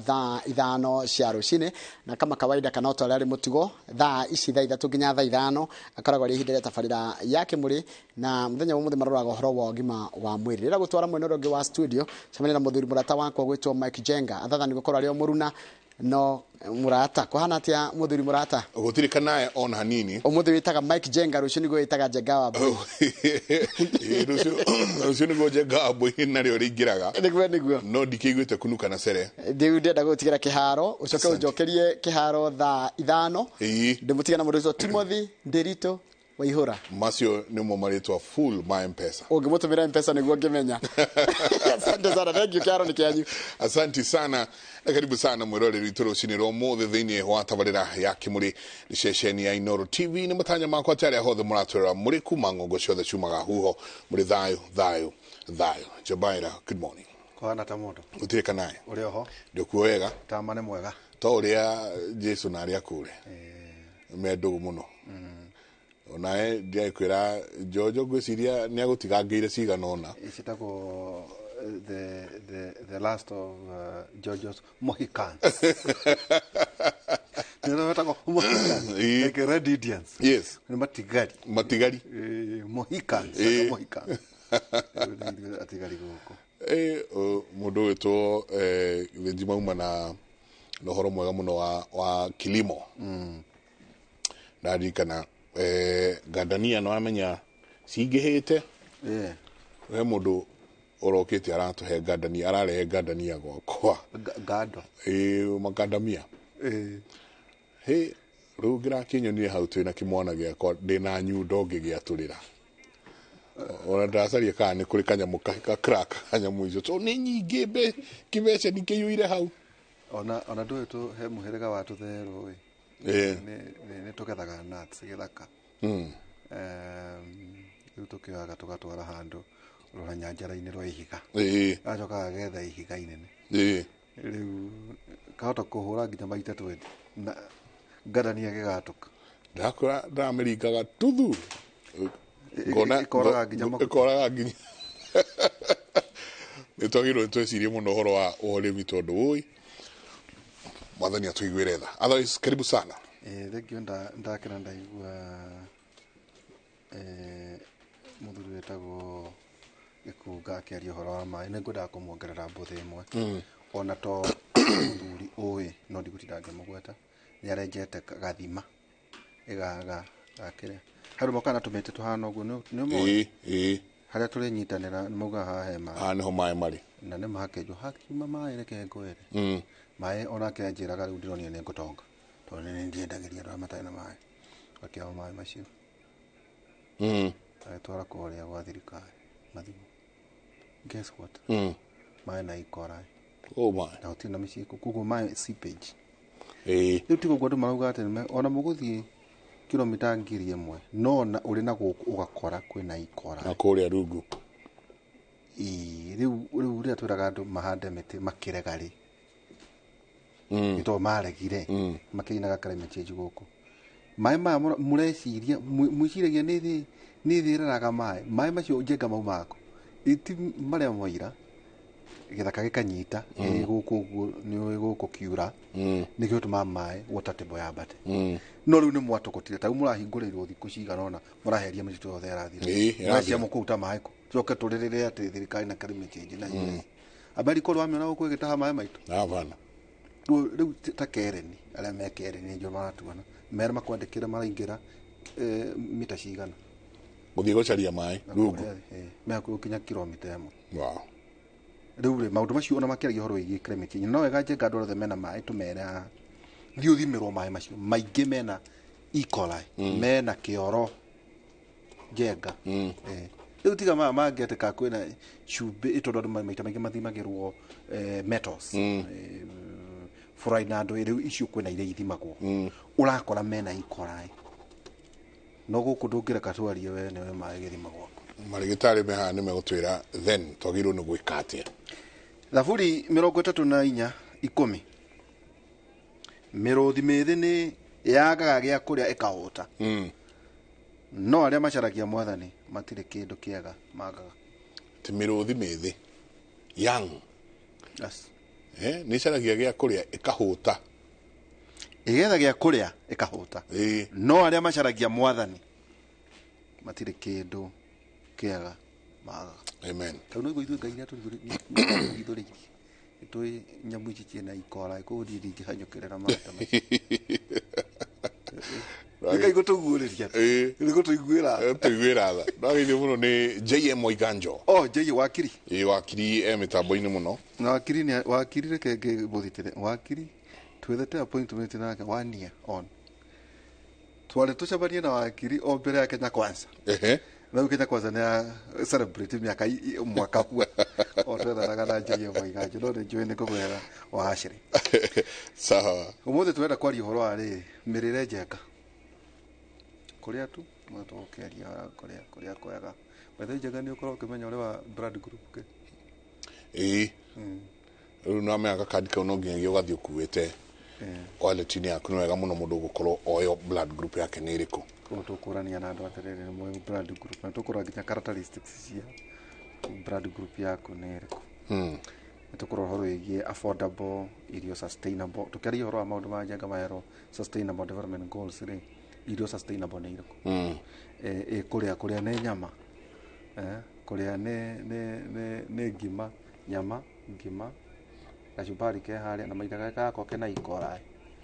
Thaa 5 cia rũcinĩ, na kama kawaida kana o ta ũrĩa arĩ mũtugo, thaa ici thaa 3 nginya thaa 5 akoragwo arĩ ihinda rĩa tabarĩra ya Kĩmũrĩ, na mũthenya wa ũmũthĩ maroraga ũhoro wa ũgima wa mwĩrĩ. Rĩrĩa gũtwara mwena ũrĩa ũngĩ wa studio, cemania na mũthuri mũrata wakwa gwĩtwo Mike Jenga, athathani gũkorwo arĩ o mũruna no mũrata. Kũhana atĩa mũthuri mũrata? Gũtirĩ kanae ona hanini. Ũmũthĩ wĩtaga Mike Jenga, rũciũ nĩguo wĩtaga Njenga wa Mbũi. Rũciũ nĩguo Njenga wa Mbũi narĩo rĩingĩraga. Nĩguo, nĩguo. No ndikĩiguĩte kunuka na cere. Rĩu ndĩrenda gũgũtigĩra kĩharo, ũcoke ũnjokerie kĩharo thaa 5. Ndĩmũtige na mũndũ ũcio Timothy Ndiritu Waihũra. Macio nĩmo marĩtwa full ma M-Pesa. Ũngĩmũtũmĩra M-Pesa nĩguo ngĩmenya. Asante sana, thank you, kĩharo nĩ kĩanyu. Asante sana na karibu sana mwĩroreri witũ rũcinĩ rwa ũmũthĩ thĩinĩ wa tabarĩra ya Kĩmũrĩ ceceni ya Inooro TV. Nĩ matanya makwa atĩ arĩa hothe mũratwĩrora mũrĩ kuma ng'ongo ciothe ciumaga huho mũrĩ thayũ thayũ thayũ. Jobaira, good morning. Kũhana ta mũndũ. Gũtirĩ kanae. Ũrĩ oho. Ndĩkuo wega. Tama nĩ mwega. To ũrĩa Jesu na arĩa akũre. Me ndũgũ mũno. Onawe ndiagĩkwĩra Jojo ngwĩciria nĩ agũtigangĩire cigana ũna. Citagwo the last of Jojo's Mohicans. Nĩ wetagwo Mohicans. Like Red Indians. Yes. Nĩ matigari. Matigari. Mohicans. Mohicans. Atigari gũkũ. Mũndũ wĩtwo Gĩthĩnji mauma na ũhoro mwega mũno wa kilimo. Ndarikana ngandania no amenya cingĩhĩte. He mũndũ ũrokĩte aratũhe ngandania, ararehe ngandania gwakwa. Ngando. Makandamia. He rĩu ngĩrakĩnyonire hau twĩna kĩmwana gĩakwa ndĩna nyundo ngĩgĩatũrĩra. Ona ndacaria kana nĩ kũrĩ kanyamũ ka crack kanyamũ icio. So nĩ nyingĩ kĩbeceni kĩiyũire hau. Ona ndũĩ tũ he mũhĩrĩga wa tũtherũ ĩ. Nĩ tũgethaga nuts gĩthaka. Rĩu tũkĩoyaga tũgatwara handũ rũrũnyanjara-inĩ rwa ihiga. Agacoka agetha ihiga inene. Rĩu kahota kũhũra nginya maita 20 na ngandania gĩgatũka. Ndakora ndamĩringaga tuthu. Ngona ĩkoraga nginya maguta. Ĩkoraga nginya. Nĩ twagĩrĩirwo nĩ twĩcirie mũno ũhoro wa ũrĩmi tondũ ũĩ Mwathani atũiguĩre tha. Otherwise, karibu sana. Thank you, ndakena ndaigua mũthuri wĩtagwo Gĩkunga akĩaria ũhoro wa maĩ. Nĩ ngwendaga kũmuongerera mbũthĩ ĩmwe. Ona to mũthuri ũĩ, no ndigũtinda ngĩmũgweta. Nĩ arenjete gathima. Gakĩrĩa. Handũ mokaga na tũmĩtĩ tũhana ũguo, nĩ ũmoĩ? Harĩa tũrĩnyitanĩra, nĩ maugaga haha he maĩ. Haha nĩho maĩ marĩ. Na nĩ makenjwo, hakiuma maĩ reke ngwĩre. Maĩ onake anjĩraga rĩu ndĩronire nĩ ngũtonga. Tondũ nĩ ndiendagĩria andũ arĩa matarĩ na maĩ. Akĩoya maĩ macio. Agĩtwara kũrĩa gwa thirikari mathimũ. Guess what? Maĩ na ikora. Oh my. Na gũtirĩ na mĩciĩ kũu. Koguo maĩ seepage. Rĩu ti ũguo andũ marauga atĩ ona mũgũthiĩ kilomita 1000, no na ũrĩ na gũkũ ũgakora kwĩna ikora. Na kũrĩa rungu. Rĩu rĩrĩa twĩraga andũ mahande mĩtĩ makĩrega rĩ. Nĩ tondũ maregire. Makĩinaga climate change gũkũ. Maĩ maya mũreciria, mwĩciragia nĩ thĩ, nĩ thĩ ĩreraga maĩ. Maĩ macio njenga maumaga kũ? Ti marĩa moira, gĩthaka gĩkanyita, gũkũ ũguo nĩ ũĩ gũkũ kiura, nĩkĩo tũmaga maĩ water table yambate. No rĩu nĩ mwatũgũtire, ta rĩu mũrahingũrĩirwo thikũ cigana ũna, mũraheria mĩtitũ yothe ĩrathira. Ĩrathira. Mũreciria mũkũruta maĩ kũ? Tũcoke tũrĩrĩre atĩ thirikari na climate change na US. Amerika ũrĩ wamĩona gũkũ ĩgĩtaha maĩ maitũ? Hapana. Rĩu ta Kereni, arĩa me Kereni nĩo maratuona. Mere makwandĩkĩre maraingĩra mita cigana. Gũthiĩ gũcaria maĩ rungu. Me hakuhĩ gũkinya kilomita 1. Wow. Rĩu rĩ, maũndũ macio ona makĩaragia ũhoro wĩgiĩ climate change. No wega njenga andũ othe mena maĩ tũmere haha. Thiĩ ũthimĩrwo maĩ macio. Maingĩ mena E. coli, mena kĩoro njenga. Rĩu tiga maya mangĩ atĩ ka kwĩna cumbĩ, tondũ andũ maita maingĩ mathimagĩrwo metals. Fluoride na andũ rĩu icio kwĩna iria ithimagwo. Ũrakora mena E. coli. No gũkũ ndũngĩreka twarie we nĩwe maĩ gĩthima gwaku. Marĩgĩtarĩ me haha nĩmegũtwĩra then twagĩrĩirwo nĩ gwĩka atĩa. Thaburi mĩrongo ĩtatũ na inya ikũmi. Mĩrũthi mĩthĩ nĩ yagaga gĩa kũrĩa ĩkahũta. No arĩa macaragia Mwathani matirĩ kĩndũ kĩega magaga. Ti mĩrũthi mĩthĩ. Young. Yes. Nĩ ĩcaragia gĩa kũrĩa ĩkahũta. Ĩgetha gĩa kũrĩa ĩkahũta. Ĩĩ. No arĩa macaragia mwathani matirĩ kĩndũ kĩega magaga. Amen. Tondũ no ithuĩ Ngai nĩatũrigithũrĩirie nĩtũĩ nyamũ ici ciĩna ikora kũguo niĩ ndingĩhanyũkĩrĩra maguta macio. Nĩ Ngai gũtũguũrĩria. Ĩĩ. Nĩ gũtũiguĩra. Tũiguĩra tha. Ndageithio mũno nĩ JM Waiganjo. Oh, J wakiri. Ĩĩ, wakiri e mĩtambo-inĩ mũno. Na wakiri nĩ wakiri reke ngĩmũthitĩre. Wakiri twethete appointment nake one year on. Twarĩ tũcemanie na wakiri o mbere ya Kenya Kwanza. Ehe. Rĩu Kenya Kwanza nĩ ya celebrate mĩaka mwaka hua. O twethanaga na JM Waiganjo no nĩ njũĩ nĩ kũgwera wa Ashley. Sawa. Ũmũthĩ tũrenda kwaria ũhoro wa rĩrĩ mĩrĩre njega. Kũrĩa tu no tũgũkĩaria kũrĩa kũrĩa kwega. By the way, njega nĩ ũkorwo ũkĩmenya ũrĩa wa blood group ke. Ĩĩ. Rĩu no amenya gakandi kau no nginyagia ũgathiĩ ũkuĩte wallet-inĩ yaku. Nĩ wega mũno mũndũ gũkorwo oyo blood group yake nĩ ĩrĩkũ. Koguo tũkũrania na andũ atĩrĩrĩ nĩ moĩ blood group na tũkũrora nginya characteristics cia blood group yaku nĩ ĩrĩkũ. Nĩ tũkũrora ũhoro wĩgiĩ affordable irio sustainable. Tũkĩaria ũhoro wa maũndũ ma njenga maherwo sustainable development goals rĩ, irio sustainable nĩ irĩkũ? Ĩ kũrĩa kũrĩa nĩ nyama, kũrĩa nĩ ngima, nyama ngima, gacumbari ke harĩa na maitha gakwa kena ikora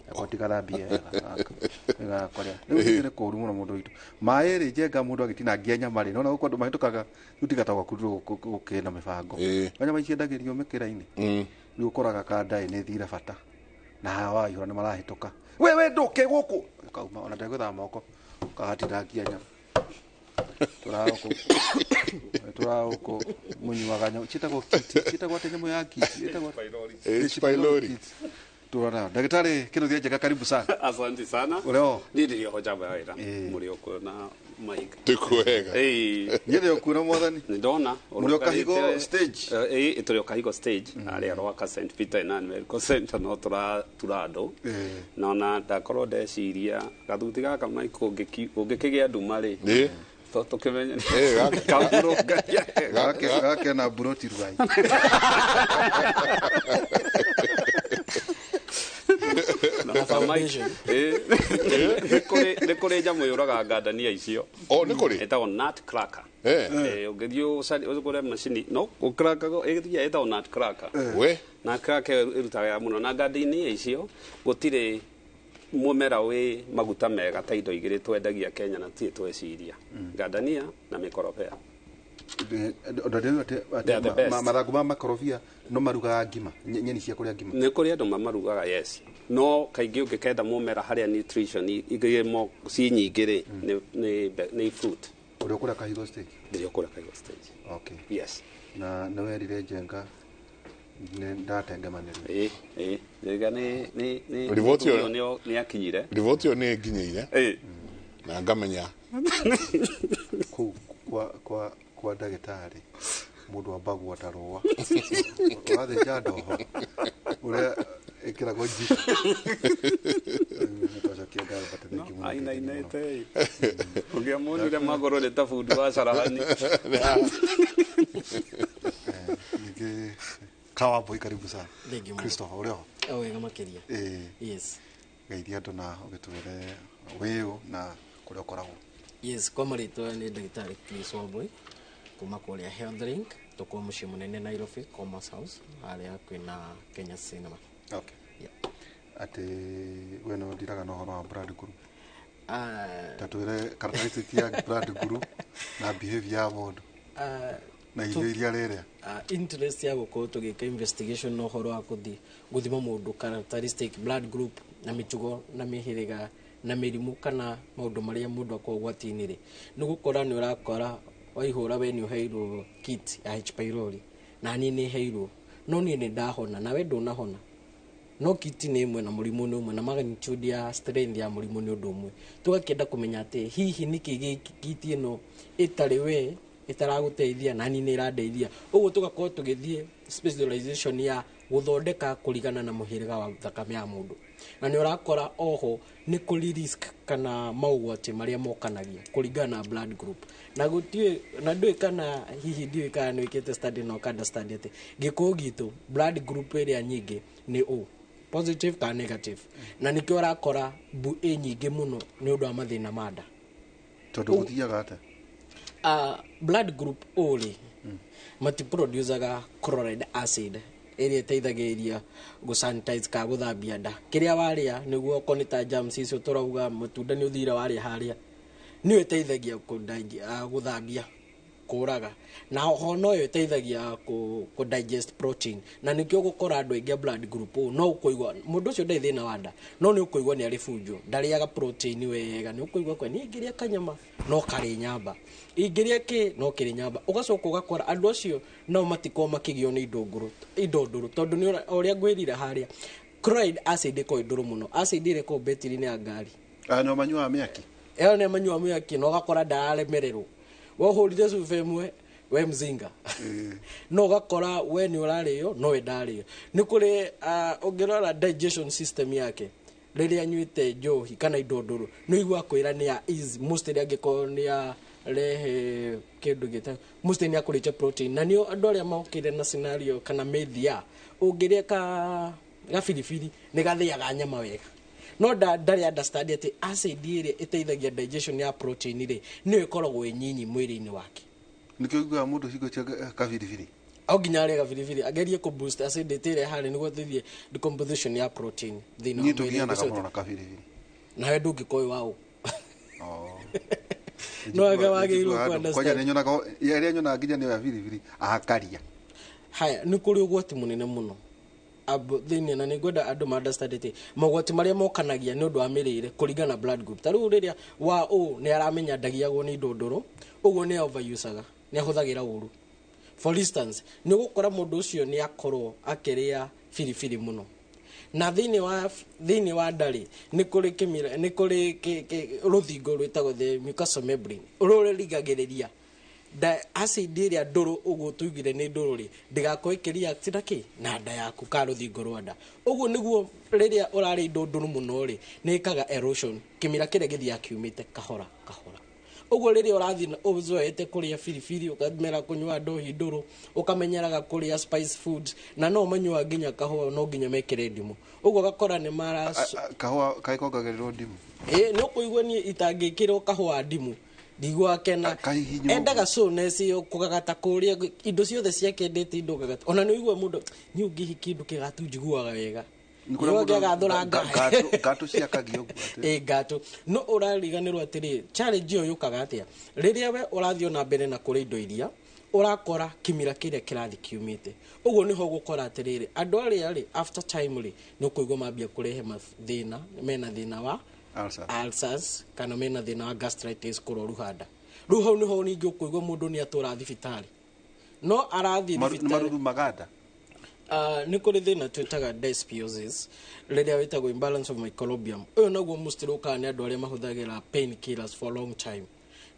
gakwa tigathambie wega gaka nĩgakũrĩa. Rĩu ningĩ nĩ kũũru mũno mũndũ witũ. Maĩ rĩ, njenga mũndũ agĩtinangia nyama rĩ, nona gũkũ andũ mahĩtũkaga rĩu tiga ta gwaku gũkĩna mĩbango. Ĩĩ. Nyama ici ciendagĩrio mĩkĩra-inĩ. Rĩu ũkoraga kandaĩ nĩ thire bata na haha waihũra nĩ marahĩtũka, we ndũke gũkũ ũkauma ona ndegwĩthamba moko ũkahatinangia nyama. Tũragũkũ mũnyuaga nyamũ ciĩtagwo kiti, ciĩtagwo atĩ nyamũ ya kiti ĩtagwo H pylori. Turona ndagĩtarĩ Kĩnuthia Njega, karibu sana. Asante sana. Ũrĩ o? Niĩ ndĩrĩ oho njamba ya wĩra. Ĩĩ. Mũrĩ okuo na Mike. Tũkwega. Ĩĩ. Niĩ ndĩ okuo na mwathani. Nĩ ndona. Mũrĩ o Kahigo stage? Ĩĩ, tũrĩ o Kahigo stage. Harĩa Rwaka St Peter Inani Medical Center no tũratura andũ. Ĩĩ. Na ona ndakorwo ndeciria gathuti gaka Mike ũngĩkĩgĩa nduma rĩ. Ĩĩ. To tũkĩmenye. Ĩĩ, gaka. Kamũrũngaria. Gake na buroti ruai. Na Mike, ĩĩ. Nĩ kũrĩ nyamũ yũragaga ngandania icio. O nĩ kũrĩ. Ĩtagwo nut cracker. Ũngĩthiĩ ũgũre macini no ũcrackaga ĩgĩthiĩ ĩtagwo nut cracker. We. Nut cracker ĩrutaga wĩra mũno na ngandania icio gũtirĩ mũmera wĩ maguta mega ta indo igĩrĩ twendagia Kenya na tirĩ tweciria, ngandania na mĩkorobea. They are the best. Mathangũ ma makorobia no marugaga ngima, nyeni cia kũrĩa ngima. Nĩ kũrĩ andũ mamarugaga, yes, no kaingĩ ũngĩkenda mũmera harĩa nutrition igĩmo ci nyingĩ rĩ, nĩ fruit. Ũrĩa ũkũrĩa Kahigo stage? Ndĩrĩ ũkũrĩa Kahigo stage. Okay. Yes. Na nĩ werire Njenga nĩ ndatengemanĩrio. Ĩĩ ĩĩ, Njenga nĩ Riboti ĩyo- ũyũ nĩ akinyire. Riboti ĩyo nĩ nginyĩire Ĩĩ. na ngamenya. Kũu kwa ndagĩtarĩ mũndũ ambagwo ta rũa ũrathĩnja ndoho ũrĩa ĩkĩragwo njiko. Nĩtwacokia ngatho, but thank you mũno. Ainainĩte ũngĩamuonire magũrũ nĩ ta bundi wa carahani. Ningĩ Kawambui, karibu sana. Thank you mũno. Christopher, ũrĩ ho? O wega makĩria. Ĩĩ. Yes. Geithia andũ na ũgĩtwĩre wĩũ na kũrĩa ũkoragwo. Yes, kwa marĩtwa nĩ ndagĩtarĩ Chris Wambui kuma kũrĩa Health Link, tũkuo mũciĩ mũnene Nairobi, Commerce House, harĩa kwĩna Kenya Cinema. Okay. Yeah. Atĩ we no ndiraga na ũhoro wa blood group. Ah, Ta twĩre characteristic ya blood group na behavior ya mũndũ na irio iria rĩrĩa. Interest ya gũkorwo tũgĩka investigation na ũhoro wa gũthi gũthima mũndũ characteristic blood group na mĩtugo na mĩhĩrĩga na mĩrimũ kana maũndũ marĩa mũndũ akoragwo ũgwati-inĩ rĩ, nĩ gũkora nĩ ũrakora waihũra we nĩ ũheirwo kit ya H pylori na niĩ nĩ heirwo, no niĩ nĩ ndahona na we ndũnahona, no kiti nĩ ĩmwe na mũrimũ nĩ ũmwe na magnitude ya strength ya mũrimũ nĩ ũndũ ũmwe. Tũgakĩenda kũmenya atĩ hihi nĩkĩ gĩkĩ kiti ĩno ĩtarĩ we ĩtaragũteithia na niĩ nĩ ĩrandeithia. Ũguo tũgakorwo tũgĩthiĩ specialization ya Gũthondeka kũringana na mũhĩrĩga wa thakame ya mũndũ. Na nĩ ũrakora oho nĩ kũrĩ risk kana maũgwati marĩa mokanagia kũringana na blood group. Na gũtiũĩ na ndũĩ kana hihi ndiũĩ kana nĩ wĩkĩte study na ũka understand atĩ Gĩkũyũ gitũ blood group ĩrĩa nyingĩ nĩ O positive kana negative, na nĩkĩo ũrakora mbu ĩ nyingĩ mũno nĩ ũndũ wa mathĩna ma nda. Tondũ gũthiaga atĩa? Blood group O rĩ, matiproducaga chloride acid ĩrĩa ĩteithagĩrĩria gũ sanitize kana gũthambia nda kĩrĩa warĩa, nĩguo okorwo nĩ ta germs icio tũrauga matunda nĩ ũthire warĩa harĩa, nĩyo ĩteithagia gũthambia, kũraga, na oho noyo ĩteithagia kũ digest protein. Na nĩkĩo ũgũkora andũ aingĩ a blood group O no ũkũigua mũndũ ũcio ndarĩ thĩna wa nda, no nĩ ũkũigua nĩ arĩ bunjo, ndarĩaga protein wega. Nĩ ũkũigua kwa niĩ ingĩrĩa kanyama no karĩ nyamba, ingĩrĩa kĩ no kĩrĩ nyamba. Ũgacoka ũgakora andũ acio nao matikorwo makĩgio nĩ indo ngũrũ, indo ndũrũ, tondũ nĩ ũrĩa ngwĩrire harĩa chloride acid ĩkoragwo ĩ ndũrũ mũno, acid ĩrĩa ĩkoragwo betiri-inĩ ya ngari. Aya nĩo manyuaga mĩaki. Ĩyo nĩ manyua mĩaki na ũgakora ndararemererwo. We ũhũrire cuba ĩmwe we mzinga, no ũgakora we nĩ ũrarĩo no we ndarĩo. Nĩ kũrĩ ũngĩrora digestion system yake, rĩrĩa anyuĩte njohi kana indo ndũrũ, nĩ ũigua kwĩra nĩ ya easy mostly, angĩkorwo nĩ ya rehe kĩndũ gĩta mostly nĩ akũrĩte protein. Na nĩo andũ arĩa mokĩre na scenario kana methia, ũngĩrĩa ka gabiribiri nĩ gathĩaga nyama wega, no ndarĩ understand atĩ acid ĩrĩa ĩteithagia digestion ya protein rĩ, nĩyo ĩkoragwo ĩ nyinyi mwĩrĩ-inĩ wake. Nĩkĩo ũiguaga mũndũ hingo cia kabiribiri. Au nginya arĩe gabiribiri agerie kũ boost acidity ĩrĩa harĩ nĩguo ĩteithie decomposition ya protein thĩinĩ wa Niĩ mwĩrĩ. tũgianaga Ũcio mũno na kabiribiri. Nawe ndũngĩkorwo wĩ waũ. Oh. No anga wagĩrĩirwo Kwanja kũ understand. nĩ nyonaga ĩrĩa nyonaga nginya nĩyo ya biribiri akaria. Haya, nĩ kũrĩ ũgwati mũnene mũno thĩinĩ, na nĩ ngwenda andũ ma understand atĩ mogwati marĩa mokanagia nĩ ũndũ wa mĩrĩre kũringana na blood group. Ta rĩu rĩrĩa wa O nĩ aramenya ndagiagwo nĩ indo ndũrũ, ũguo nĩ overusaga, nĩ ahũthagĩra ũru. For instance, nĩ ũgũkora mũndũ ũcio nĩ akorwo akĩrĩa biribiri mũno, na thĩinĩ wa nda rĩ, nĩ kũrĩ kĩmira, nĩ kũrĩ rũthingo rwĩtagwo the mucosal membrane rũrĩa rĩgagĩrĩria nda acid ĩrĩa ndũrũ, ũguo tuigire nĩ ndũrũ rĩ, ndĩgakorwo ĩkĩreact na kĩ na nda yaku ka rũthingo rwa nda. Ũguo nĩguo rĩrĩa ũrarĩa indo ndũrũ mũno rĩ, nĩ ĩkaga erosion, kĩmira kĩrĩa gĩthiaga kiumĩte kahora kahora. Ũguo rĩrĩa ũrathiĩ ũzoete kũrĩa biribiri, ũkamera kũnyua ndohi ndũrũ, ũkamenyeraga kũrĩa spice foods, na no manyuaga nginya kahũa no nginya mekĩre ndimũ, ũguo ũgakora nĩ mara Kahũa kaĩ kongagĩrĩrwo ndimũ? Ĩ, nĩ ũkũigua niĩ itangĩkĩrwo kahũa ndimũ ndigua kena. Kahihinyo. Endaga soreness ĩyo kũgagata kũrĩa indo ciothe ciakendete indo gagata. Ona nĩ ũigua mũndũ niĩ ũngĩhi kĩndũ kĩgatu njiguaga wega. Nĩ kũrĩa Nĩ mũndũ agathũra ngatũ ciakagio ũguo atĩ. Ĩ, ngatũ no ũrariganĩrwo atĩrĩ, challenge ĩyo yũkaga atĩa rĩrĩa we ũrathiĩ ona mbere na kũrĩa indo iria ũrakora kĩmira kĩrĩa kĩrathiĩ kiumĩte. Ũguo nĩho ũgũkora atĩrĩrĩ, andũ arĩa rĩ, after time rĩ, nĩ ũkũigua mambia kũrehe mathĩna, mena thĩna wa Ulcers. Ulcers kana mena thĩna wa gastritis, kũroruha nda. Rĩu hau nĩho ningĩ ũkũigua mũndũ nĩ atũra thibitarĩ, no arathiĩ Nĩ thibitarĩ. marurumaga nda. Nĩ kũrĩ thĩna twĩtaga dysbiosis, rĩrĩa wĩtagwo imbalance of microbiome. Ũyũ naguo mostly ũkaga nĩ andũ arĩa mahũthagĩra pain killers for long time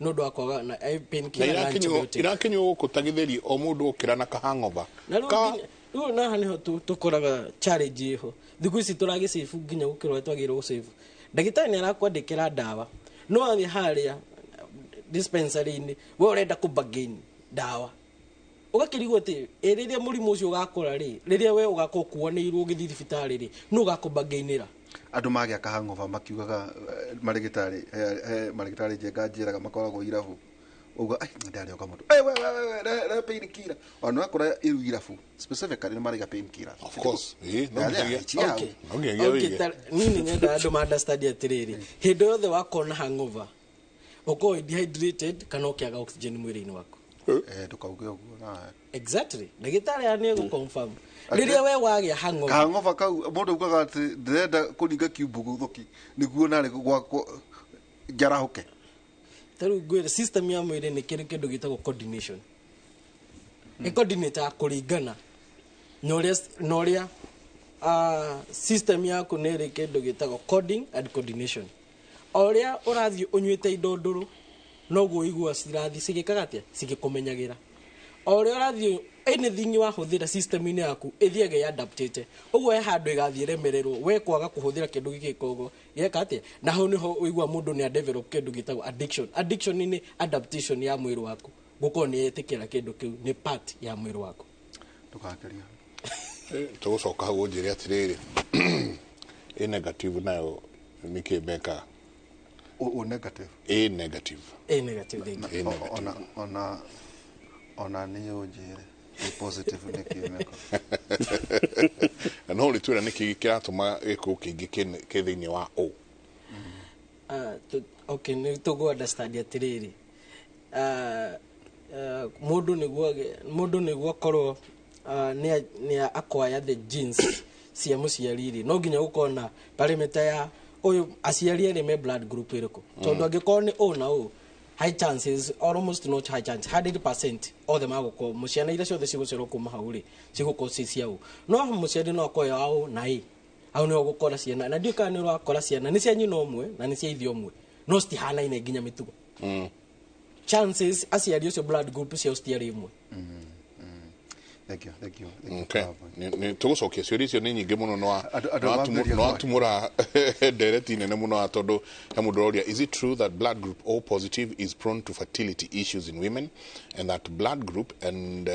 nĩ ũndũ wa kwaga na pain na killer na antibiotic. Irakinywo gũkũ ta gĩtheri, o mũndũ okĩra na kahangoba. Na rĩu rĩu naha nĩho tũkoraga challenge ĩho. Thikũ ici tũragĩcĩbu nginya gũkĩra ũrĩa twagĩrĩirwo gũcĩbu. Ndagĩtarĩ nĩ arakwandĩkĩra ndawa, no athiĩ harĩa dispensary-inĩ we ũrenda kũ bargain ndawa, ũgakĩrigwo atĩ ĩ rĩrĩa mũrimũ ũcio ũgakũra rĩ, rĩrĩa we ũgakorwo ũkuanĩirwo ũgĩthiĩ thibitarĩ rĩ, nũ ũgakũbargainĩra? Andũ magĩa kahang'oba makiugaga marĩgĩtarĩ he marĩgĩtarĩ njenga njĩraga makoragwo irabu uga ai ndarĩ oka mũndũ. "Eh, we we we, re pain killer." Ona wakora iru irabu specifically nĩ maraiga pain killer. Of course. Ĩ, no nginyagia. Okay. No nginyagia Okay, wĩige. niĩ nĩ nyendaga andũ ma understand atĩrĩrĩ, hĩndĩ yothe wakona hangover, ũkorwo wĩ dehydrated kana ũkĩaga oxygen mwĩrĩ-inĩ waku. Eh, ndũkauge ũguo na Exactly, ndagĩtarĩ aya nĩ egũconfirm rĩrĩa we wagĩa hangover. Kahang'oba kau mũndũ augaga atĩ ndĩrenda kũringa kiumbugu thoki nĩguo narĩ gwakwo njarahũke. Ta rĩu ngwĩre, system ya mwĩrĩ nĩ kĩrĩ kĩndũ gĩtagwo coordination, ĩ coordinate kũringana na ũrĩa system yaku nĩ ĩrĩ kĩndũ gĩtagwo coding and coordination. O ũrĩa ũrathiĩ ũnyuĩte indo ndũrũ, noguo igua cirathiĩ cigĩkaga atĩa, cigĩkũmenyagĩra. O ũrĩa ũrathiĩ Anything wahũthĩra system-inĩ yaku ĩthiage ĩadaptĩte. Ũguo he handũ ĩgathiĩ ĩremererwo we kwaga kũhũthĩra kĩndũ gĩkĩ koguo gĩeka atĩa, na hau nĩho ũigua mũndũ nĩ adevelop kĩndũ gĩtagwo addiction. Addiction nĩ adaptation ya mwĩrĩ waku gũkorwo nĩ etĩkĩra kĩndũ kĩu nĩ part ya mwĩrĩ waku. Ndũgakeria. Tũgũcoka hau ũnjĩre atĩrĩrĩ, A negative nayo nĩkĩ mekaga? O negative? A negative. A negative, thank you. A negative. Ona niĩ ũnjĩre A positive nĩkĩ meka. Na no ũrĩtwĩra nĩkĩ kĩratũma gĩkuũ kĩingĩ kĩ thĩinĩ wa O? Ah, okay, nĩ tũgũ understand atĩrĩrĩ, mũndũ nĩguo akorwo nĩ acquire the genes cia mũciari rĩ, no nginya gũkorwo na parameter ya ũyũ aciari erĩ me blood group ĩrĩkũ, tondũ angĩkorwo nĩ O na O, high chances, almost not high chance, 100% othe magũkorwo mũciana iria ciothe cigũciarwo kuma hau rĩ cigũkorwo ci cia O. No mũciari no akorwo wa O na A, hau nĩho ũgũkora ciana na ndiũĩ kana nĩ ũrakora ciana nĩ cia nyina ũmwe na nĩ cia ithe ũmwe no citihanaine nginya mĩtugo. Chances aciari ũcio blood group ciao citiarĩ ĩmwe. Thank you, thank you, thank you. Okay. Tũgũcokia ciũria icio nĩ nyingĩ mũno. Andũ mambĩrĩria. Nĩwatumũra ndereti nene mũno wa tondũ he mũndũ ũroria, is it true that blood group O positive is prone to fertility issues in women and that blood group and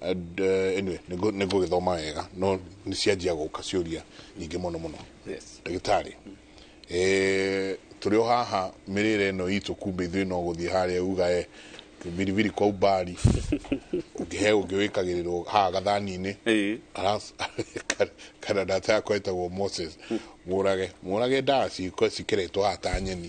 anyway, nĩngũgĩthoma wega no nĩ cianjia gũka ciũria nyingĩ mũno mũno. Yes. Ndagĩtarĩ, tũrĩ o haha mĩrĩre ĩno itũ kumbe ithuĩ no gũthiĩ harĩa ugae biribiri kwa umbali, ũngĩhe ũngĩ wĩkagĩrĩrwo haha gathani-inĩ. Kana ndata yakwa ĩtagwo Moses, mũrage mũrage ndawa ciko cikeretwo haha ta nyeni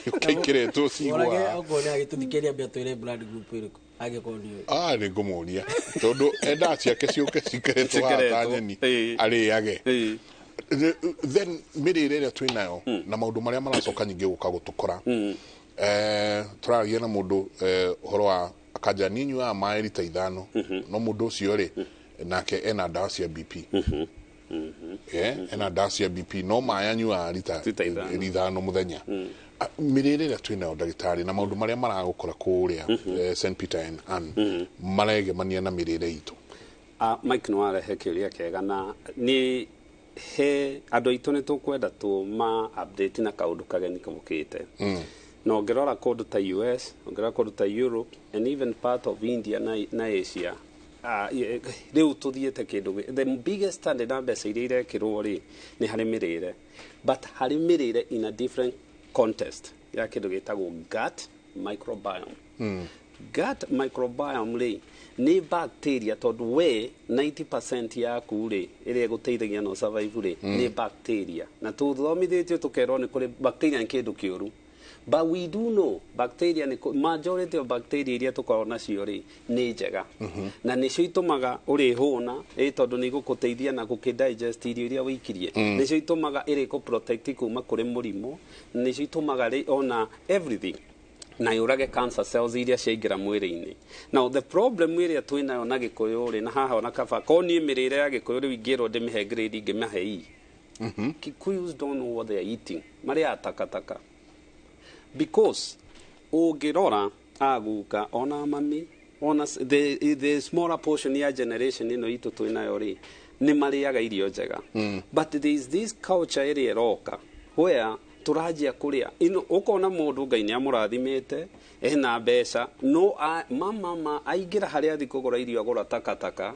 ciũke ikeretwo cigwa. Mũrage okorwo nĩ agĩtũthikĩria ambia twĩre blood group ĩrĩkũ angĩkorwo nĩ ũĩ. Ah, nĩ ngũmũria tondũ endaga ciake ciũke cikeretwo haha ta Cikeretwo, nyeni arĩage. Then mĩrĩre ĩrĩa twĩ nayo na maũndũ marĩa maracoka nyingĩ gũka gũtũkora, tũraragia na mũndũ ũhoro wa akanja niĩ nyuaga maĩ rita 5, no mũndũ ũcio rĩ nake ena ndawa cia BP, ena ndawa cia BP no maĩ anyuaga rita Rita 5. 5 mũthenya. Ah, mĩrĩre ĩrĩa twĩ nayo ndagĩtarĩ na maũndũ marĩa maragũkora kũrĩa St Peter and Ann maregemania na mĩrĩre itũ. Mike, nĩ warehe kĩũria kĩega na nĩ he andũ aitũ nĩ tũkwenda tũma update na kaũndũ kageni kamũkĩte na ũngĩrora kũndũ ta US, ũngĩrora kũndũ ta Europe and even part of India na Asia, rĩu tũthiĩte kĩndũ the biggest study na mbeca iria irekĩrwo rĩ nĩ harĩ mĩrĩre, but harĩ mĩrĩre in a different context ya kĩndũ gĩtagwo gut microbiome. Gut microbiome rĩ nĩ bacteria, tondũ we 90% yaku rĩ ĩrĩa ĩgũteithagia no survive rĩ nĩ bacteria, na tũthomithĩtio tũkerwo nĩ kũrĩ bacteria nĩ kĩndũ kĩũru, but we do know bacteria nĩ majority of bacteria iria tũkoragwo nacio rĩ nĩ njega na nĩcio itũmaga ũrĩhũna ĩ tondũ nĩ igũkũteithia na gũkĩdigest irio iria wĩikirie, nĩcio itũmaga ĩrĩ protect kuma kũrĩ mũrimũ, nĩcio itũmaga rĩ ona everything na yũrage cancer cells iria ciaingĩra mwĩrĩ-inĩ. Now the problem ĩrĩa twĩ nayo na gĩkũyũ rĩ na haha ona kaba korwo niĩ mĩrĩre ya gĩkũyũ rĩu ingĩrwo ndĩmĩhe grade ingĩmahe E. Kikuyus don't know what they are eating, marĩaga takataka, because ũngĩrora aguka ona mami ona the smaller portion ya generation ĩno itũ twĩ nayo rĩ nĩ marĩaga irio njega, but there is this culture ĩrĩa ĩroka where tũranjia kũrĩa ino ũkona mũndũ Ngai nĩ amũrathimĩte ena mbeca no mama aingĩra harĩa athi kũgũra irio agũra takataka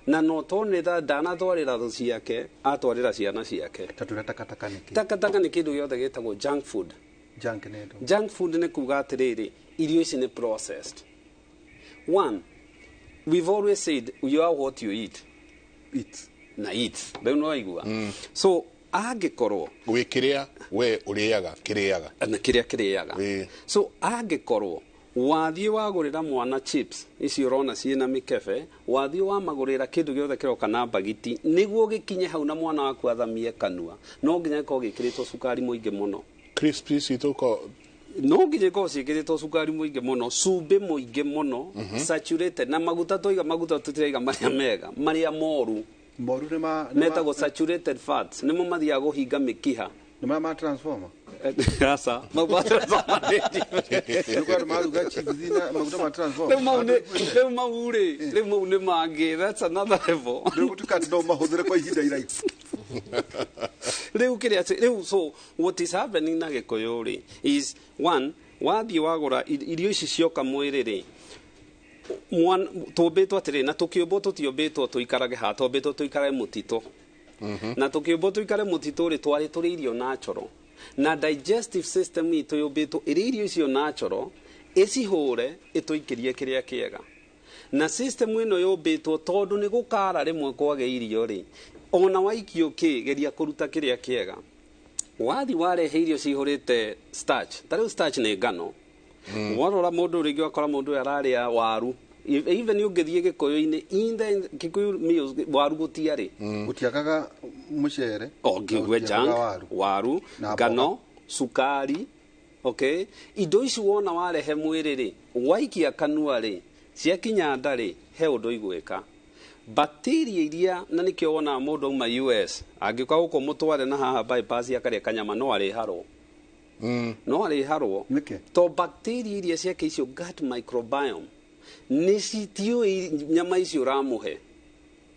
na no tone tha ndanatwarĩra thũ ciake, atwarĩra ciana ciake. Tatwĩra takataka nĩkĩ? Takataka nĩ kĩndũ gĩothe gĩtagwo junk food. Junk nĩ ndo? Junk food nĩ kuga atĩrĩrĩ, irio ici nĩ processed. One, we've always said you are what you eat. Eat. Na eat rĩu no waigua, so angĩkorwo wĩ kĩrĩa we ũrĩaga kĩrĩaga na kĩrĩa kĩrĩaga. So angĩkorwo wathiĩ wagũrĩra mwana chips icio ũrona ciĩna mĩkebe, wathiĩ wamagũrĩra kĩndũ gĩothe kĩroka na mbagiti, nĩguo gĩkinye hau na mwana waku athamie kanua no nginya gĩkorwo gĩkĩrĩtwo cukari mũingĩ mũno. Crisps itũko. No nginya ikorwo ciĩkĩrĩtwo cukari mũingĩ mũno, cumbĩ mũingĩ mũno, saturated na maguta. Twaiga maguta tũtiraiga marĩa mega, marĩa moru. Moru nĩ ma nĩ Metagwo saturated fats, nĩmo mathiaga kũhinga mĩkiha. Nĩ marĩa ma transformer. Aca, mau ma transformer Nĩ kwa andũ maruga chips na maguta ma transformer. Rĩu mau nĩ, rĩu mau rĩ, rĩu mau nĩ mangĩ, that's another level. Rĩu gũtuĩka atĩ no mahũthĩre kwa ihinda iraihu. Rĩu kĩrĩa rĩu, so what is happening na Gĩkũyũ rĩ is one, wathiĩ wagũra irio ici cioka mwĩrĩ rĩ, tũmbĩtwo atĩrĩ, na tũkĩũmbwo tũtiũmbĩtwo tũikarage haha, tũmbĩtwo tũikarage mũtitũ, na tũkĩũmbwo tũikare mũtitũ rĩ, twarĩ tũrĩ irio natural, na digestive system itũ yũmbĩtwo ĩrĩ irio icio natural, ĩcihũre ĩtũikĩrie kĩrĩa kĩega. Na system ĩno yũmbĩtwo, tondũ nĩ gũkara rĩmwe kwage irio rĩ, ona waikio kĩ, geria kũruta kĩrĩa kĩega. Wathi warehe irio cihũrĩte starch, ta rĩu starch nĩ ngano. Warora mũndũ rĩngĩ, wakora mũndũ ũyũ ararĩa waru. Even ũngĩthiĩ Gĩkũyũ-inĩ, in the Kikuyu meals, waru gũtiarĩ. Gũtiagaga mũcere. Ũngĩgue na gũtiagaga junk waru. Waru, Na ngano, cukari. Okay, indo ici wona warehe mwĩrĩ rĩ, waikia kanua rĩ, ciakinya nda rĩ, he ũndũ igwĩka bacteria iria, na nĩkĩo wonaga mũndũ auma US angĩũka gũkũ mũtware na haha bypass, akarĩa kanyama, no arĩharwo, no arĩharwo. Nĩkĩ? To bacteria iria ciake icio, gut microbiome, nĩ citiũĩ nyama icio ũramũhe.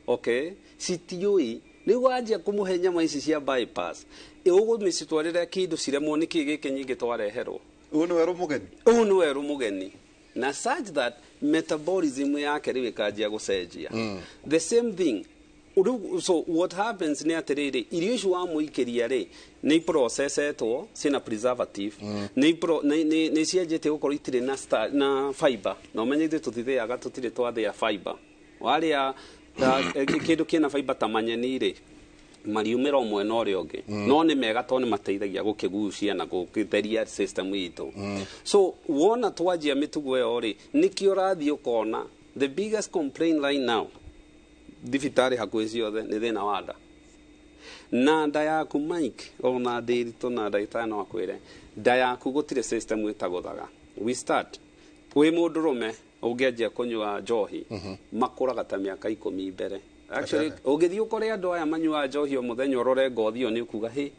Okay, citiũĩ. Rĩu wanjia kũmũhe nyama ici cia bypass, ũgũmĩcitwarĩra kĩndũ ciremwo nĩkĩ gĩkĩ nyingĩ twareherwo. Ũyũ nĩ werũ mũgeni. Ũyũ nĩ werũ mũgeni, na such that metabolism yake rĩu ĩkanjia gũcenjia. The same thing rĩu, so what happens nĩ atĩrĩrĩ, irio icio wamũikĩria rĩ, nĩ processetwo, ciĩna preservative, nĩ cianjĩtie gũkorwo itirĩ na, na fiber. Na ũmenye ithuĩ tũtithĩaga, tũtirĩ twathĩa fiber. Warĩa kĩndũ kĩna fiber ta manyeni rĩ, mariumĩra ũmwe na ũrĩa ũngĩ, no nĩ mega tondũ nĩ mateithagia gũkĩgucia na gũkĩtheria system itũ. So wona twanjia mĩtugo ĩyo rĩ, nĩkĩo ũrathiĩ ũkona the biggest complaint right now thibitarĩ hakuhĩ ciothe nĩ thĩna wa nda. Na nda yaku, Mike, ona ndĩritũ na ndagĩtarĩ no akwĩre, nda yaku gũtirĩ system ĩtagũthaga. We start wĩ mũndũrũme, ũngĩanjia kũnyua njohi, makũraga ta mĩaka 10 mbere. Actually, ũngĩthiĩ ũkore andũ aya manyuaga njohi o mũthenya, ũrore ngothi ĩyo, nĩ ũkuga hĩ,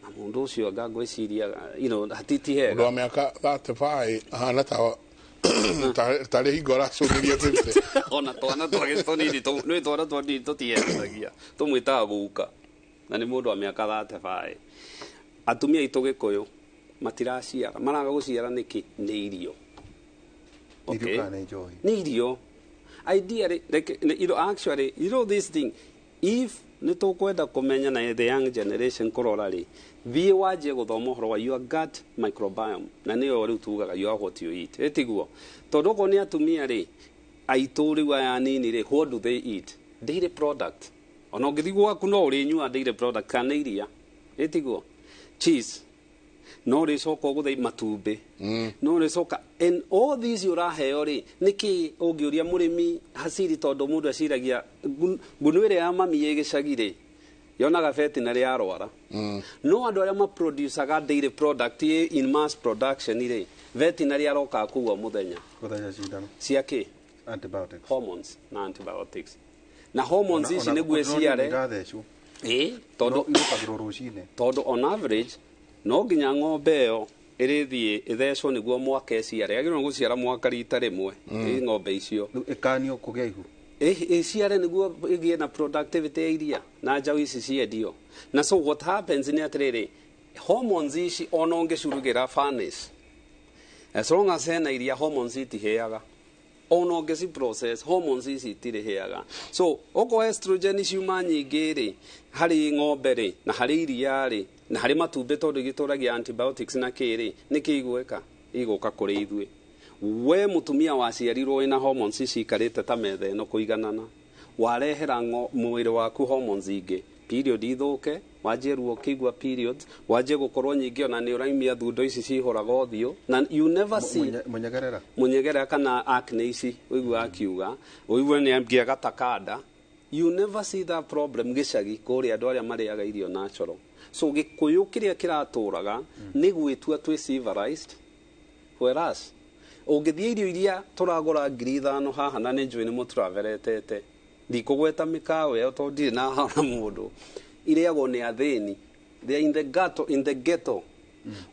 na mũndũ ũcio anga ngwĩciria hatiti Mũndũ hega. Wa mĩaka 35 ahana ta tarĩ hingo aracũthĩria 50. Ona twana twake tũnini, nĩ twana twanini tũtiendanagia, tũmwĩtaga guka na nĩ mũndũ wa mĩaka 35. Atumia aitũ Gĩkũyũ matiraciara, maraga gũciara nĩkĩ? Nĩ irio. Irio kana nĩ njohi? Nĩ irio. Ideally, like, actually, this thing, if nĩ tũkwenda kũmenya na the young generation kũrora rĩ, thiĩ wanjie gũthoma ũhoro wa your gut microbiome, na nĩyo rĩu tugaga you are what you eat, ĩtiguo? Tondũ okorwo nĩ atumia rĩ, aitũ rĩu aya nini rĩ, what do they eat? Dairy product. Ona ũngĩthiĩ gwaku no ũrĩnyua dairy product kana iria, ĩtiguo? Cheese, no rĩcoka ũgũthe matumbĩ, no rĩcoka, and all these ũraheo rĩ, nĩkĩ ũngĩũria mũrĩmi haciri? Tondũ mũndũ aciragia ngunu ĩrĩa ya mami ĩ gĩcagi rĩ, yonaga veterinary arwara. No andũ arĩa maproducaga dairy product in mass production rĩ, veterinary arokaga kũu o mũthenya. Gũtheca cindano. Cia kĩ? Antibiotics. Hormones na antibiotics, na hormones ici nĩguo ĩciare. Irathecwo. Ĩ, tondũ Irũkagĩrwo rũcinĩ. Tondũ on average no nginya ng'ombe ĩyo ĩrĩthiĩ ĩthecwo nĩguo mwaka ĩciare. Yagĩrĩirwo gũciara mwaka rita rĩmwe, ĩ ng'ombe icio. Rĩu ĩkanio kũgĩa ihu. Ĩciare nĩguo ĩgĩe na productivity ya iria na njaũ ici ciendio. Na so what happens nĩ atĩrĩrĩ, hormones ici ona ũngĩcurugĩra furnace, as long as hena iria, hormones itihĩaga. Ona ũngĩci process, hormones ici itirĩhĩaga. So okorwo estrogen ciuma nyingĩ rĩ, harĩ ng'ombe rĩ, na harĩ iria rĩ, na harĩ matumbĩ, tondũ igĩtũragia antibiotics na kĩ rĩ, nĩkĩ igwĩka? Igũka kũrĩ ithuĩ. We mũtumia waciarirwo wĩna hormones ici ikarĩte ta metha ĩno kũiganana, warehera mwĩrĩ waku hormones ingĩ, period ithũke, wanjie ruo ũkĩigua periods, wanjie gũkorwo nyingĩ, ona nĩ ũraimia thundo ici cihũraga ũthiũ, na you never see. Mũnyegerera. Mũnyegera kana acne ici ũigua akiuga, ũigue nĩ angĩaga takanda. You never see that problem gĩcagi kũrĩa, andũ arĩa marĩaga irio natural. So Gĩkũyũ kĩrĩa kĩratũraga nĩ gwĩtua twĩ civilized, whereas ũngĩthiĩ irio iria tũragũra 5,000 haha, na nĩ njũĩ nĩ mũtũraveretete, ndikũgweta mĩkawa ĩyo tondũ ndirĩ na hana mũndũ, irĩagwo nĩ athĩni. They are in the ghetto, in the ghetto.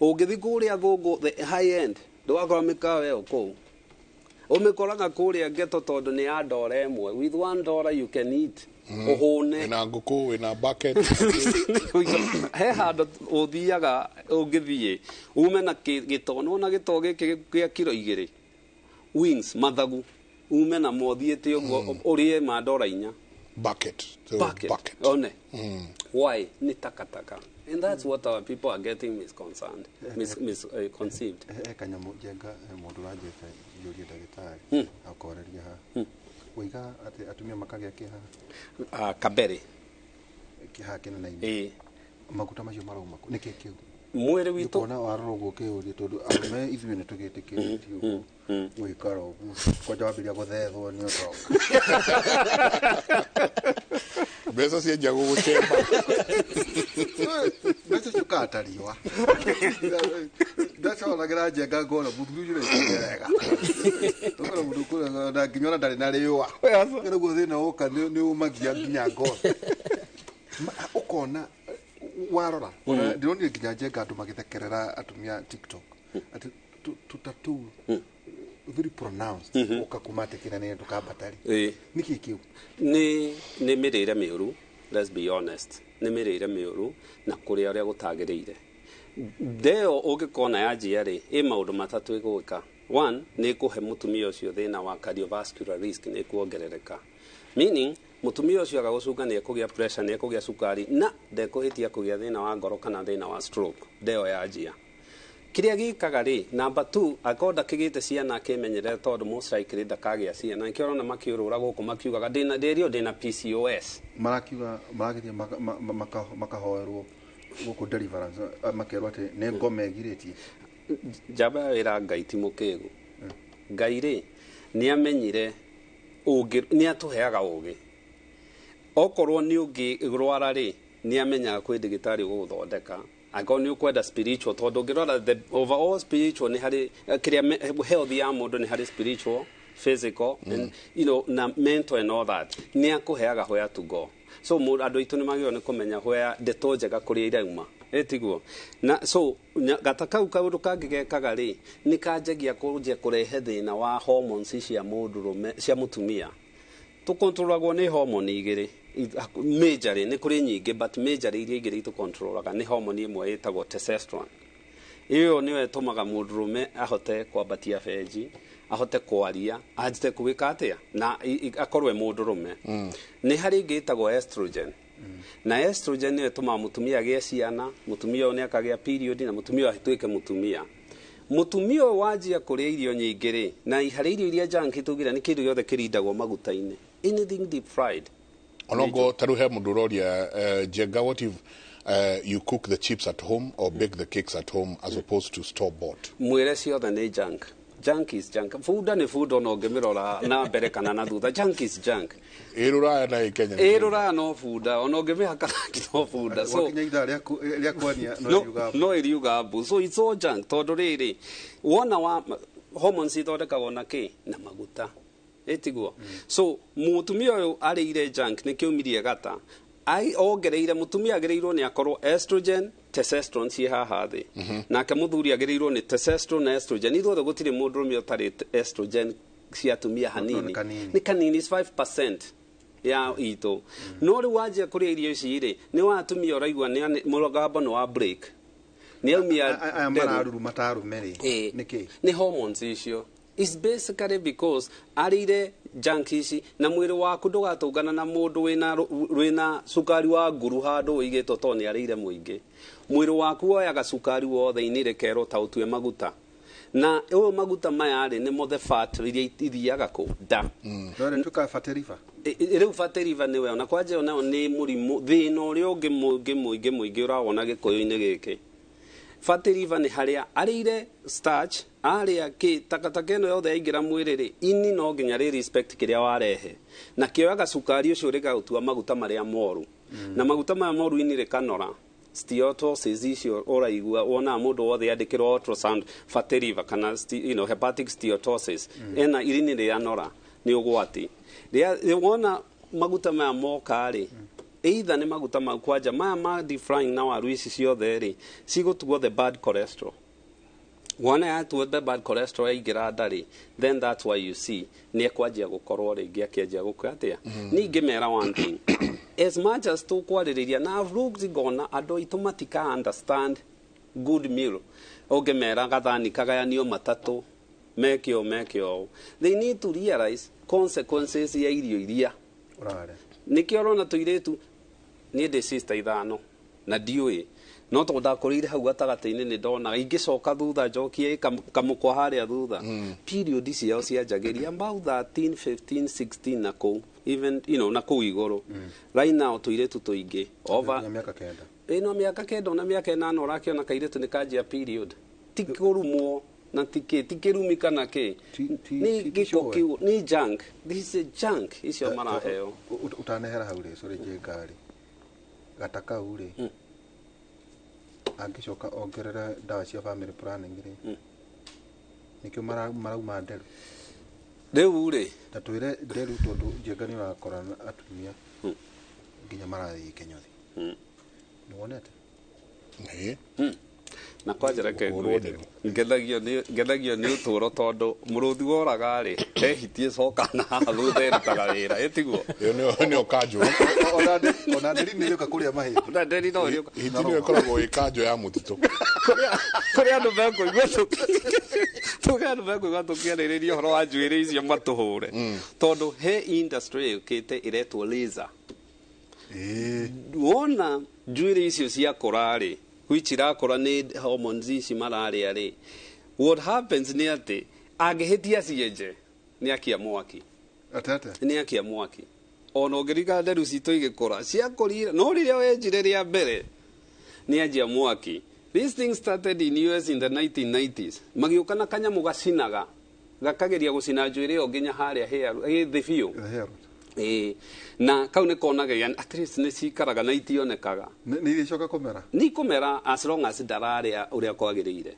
Ũngĩthiĩ kũrĩa thũngũ the high end, ndũgakora mĩkawa ĩyo kũu. Ũmĩkoraga kũrĩa ghetto tondũ nĩ ya ndora ĩmwe. With $1 you can eat. Ũhũne. Wĩna ngũkũ, wĩna bucket. He handũ ũthiaga, ũngĩthiĩ ume na gĩtoo, nĩwona gĩtoo gĩkĩ gĩa kiro 2 wings, mathagu, ume na mothiĩte ũguo ũrĩe ma ndora 4. Bucket. So, bucket. Bucket. One. Why? Nĩ takataka. And that's what our people are getting misconcerned, misconceived. He kanyamũ njenga, he mũndũ ũranjĩte njũrie ndagĩtarĩ akoreria haha, waiga atĩ atumia makagĩa kĩhaha. Kabere. Kĩhaha kĩnene-inĩ. Ĩĩ. Maguta macio marauma kũ? Nĩkĩ kĩu? Mwĩrĩ witũ. Nĩkuona warora ũguo kĩũria, tondũ arũme ithuĩ nĩ tũgĩtĩkĩrĩtio ũguo gwĩkara ũguo, kwanja wambĩrĩria gũthethwo nĩ ũtonga. Mbeca cianjia gũgũcemba. Mbeca ciũkaga ta riũa. Ndaconagĩra njenga ngona mũthuri ũcio nĩaikaraga wega. Ũkona mũndũ kũrĩa na nginya ona ndarĩ na riũa. Nĩguo thĩna woka nĩ ũmagia nginya ngoro. Ũkona warora ona ndĩronire nginya njenga andũ magĩthekerera atumia TikTok atĩ tũtatu very pronounced ũka kuma atĩ kĩnene ndũkambatari. Nĩkĩ kĩu? Nĩ mĩrĩre mĩũru, let's be honest, nĩ mĩrĩre mĩũru na kũrĩa ũrĩa gũtagĩrĩire. Ndeo ũngĩkona yanjia rĩ, ĩ maũndũ matatũ ĩgwĩka. One, nĩ ĩkũhe mũtumia ũcio thĩna wa cardiovascular risk, nĩ ĩkuongerereka, meaning mũtumia ũcio agagũcunga nĩ ekũgĩa pressure, nĩ ekũgĩa cukari, na ndekũhĩtia kũgĩa thĩna wa ngoro kana thĩna wa stroke ndeo yanjia. Kĩrĩa gĩkaga rĩ, number 2, akorwo ndakĩgĩte ciana akĩmenyerere, tondũ most likely ndakagĩa ciana. Nĩkĩo ũrona makĩũrũra gũkũ makiugaga ndĩna ndĩrio ndĩna PCOS. Marakiuga maragĩthiĩ makahoerwo gũkũ deliverance, makerwo atĩ nĩ ngoma ĩgirĩtie. Njamba ya wĩra Ngai ti mũkĩgu. Ngai rĩ, nĩ amenyire ũngĩ, nĩ atũheaga ũgĩ. Okorwo nĩ ũngĩrwara rĩ, nĩ amenyaga kwĩ ndagĩtarĩ ũgũgũthondeka. Angĩkorwo nĩ ũkwenda spiritual, tondũ ũngĩrora the overall spiritual nĩ harĩ kĩrĩa health ya mũndũ, nĩ harĩ spiritual, physical and, you know, na mental and all that. Nĩ akũheaga where to go. So mũndũ, andũ aitũ nĩ magĩrĩirwo nĩ kũmenya where ndeto njega kũrĩa irauma. Ĩtiguo na so gata kau kaũndũ kangĩ gekaga rĩ, nĩ kanjagia kũnjia kũrehe thĩna wa hormones cia mũndũrũme, cia mũtumia. Tũkontrolagwo nĩ hormone igĩrĩ majorly, nĩ kũrĩ nyingĩ but majorly iria igĩrĩ itũkontrolaga nĩ hormone ĩmwe ĩtagwo testosterone. Ĩyo nĩyo ĩtũmaga mũndũrũme ahote kwambatia benji, ahote kwaria, ahote gwĩka atĩa na akorwo e mũndũrũme. Nĩ harĩ ĩngĩ ĩtagwo estrogen. Na estrogen nĩyo ĩtũmaga mũtumia agĩe ciana, mũtumia ũyũ nĩ akagĩa period, na mũtumia ũyũ atuĩke mũtumia. Mũtumia ũyũ wanjia kũrĩa irio nyingĩ rĩ, na harĩ irio iria junk tugire nĩ kĩndũ gĩothe kĩrindagwo maguta-inĩ, anything deep fried. Onongo taru he mũndũ ũroria, Njenga, what if you cook the chips at home or bake the cakes at home as opposed to store bought? Mwĩre ciothe nĩ junk. Junk is junk. Bunda nĩ bunda, ona ũngĩmĩrora na mbere kana na thutha, junk is junk. Ĩ rũraya na ĩ Kenya? Ĩ rũraya no bunda, ona ũngĩmĩhaka rangi no bunda. So wakinya ithaa rĩa kwania no iriuga. No iriuga mbu. So it's all junk, tondũ rĩrĩ wona wa hormones ithondekagwo na kĩ? Na maguta. Ĩtiguo? So mũtumia ũyũ arĩire junk, nĩ kĩumirie gata. Ai ongereire, mũtumia agĩrĩirwo nĩ akorwo estrogen, testosterone ciĩ haha thĩ, nake mũthuri agĩrĩirwo nĩ testosterone na estrogen. Ithuothe gũtirĩ mũndũrũme ũtarĩ estrogen cia atumia hanini. Nĩ kanini. Nĩ kanini, is 5% ya itũ. No rĩu wanjia kũrĩa irio ici rĩ, nĩ wa atumia ũraigua nĩ mũgambo nĩ wa break, nĩ aumia Aya nderu. Mararuruma ta arũme rĩ, nĩkĩ? Nĩ hormones icio. It's basically because arĩire junk ici, na mwĩrĩ waku ndũgatũngana na mũndũ wĩna cukari wa nguru handũ ũigĩtwo, tondũ nĩ arĩire mũingĩ. Mwĩrĩ waku woyaga cukari wothe ini rĩkerwo ta ũtue maguta, na ũyũ maguta maya rĩ, nĩmo the fat iria ithiaga kũ nda. No nĩ tuĩkaga fatty liver. Rĩu fatty liver nĩwe ona kwanja nayo nĩ mũrimũ, thĩna ũrĩa ũngĩ mũingĩ mũingĩ mũingĩ ũrawona gĩkũyũ-inĩ gĩkĩ. Fatty liver nĩ harĩa arĩire starch, arĩa kĩ takataka ĩno yothe yaingĩra mwĩrĩ rĩ, ini no nginya rĩ respect kĩrĩa warehe, na kĩoyaga cukari ũcio rĩgaũtua maguta marĩa moru, na maguta maya moru ini rĩkanora steatosis icio ũraigua wonaga mũndũ wothe yandĩkĩrwo ultrasound, fatty liver kana hepatic steatosis, ena irini rĩanora nĩ ũgwati. Rĩa wona maguta maya moka rĩ, Either nĩ maguta mau kwanja maya ma deep frying na waru ici ciothe rĩ, cigũtuo the bad cholesterol. Wona yatuo the bad cholesterol yaingĩra nda rĩ, then that's why you see nĩ ekwanjia gũkorwo rĩngĩ akĩanjia gũka atĩa. Ningĩ mera one thing, as much as tũkwarĩrĩria na I've looked, ngona andũ aitũ matika understand good meal. Ũngĩmera gathani kagayanio matatũ meke ũũ meke ũũ, they need to realize consequences ya irio iria ũrarĩa. Nĩkĩo ũrona tũirĩtu, niĩ ndĩ sister ithano na ndiũĩ, no tondũ ndakũrĩire hau gatagatĩ-inĩ, nĩ ndonaga ingĩcoka thutha njokie kamũkwa harĩa thutha, period ciao cianjagĩria about 13, 15, 16 na kũu, even na kũu igũrũ. Right now tũirĩtu tũingĩ over nginya mĩaka 9. Ĩno mĩaka 9 na mĩaka 8 ũrakĩona kairĩtu nĩ kanjia period. Ti kũrumwo na ti kĩ, ti kĩrumi kana kĩ. Nĩ ti gĩko sure. kĩu nĩ junk. This is junk icio maraheo. Ũtanehera hau rĩ, sorry, Njenga rĩ, gata kau rĩ, angĩcoka ongerere ndawa cia family planning rĩ, nĩkĩo marauma nderu. Rĩu rĩ, Ta twĩre nderu, tondũ Njenga nĩ ũrakora na atumia nginya marathiĩ kĩnyũthi. Nĩ wonete? Ĩĩ. Na kwanja reke Gũkũrwo ngwĩre, nderu. Ngenagio nĩ ũtũũro, tondũ mũrũthi woraga rĩ, he hiti ĩcoka na haha thutha ĩrutaga wĩra, ĩtiguo? Ĩyo nĩyo kanjũ. Ona nderi nĩ ĩrĩũka kũrĩa mahĩndĩ. Na nderi no ĩrĩũka. Hiti nĩyo ĩkoragwo ĩ kanjũ ya mũtitũ. Kũrĩa andũ mekũigua tũkĩ andũ mekũigua tũkĩarĩrĩria ũhoro wa njuĩrĩ icio matũhũre, tondũ he industry yũkĩte ĩretwo laser. Wona njuĩrĩ icio ciakũra rĩ, which irakũra nĩ hormones ici mararĩa rĩ, what happens nĩ atĩ angĩhĩtia cienje nĩ akia mwaki. Atete. Nĩ akia mwaki. Ona ũngĩringa nderu citũ igĩkũra ciakũrire, no rĩrĩa wenjire rĩa mbere nĩ anjia mwaki. This thing started in US in the 1990s. Magĩũka na kanyamũ gacinaga, gakageria gũcina njuĩrĩ ĩyo nginya harĩa hair ĩ thĩ biũ. The hair. Ĩĩ, na kau nĩ konaga at least nĩ cikaraga na itionekaga. Nĩ irĩcoka kũmera. Nĩ ikũmera as long as ndararĩa ũrĩa kwagĩrĩire.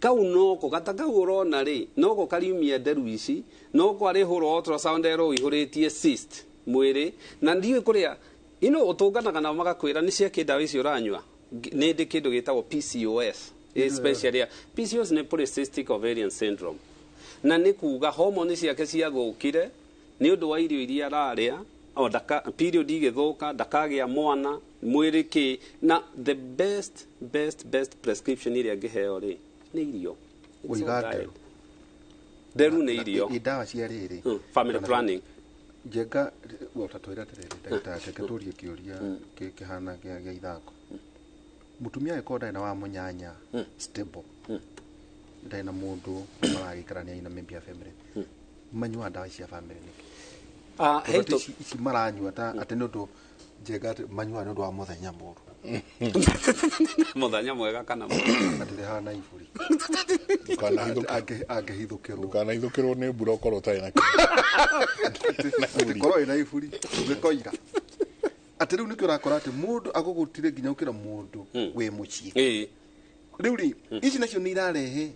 Kau noko gata kau ũrona rĩ, noko kariumia nderu ici, noko arĩhũrwo ultrasound erwo ihũrĩtie cyst mwĩrĩ na ndiũĩ kũrĩa ino ũtũnganaga nao magakwĩra nĩ cia kĩ ndawa icio ũranyua. Nĩ ndĩ kĩndũ gĩtagwo PCOS, especially ya PCOS nĩ polycystic ovarian syndrome, na nĩ kuga hormone ciake ciathũkire nĩ ũndũ wa irio iria ararĩa, o ndaka period igĩthũka, ndakagĩa mwana mwĩrĩ kĩ. Na the best best best prescription ĩrĩa angĩheo rĩ, nĩ irio. It's all Ũiga diet. nderu. Nderu nĩ irio. I ndawa cia rĩrĩ. Family planning. Njenga ũtatwĩra atĩrĩrĩ, ndagĩtarĩ, reke tũrie kĩũria kĩhana gĩa ithako. Mũtumia angĩkorwo ndarĩ na wa mũnyanya stable, ndarĩ na mũndũ maragĩikarania na maybe a family, manyuaga ndawa cia family nĩkĩ? Ah, Tondũ he atĩ ici maranyua ta atĩ nĩ ũndũ, Njenga, atĩ manyuaga nĩ ũndũ wa mũthenya mũru. Mũthenya mwega kana mũru. Atĩ rĩhana iburi. Angĩhithũkĩrwo. Ndũkanahithũkĩrwo nĩ mbura ũkorwo ũtarĩ na Atĩ korwo wĩna iburi ũngĩkoira atĩ rĩu nĩkĩo ũrakora atĩ mũndũ agũgũtire nginya ũkĩra mũndũ wĩ mũciĩ. Rĩu rĩ, ici nacio nĩ irarehe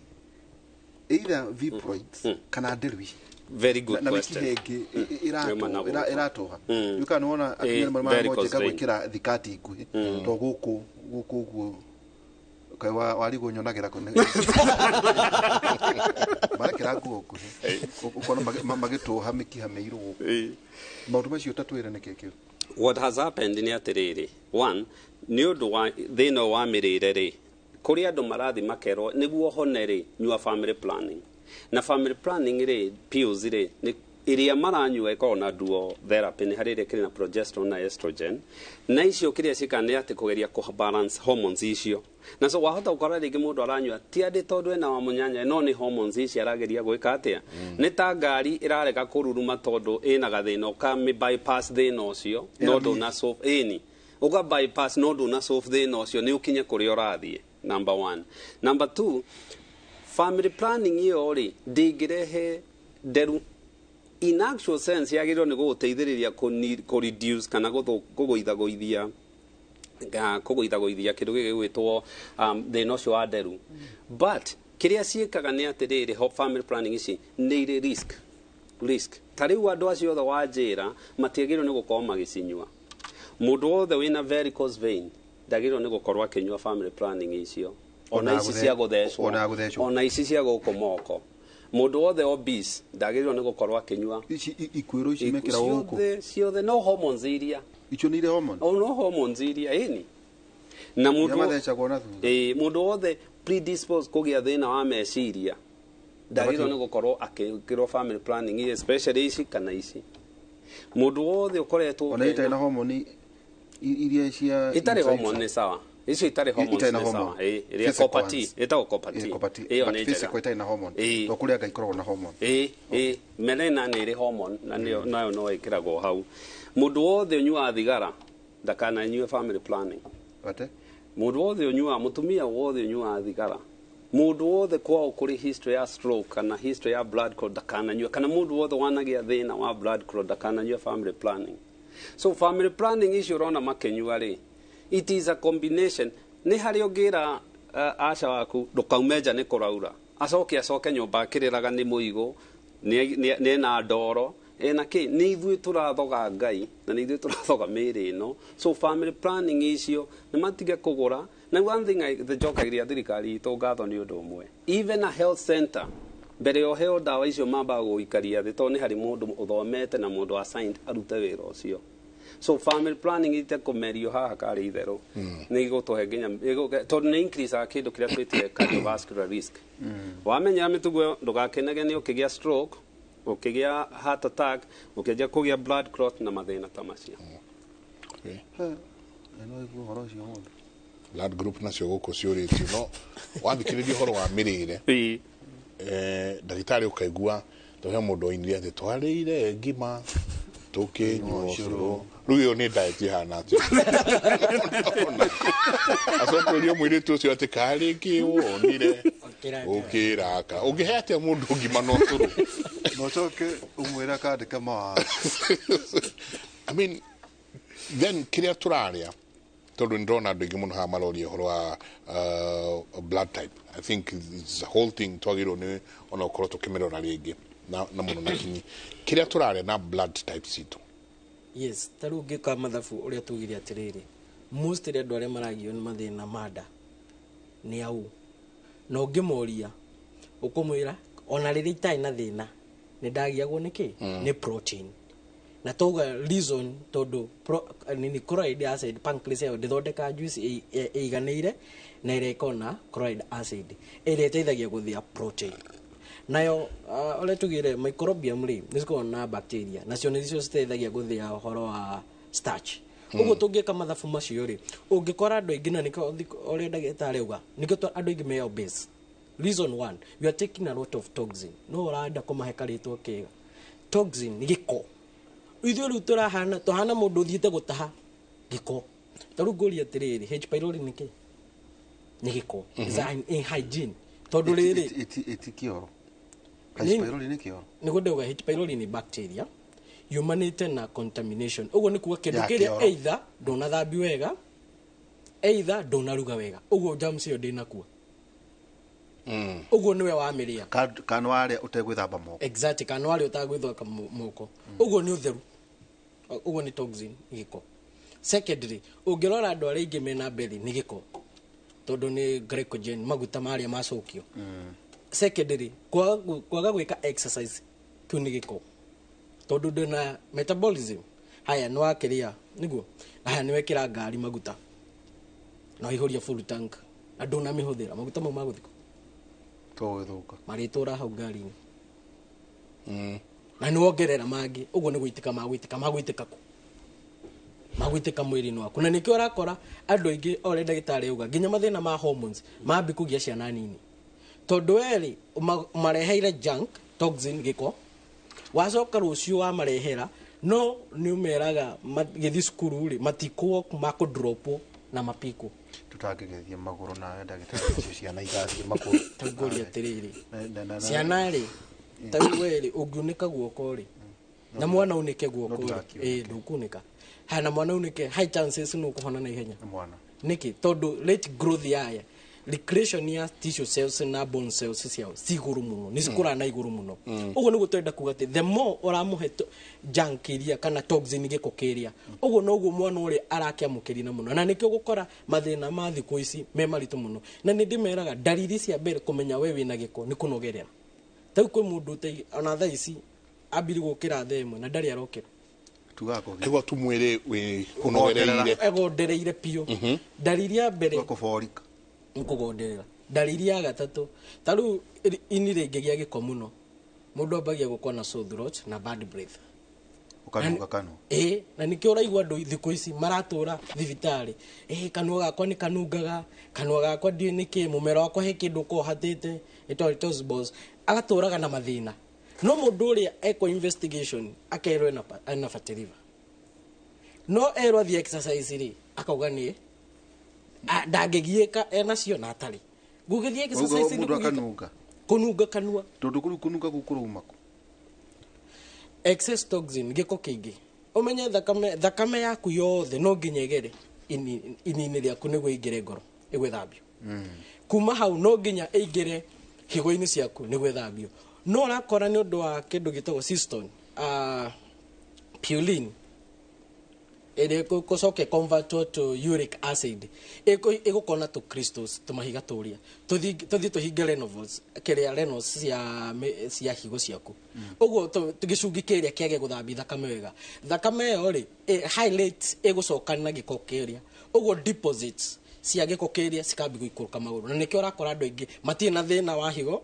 either fibroids kana nderu ici Very good na question. mĩkiha ĩngĩ Yuma na gũkũ. ĩratũha. Rĩu kana nĩwona atumia nĩ varicose mamonjeka vein. gwĩkĩra thikati nguhĩ to gũkũ gũkũ ũguo kaĩ warigwo nyonagĩra kũ marekĩra nguo nguhĩ, ũkona magĩtũha mĩkiha mĩirũ gũkũ. Maũndũ macio tatwĩre nĩkĩ kĩu. What has happened nĩ atĩrĩrĩ, one, nĩ ũndũ wa thĩna ũyũ wa mĩrĩre rĩ, kũrĩ andũ marathi makerwo nĩguo hone rĩ, nyua family planning. Na family planning rĩ, pills rĩ, nĩ ĩrĩa maranyua ĩkoragwo na dual therapy, nĩ harĩ ĩrĩa ĩkĩrĩ na progesterone na estrogen, na icio kĩrĩa ciĩkaga nĩ atĩ kũgeria kũ balance hormones icio. Na so wahota gũkora rĩngĩ mũndũ aranyua ti atĩ tondũ ena wa mũnyanya, no nĩ hormones ici arageria gwĩka atĩa. Nĩ ta ngari ĩrarega kũruruma tondũ ĩna gathĩna, ũkamĩ bypass thĩna ũcio, no ndũna solve ĩni ũga bypass, no ndũna solve thĩna ũcio nĩ ũkinye kũrĩa ũrathiĩ. Number one. Number two, family planning ĩyo rĩ, ndĩngĩrehe nderu. In actual sense yagĩrĩirwo nĩ gũgũteithĩrĩria kũ reduce kana kũgũithagũithia kũgũithagũithia kĩndũ gĩkĩ gĩgwĩtwo thĩna ũcio wa nderu. But kĩrĩa ciĩkaga nĩ atĩrĩrĩ, family planning ici nĩ irĩ risk. Ta rĩu andũ acio othe wanjĩra matiagĩrĩirwo nĩ gũkorwo magĩcinyua. Mũndũ wothe wĩna varicose vein ndagĩrĩirwo nĩ gũkorwo akĩnyua family planning icio, ona Ona ici cia gũthecwo, ona ya gũthecwo. Ona ici cia gũkũ moko. Mũndũ wothe obese ndagĩrĩirwo nĩ gũkorwo akĩnyua. Ici ikuĩrwo ici mekĩragwo gũkũ? Ciothe, ciothe, no hormones iria. Icio nĩ irĩ hormone? O no hormones iria, ĩni na Iria mũndũ mathecagwo na thutha? Ĩĩ, mũndũ wothe predisposed kũgĩa thĩna wa meciria ndagĩrĩirwo nĩ gũkorwo akĩkĩrwo family planning, especially ici kana ici. Mũndũ wothe ũkoretwo Ona itarĩ na hormone, iria cia itarĩ hormone nĩ sawa, icio itarĩ hormones Itarĩ na nĩ sawa. hormone. Ĩĩ, ĩrĩa Physical copper T ones. ĩtagwo copper T. Ĩĩ, copper T. Ĩyo But nĩ physical njega. itarĩ na hormone. Ĩĩ. To kũrĩ anga ikoragwo na hormone. Ĩĩ, melena nĩ ĩrĩ hormone na nĩyo nayo no ĩkĩragwo hau. Mũndũ wothe ũnyuaga thigara ndakananyue family planning. Ate? Mũndũ wothe ũnyuaga, mũtumia wothe ũnyuaga thigara, mũndũ wothe kwao kũrĩ history ya stroke kana history ya blood clot ndakananyue, kana mũndũ wothe wanagĩa thĩna wa blood clot ndakananyue family planning. So family planning icio ũrona makĩnyua rĩ, it is a combination. Nĩ harĩ ũngĩra aca waku ndũkaume nja nĩ kũraura, acoke nyũmba akĩrĩraga nĩ mũigũ, nĩ ena ndoro, ena kĩ. Nĩ ithuĩ tũrathoga Ngai na nĩ ithuĩ tũrathoga mĩĩrĩ ĩno. So family planning icio nĩ matige kũgũra. Na one thing the njokagĩria thirikari itũ ngatho nĩ ũndũ ũmwe, even a health center mbere ya ũheo ndawa icio mambaga gũikaria thĩ, tondũ nĩ harĩ mũndũ ũthomete na mũndũ assigned arute wĩra ũcio. So family planning ite kũmerio haha karĩ itherũ nĩ igũtũhe nginya tondũ nĩ increase kĩndũ kĩrĩa twĩtire cardiovascular risk. Wamenyera mĩtugo ĩyo, ndũgakenage nĩ ũkĩgĩa stroke, ũkĩgĩa heart attack, ũkĩanjia kũgĩa blood clot na mathĩna ta macio. Okay. No iguo ũhoro ũcio mũndũ. Blood group nacio gũkũ ciũrĩtio, no wathikĩrĩria ũhoro wa mĩrĩre, ndagĩtarĩ, ũkaigua to he mũndũ oinire atĩ twarĩire ngima tũkĩnyua ũcũrũ. Rĩu ĩyo nĩ diet ĩhana atĩa? Acoka ũrie mũirĩtu ũcio atĩ karĩ kĩ wonire ũkĩraka. Ũngĩhe atĩa mũndũ ngima na ũcũrũ? Na ũcoke ũmwĩre akandĩka mawatho. I mean, then kĩrĩa tũrarĩa, tondũ nĩndĩrona andũ aingĩ mũno haha maroria ũhoro wa blood type. I think it's a whole thing twagĩrĩirwo nĩ ona gũkorwo tũkĩmĩrora rĩngĩ na mũno na kinyi, kĩrĩa tũrarĩa na blood type citũ. Yes, ta rĩu ũngĩka mathabu ũrĩa tugire atĩrĩrĩ, mostly andũ arĩa maragio nĩ mathĩna ma nda nĩ au, na ũngĩmoria ũkũmwĩra ona rĩrĩa itarĩ na thĩna nĩ ndagiagwo nĩ kĩ nĩ protein, na tauga reason tondũ nini chloride acid, pancreas yayo ndĩthondekaga juice ĩiganĩire na ĩrĩa ĩkoragwo na chloride acid ĩrĩa ĩteithagia gũthĩa protein. Nayo ũrĩa tugire microbiome rĩ, nĩ cikoragwo na bacteria, nacio nĩcio citeithagia gũthĩa ũhoro wa starch. Ũguo tũngĩka mathabu macio rĩ, ũngĩkora andũ aingĩ, na nĩkĩo ũrĩa ndagĩtarĩ auga, nĩkĩo andũ aingĩ me obese. Reason one, you are taking a lot of toxin. No ũrenda kũmahe karĩtwa kega, toxin nĩ gĩko. Ithuĩ rĩu tũrahana tũhana mũndũ ũthiĩte gũtaha gĩko. Ta rĩu ngũria atĩrĩrĩ, H pylori nĩ kĩ? Nĩ gĩko. Is an hygiene, tondũ rĩrĩ Ĩti kĩoro? H pylori nĩ kĩoro? Nĩguo ndauga H pylori nĩ bacteria yumanĩte na contamination. Ũguo nĩ kuga kĩndũ Ya kĩrĩa kĩoro. either ndũnathambi wega, either ndũnaruga wega, ũguo germs ĩyo ndĩnakua, ũguo nĩwe wamĩrĩa. Kana warĩa ũtegwĩthamba moko. Exactly, kana warĩa ũtagwĩthamba moko, ũguo nĩ ũtheru, ũguo nĩ toxin, gĩko. Secondly, ũngĩrora andũ arĩa aingĩ mena belly nĩ gĩko, tondũ nĩ glycogen, maguta marĩa macokio. Secondary, kwaga gwĩka exercise, kĩu nĩ gĩko, tondũ ndĩna metabolism. Haya, nĩ wakĩrĩa nĩguo, haya, nĩ wekĩra ngari maguta na waihũria full tank na ndũnamĩhũthĩra, maguta mau magũthikũ Tũgũgĩthũka. Marĩtũra hau ngari-inĩ na nĩ wongerera mangĩ. Ũguo nĩ gũitĩka magũitĩka, magũitĩka kũ? Magũitĩka mwĩrĩ-inĩ waku. Na nĩkĩo ũrakora andũ aingĩ, o ũrĩa ndagĩtarĩ auga, nginya mathĩna ma hormones mambi kũgĩa ciana nini, tondũ werĩ mareheire junk, toxin, gĩko. Wacoka rũciũ wamarehera, no nĩ ũmeraga gĩthiĩ cukuru rĩ, matikwo makũdropwo na mapikwo. Tũtangĩgĩthiĩ magũrũ nawe ndagĩtarĩ, icio ciana igathiĩ magũrũ. Tangũria atĩrĩrĩ, Na ciana rĩ, ta rĩu we rĩ, ũngiunĩka guoko rĩ, na mwana unĩke guoko No rĩ, ndũgakiunĩke. ĩ ndũkunĩka haya, na mwana unĩke, high chances nĩ ũkũhona na ihenya. Na mwana. Nĩkĩ? Tondũ late growth yaya Recreation ya tissue cells na bone cells ciao ci igũrũ mũno, nĩ cikũraga na igũrũ mũno. Ũguo nĩguo twenda kuga atĩ the more ũramũhe junk iria kana toxin, gĩko kĩrĩa, ũguo noguo mwana ũrĩa arakĩamũkĩria na mũno, na nĩkĩo gũkora mathĩna ma thikũ ici me maritũ mũno. Na nĩ ndĩmeraga ndariri cia mbere kũmenya we wĩna gĩko nĩ kũnogerera. Tarĩu kwĩ mũndũ ona thaa ici ambiri gũkĩra thaa 1 na ndarĩ arokĩra. Tugaga kũgĩa. Aigua tu mwĩrĩ wĩ ũnogereire. Egondereire biũ. Ndariri ya mbere Kũborika. Nĩ kũgonderera. Ndariri ya gatatũ, ta rĩu ini rĩngĩgĩa gĩko mũno, mũndũ ambagia gũkorwo na sore throat na bad breath. Ũkanunga kanua. Ĩĩ, na nĩkĩo ũraigua andũ thikũ ici maratũra thibitarĩ, ĩ kanua gakwa nĩ kanungaga, kanua gakwa ndiũĩ nĩkĩ, mũmero wakwa he kĩndũ ũkorwo hatĩte balls, agatũraga na mathĩna. No mũndũ ũrĩa ekwo investigation akerwo ena fatty liver, no erwo athiĩ exercise rĩ, akauga nĩ ndangĩgiĩka enacio na atarĩ gũgĩthiĩ exercise nĩ Mũndũ kũgiĩka. Akanunga. Kũnunga kanua. Tondũ kũrĩu kũnunga kũu kũrauma kũ? Excess toxin, gĩko kĩingĩ. Ũmenye thakame yaku yothe no nginya ĩgere ini-inĩ rĩaku nĩguo ĩingĩre ngoro ĩgwĩthambio. Kuma hau no nginya ĩingĩre higo-inĩ ciaku nĩguo ĩthambio. No ũrakora nĩ ũndũ wa kĩndũ gĩtagwo cystone, purine ĩrĩa ĩgũcoka convert to uric acid, ĩgũkorwo na tũ crystals, tũmahiga tũrĩa tũthiĩ tũhinge renals, kĩrĩa renals cia higo ciaku. Ũguo gĩcungi kĩrĩa kĩage gũthambia thakame wega. Thakame ĩyo rĩ, high rate ĩgũcoka na gĩko kĩrĩa, ũguo deposits cia gĩko kĩrĩa cikambia gũikũrũka magũrũ. Na nĩkĩo ũrakora andũ aingĩ matirĩ na thĩna wa higo,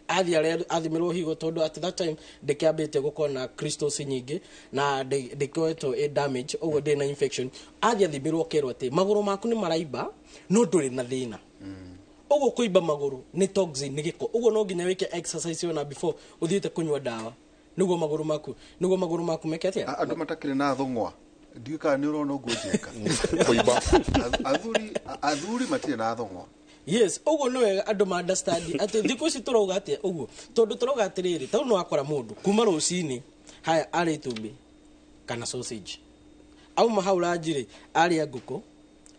athiĩ athimĩrwo higo, tondũ at that time ndĩkĩambĩte gũkorwo na crystals nyingĩ na ndĩkoretwo ĩ damage, ũguo ndĩ na infection. Athiĩ athimĩrwo kerwo atĩ magũrũ maku nĩ maraimba no ndũrĩ na thĩna. Ũguo kũimba magũrũ nĩ toxin, nĩ gĩko. Ũguo no nginya wĩke exercise ona before ũthiĩte kũnyua ndawa, nĩguo magũrũ maku meke atĩa? Andũ matakĩrĩ na thũng'wa, ndiũĩ kana nĩ ũrona ũguo njeka. Kũimba. Athuri matirĩ na thũng'wa. Yes, ũguo nĩ wega andũ ma understand atĩ thikũ ici tũrauga atĩa. Ũguo tondũ tũrauga atĩrĩrĩ, tondũ nĩ wakora mũndũ kuma rũcinĩ haya arĩ itumbĩ kana sausage, auma hau ranji rĩ, arĩa ngũkũ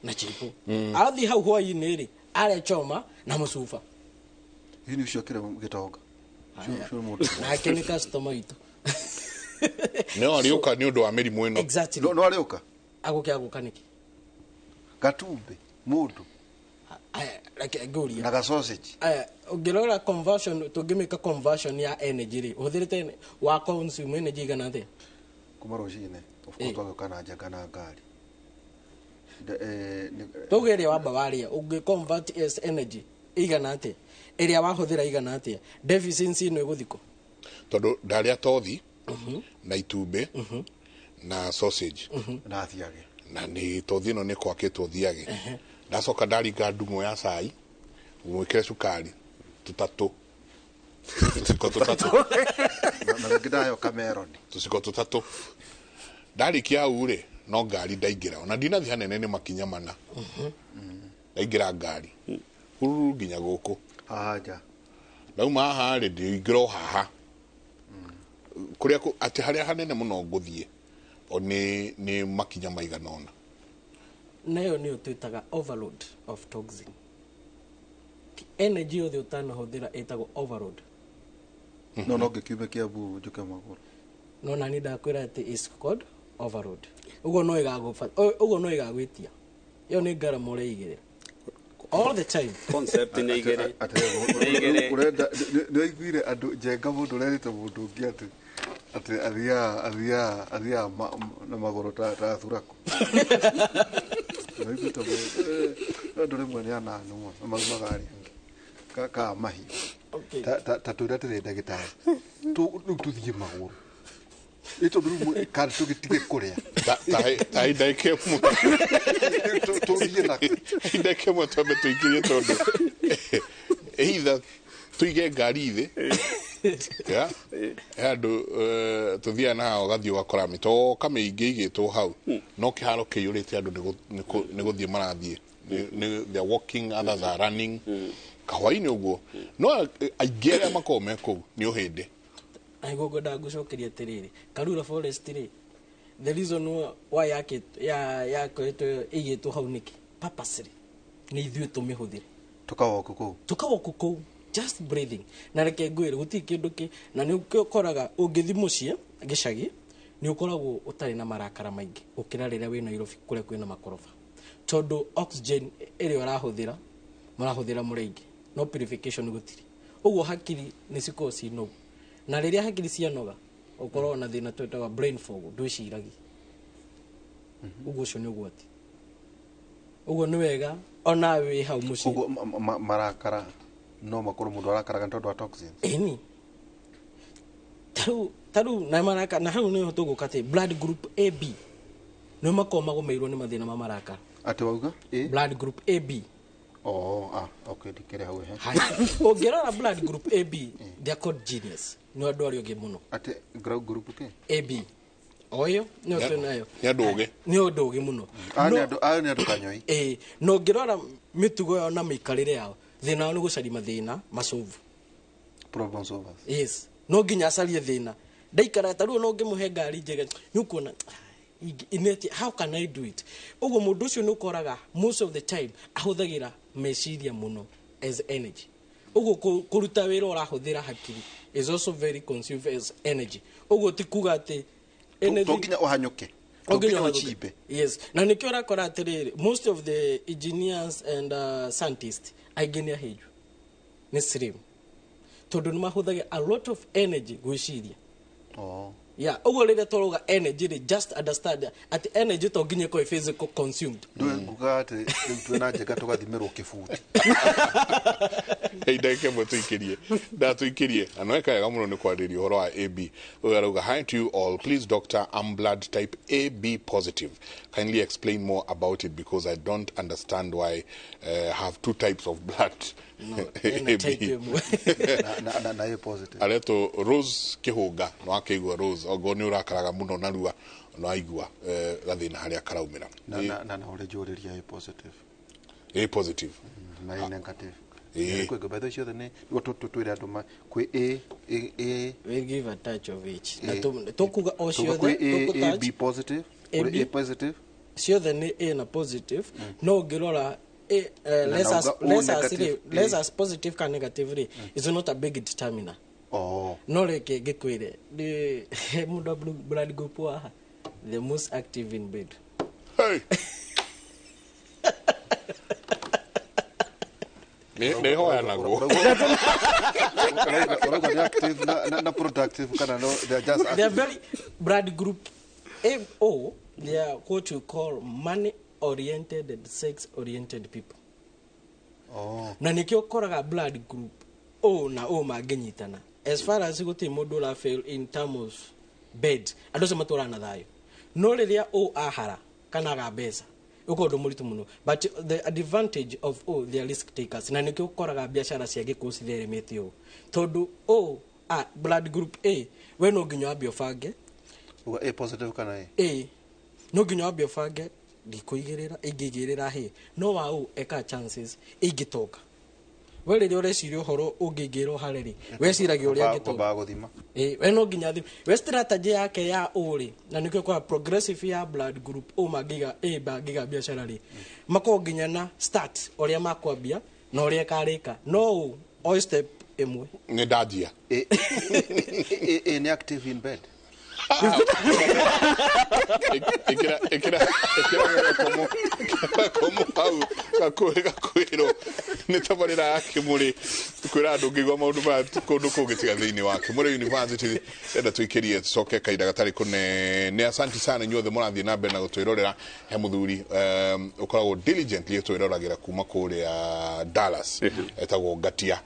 na chipo, athiĩ hau hwainĩ rĩ, arĩa choma na mũcuba. Hihi nĩ ũcio akĩrĩ gĩtonga? Ũcio nĩ mũndũ. Nake nĩ customer witũ. No arĩũka nĩ ũndũ wa mĩrimũ ĩno. Exactly. No arĩũka. Agũke agũka nĩkĩ? Gatumbĩ mũndũ. Aya, reke ngũrie. Na ga sausage. Aya, ũngĩrora conversion, tũngĩmĩka conversion ya energy rĩ, ũhũthĩrĩte wa consume energy igana atĩa? Kuma rũcinĩ, of course, twagĩũka na njenga na ngari. Tuge ĩrĩa wamba warĩa, ũngĩ convert as energy igana atĩa? Ĩrĩa wahũthĩra igana atĩa? Deficiency ĩno ĩgũthikwo. Tondũ ndarĩa tothi na itumbĩ na sausage. Na thiage. Na nĩ tothi ĩno nĩ kwakĩtwo thiage, ndacoka ndaringa ndung'o ya cai gwĩkĩre cukari tũtatũ, tũciko tũtatũ. Na rĩngĩ ndaheo kameroni. Tũciko tũtatũ. Ndarĩkia hau rĩ, no ngari ndaingĩra, ona ndinathiĩ hanene, nĩ makinya mana, ndaingĩra ngari hururu nginya gũkũ. Haha nja. Ndauma haha rĩ, ndĩingĩra o haha kũrĩa atĩ harĩa hanene mũno ngũthiĩ o nĩ makinya maigana ũna. Nayo nĩyo twĩtaga overload of toxin. Energy yothe ũtanahũthĩra ĩtagwo overload. No ngĩkiume Kiambu njũke magũrũ. No nani ndakwĩra atĩ is called overload. Ũguo no ũguo no ĩgagwĩtia. Ĩyo nĩ ngarama ũreigĩrĩra all the time. Concept nĩ igĩrĩ. Nĩ igĩrĩ. Ũrenda nĩ waiguire andũ njenga, mũndũ ũrerĩte mũndũ ũngĩ atĩ athiaga na magũrũ ta thuraku. Nĩwaiguĩte andũ rĩmwe nĩ ananu mũno na maumaga arĩa angĩ ka mahiũ. Okay. Ta twĩre atĩrĩ, ndagĩtarĩ, rĩu tũthiĩ magũrũ ĩ, tondũ rĩu kana tũgĩtige kũrĩa? Ta ndagĩka ĩmwe. Tũthiĩ na Ndagĩka ĩmwe twambe tũingĩrie, tondũ either tũige ngari thĩ ya he andũ, tũthiaga na haha, ũgathiĩ ũgakora mĩtoka mĩingĩ igĩtwo hau, no kĩharo kĩiyũrĩte andũ nĩ gũthiĩ marathiĩ. They are walking, others are running kahwainĩ ũguo, no aingĩ arĩa makoragwo me kũu nĩ ũhĩndĩ. Na nĩguo ngwendaga ngũcokeria atĩrĩrĩ, Karura Forest rĩ, the reason why yakoretwo ĩigĩtwo hau nĩkĩ purposely nĩ ithuĩ tũmĩhũthĩre. Tukawalk kuu. Tukawalk kuu just breathing. Na reke ngwire guti kindu ki na ni ukoraga ungithi mucii gicagi ni ukoragwo utari na marakara maingi ukira riria wi Nairobi kuria kwina makoroba. Tondu oxygen iri urahuthira murahuthira muringi no purification gutiri. Uguo hakiri ni cikoragwo ci nogu. Na riria hakiri cianoga ukoragwo na thina twetaga brain fog ndwiciragia. Uguo ucio ni ugwati. Uguo ni wega ona wi hau mucii. Uguo marakara no makorwo mundu arakaraga tondu wa toxins. Eni. Taru na maraka na hau ni tuguka ati blood group AB no makorwo magomeirwo ni mathina ma marakara. Ati wauga A blood group AB. Oh, ah, okay, ndikire hau he. Ũngĩrora blood group AB, they are called genius. Nĩ andũ arĩa ũngĩ mũno. Ati group ke? AB. Oyo, nĩ ũtũ nayo. Nĩ andũ ũgĩ. Nĩ andũ ũgĩ mũno. Ayo nĩ andũ kanyoi. Eh, no ũngĩrora mĩtugo yao na mĩikarĩre yao, thĩna wao nĩ gũcaria mathĩna macovu. Problem solvers. Yes. No nginya acarie thĩna. Ndaikara ta rĩu no ũngĩmũhe ngari njega, nĩ ũkuona ineti how can I do it? Uguo mundu ucio ni ukoraga most of the time ahuthagira meciria muno as energy. Uguo kuruta wira urahuthira hakiri is also very consumed as energy. Uguo ti kuga ati to nginya uhanyuke. To nginya uchimbe. Yes. Na nikio urakora atiriri most of the engineers and scientists aingĩ nĩ ahĩnju. Nĩ slim. Tondu ni mahuthagira a lot of energy gwiciria. Oh. Yeah, uguo rĩrĩa tũrauga energy rĩ, just understand at energy to nginya ĩkorwo physical consumed. Ndũĩ nguga atĩ rĩu twĩna njega tũgathimĩrwo kĩbuti. Hey, ndagĩka ĩmwe tũikĩrie. Ndatũikĩrie. Na nĩweka wega mũno nĩ kwarĩria ũhoro wa AB. Ũyũ arauga, hi to you all. Please, doctor, I'm blood type AB positive. Kindly explain more about it because I don't understand why I have two types of blood. No, ena type ĩmwe. Na A positive. Aretwo Rose Kĩhũnga, no akĩigua Rose, ogo nĩ ũrakaraga mũno narua, no aigua gathĩna harĩa karaumĩra. Na ũrĩa njũrĩria A positive. A positive. Na A negative. Kwĩ by the way ciothe nĩ nĩguo twĩre andũ kwĩ A A We give a touch of each. Na tũkuga o ciothe kwĩ A B positive, kwĩ A positive. Ciothe nĩ A na positive, no ũngĩrora less as positive ka negative rĩ is not a big determiner. Oh. No reke ngĩkwĩre nĩ mũndũ wa blood group wa the most active in bed. Hey. Nĩ hoyanagwo. Ũrauga nĩ active na productive kana no they are just active. They are very blood group AO, they are what you call money oriented and sex oriented people. Oh. Na nikio ukoraga blood group O na O mangĩnyitana. As far as gũtirĩ mũndũ ũra fail in terms of bed, andũ acio matũraga na thayũ. No rĩrĩa O ahara kana aga mbeca, ũkorwo ũndũ mũritũ mũno. But the advantage of O, they are risk takers. Na nikio ũkoraga biacara cia gĩkũyũ citheremete ũũ. Tondũ O, blood group A, we no nginya wambe ũbange. Uga A positive kana A? A. No nginya wambe ũbange ndikũigĩrĩra, ingĩigĩrĩra hĩ. No wa O eka chances ingĩtonga. We rĩrĩa ũreciria ũhoro ũngĩingĩrwo harĩ rĩ, weciragia ũrĩa angĩtonga. Kwambaga gũthima. We no nginya thime. We strategy yake ya O rĩ, na nĩkĩo kwa progressive ya blood group O mangĩiga A mangĩiga biacara rĩ, makorwo nginya na start ũrĩa makwambia na ũrĩa ĩkarĩka. No O, o step ĩmwe. Nĩ ndanjia. A nĩ active in bed. Ikira gakomo hau gakwĩrwo nĩ tabarĩra ya Kĩmũrĩ kwĩra andũ ngĩigua maũndũ maya kũndũ kũngĩ tiga thĩinĩ wa Kĩmũrĩ University. Enda tũikĩrie tũcoke kahinda gatarĩ kũnene. Asanti sana inyuothe mũrathiĩ na mbere na gũtwĩrorera. He mũthuri ũkoragwo diligently twĩroragĩra kuma kũrĩa Dallas, etagwo Ngatia.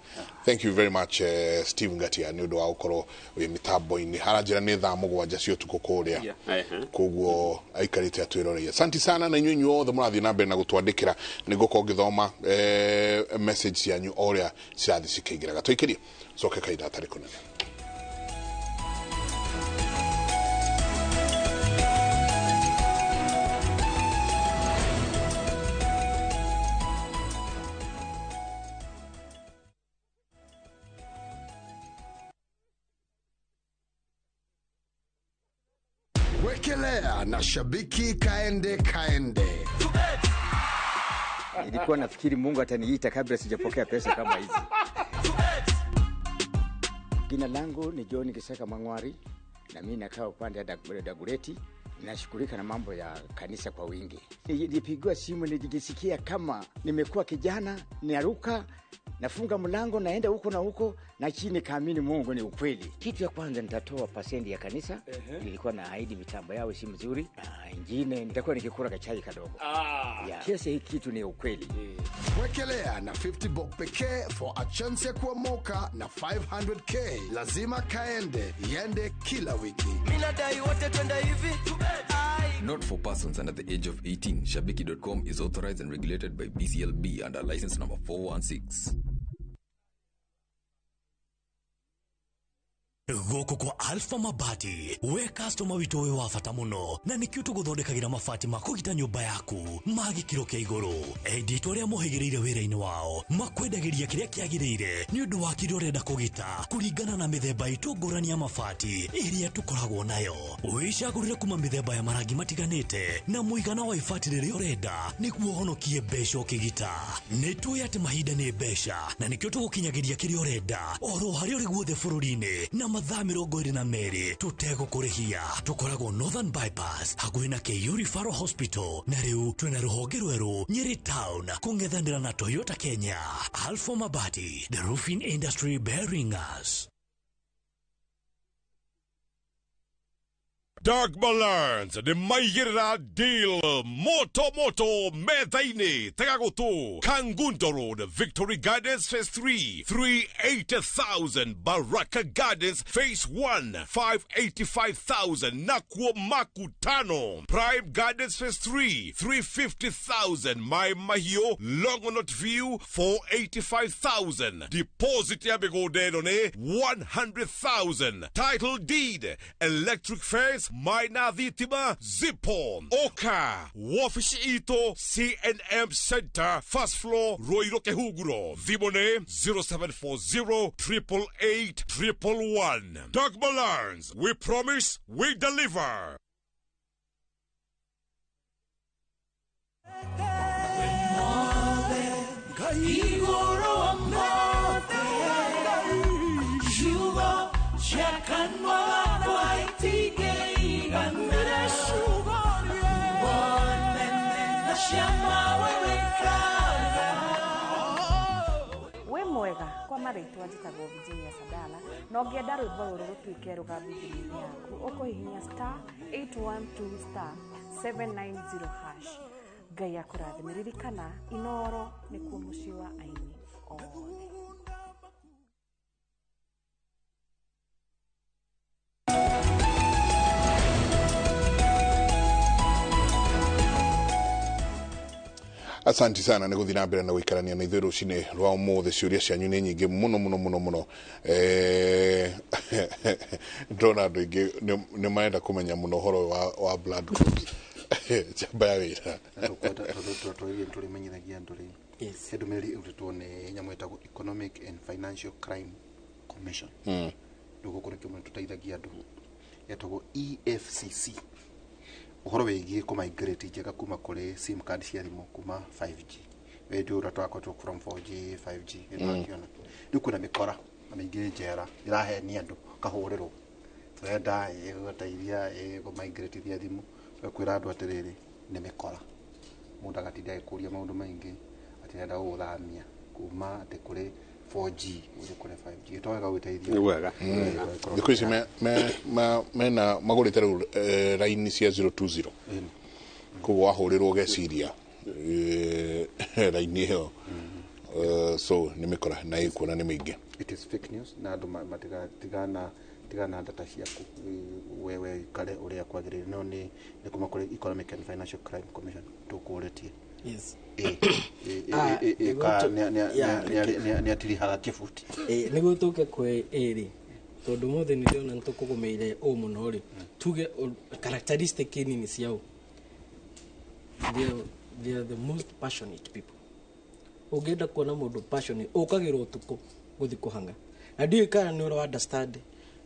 Thank you very much Steve Ngatia nĩ ũndũ wa gũkorwo wĩ mĩtambo-inĩ. Aranjĩra nĩ thaa 7 cia ũtukũ kũrĩa, koguo aikarĩte atwĩroreire. Asanti sana na inyuĩ inyuothe mũrathiĩ na mbere na gũtwandĩkĩra. Nĩ ngũkorwo ngĩthoma message cianyu o ũrĩa cirathiĩ cikĩingĩraga. Tũikĩrie coke kahinda gatarĩ kũnene. Wekelea na shabiki kaende kaende. Nilikuwa nafikiri Mungu ataniita kabla sijapokea pesa kama hizi. Jina langu ni John Kisaka Mang'wari na mimi nakaa upande ya Dagureti, nashughulika na mambo ya kanisa kwa wingi. Nilipigiwa simu nilijisikia kama nimekuwa kijana, naruka nafunga mlango naenda huko na huko, na chini kaamini Mungu ni ukweli. Kitu ya kwanza nitatoa pasendi ya kanisa. Nilikuwa na ahidi mitambo yao si mzuri, na ingine nitakuwa nikikula kachai kadogo. Yeah. Kiasi hii kitu ni ukweli. Wekelea na 50 bob pekee for a chance ya kuomoka na 500K. Lazima kaende iende kila wiki. Not for persons under the age of 18. Shabiki.com is authorized and regulated by BCLB under license number 416. Gũkũ kwa Alpha Mabati, we customer witũ wĩ wa bata mũno, na nĩkĩo tũgũthondekagĩra mabati ma kũgita nyũmba yaku ma gĩkĩro kĩa igũrũ. Enditũ arĩa mohĩgĩrĩire wĩra-inĩ wao makwendagĩria kĩrĩa kĩagĩrĩire nĩ ũndũ wa kĩrĩa ũrenda kũgita kũringana na mĩthemba itũ ngũrani ya mabati ĩrĩa tũkoragwo nayo. Wĩcagũrĩre kuma mĩthemba ya marangi matiganĩte na mũigana wa ibati rĩrĩa ũrenda nĩguo ũhonokie mbeca ũkĩgita. Nĩ tũĩ atĩ mahinda nĩ mbeca na nĩkĩo tũgũkinyagĩria kĩrĩa ũrenda oro harĩa ũrĩ guothe bũrũri-inĩ na mathaa 22 tũtegũkũrĩhia. Tũkoragwo Northern Bypass hakuhĩ na KU Referral Hospital, na rĩu twĩna rũhonge rwerũ Nyeri Town kũng'ethanĩra na Toyota Kenya. Alpha Mabati, the roofing industry bearing us. Doug Malans nĩ maigĩrĩra deal moto moto metha-inĩ. Tega gũtũ, Kangundo Road, Victory Gardens Phase 3, 380,000, Baraka Gardens Phase 1, 585,000, nakuo Makutano Prime Gardens Phase 3, 350,000, Mai Mahiu Longonot View 485,000. Deposit ya mĩgũnda ĩno nĩ 100,000. Title deed, electric fence, maina thitima zipo. Oka wabici itũ CNM Center, first floor, Ruiru Kihunguro. Thimũ nĩ 0740 888 111. Doug Malans, we promise, we deliver. Wĩ mwega kwa marĩtwa njĩtagwo Virginia Sadala, na ũngĩenda rwĩmbo rũrũ rũtuĩke rũgambi thimũ-inĩ yaku ũkũhihinya star 812 star 790 hash. Ngai akũrathime. Ririkana Inoro nĩkuo mũciĩ wa aini othe. Asanti sana nĩ gũthiĩ na mbere na gũikarania na ithuĩ rũcinĩ rwa ũmũthĩ. Ciũria cianyu nĩ nyingĩ mũno mũno mũno mũno. Ndĩrona andũ aingĩ nĩ marenda kũmenya mũno ũhoro wa blood groups. Njamba ya wĩra. Tondũ tũrĩmenyithagia andũ rĩ, he ndũmĩrĩri ĩrutĩtwo nĩ nyamũ ĩtagwo Economic and Financial Crime Commission. Rĩu gũkũ nĩkĩo mũno tũteithagia andũ, ĩtagwo EFCC, ũhoro wĩgiĩ kũ-migrate njega kuma kũrĩ sim card cia thimũ kuma 5G. We ndũ ũrĩa twakoretwo from 4G 5G nĩtwakiona rĩu kwĩna mĩkora na mĩingĩ njera ĩrahenia andũ kahũrĩrwo tũrenda ĩgũteithia ĩkũ-migrate thimũ. Kwĩra andũ atĩrĩrĩ, nĩ mĩkora, mũndũ agatinda agĩkũria maũndũ maingĩ atĩ arenda gũgũthamia kuma atĩ kũrĩ 4G ũthiĩ kũrĩ 5G. Twawega gwĩteithia. Nĩ wega. Thikũ ici mena magũrĩte rĩu raini cia 020, koguo wahũrĩrwo ũgeciria raini ĩyo. So nĩ mĩkora na ĩkuona nĩ mĩingĩ. It is fake news na andũ tigana tigana data ciaku, wewe ikare ũrĩa kwagĩrĩire. No nĩ kuma kũrĩ Economic and Financial Crime Commission tũkũrĩtie. Yes. Nĩ atirihaga kĩbuti. Nĩguo tũke kwĩ ĩrĩ, tondũ mũthĩ nĩ ndĩrona nĩ tũkũgũmĩire ũ mũno rĩ, tuge characteristic nini ciao. They are the most passionate people. Ũngĩenda kuona mũndũ passionate, ũkagĩrwo ũtukũ gũthiĩ kũhanga. Na ndiũĩ kana nĩ ũra understand,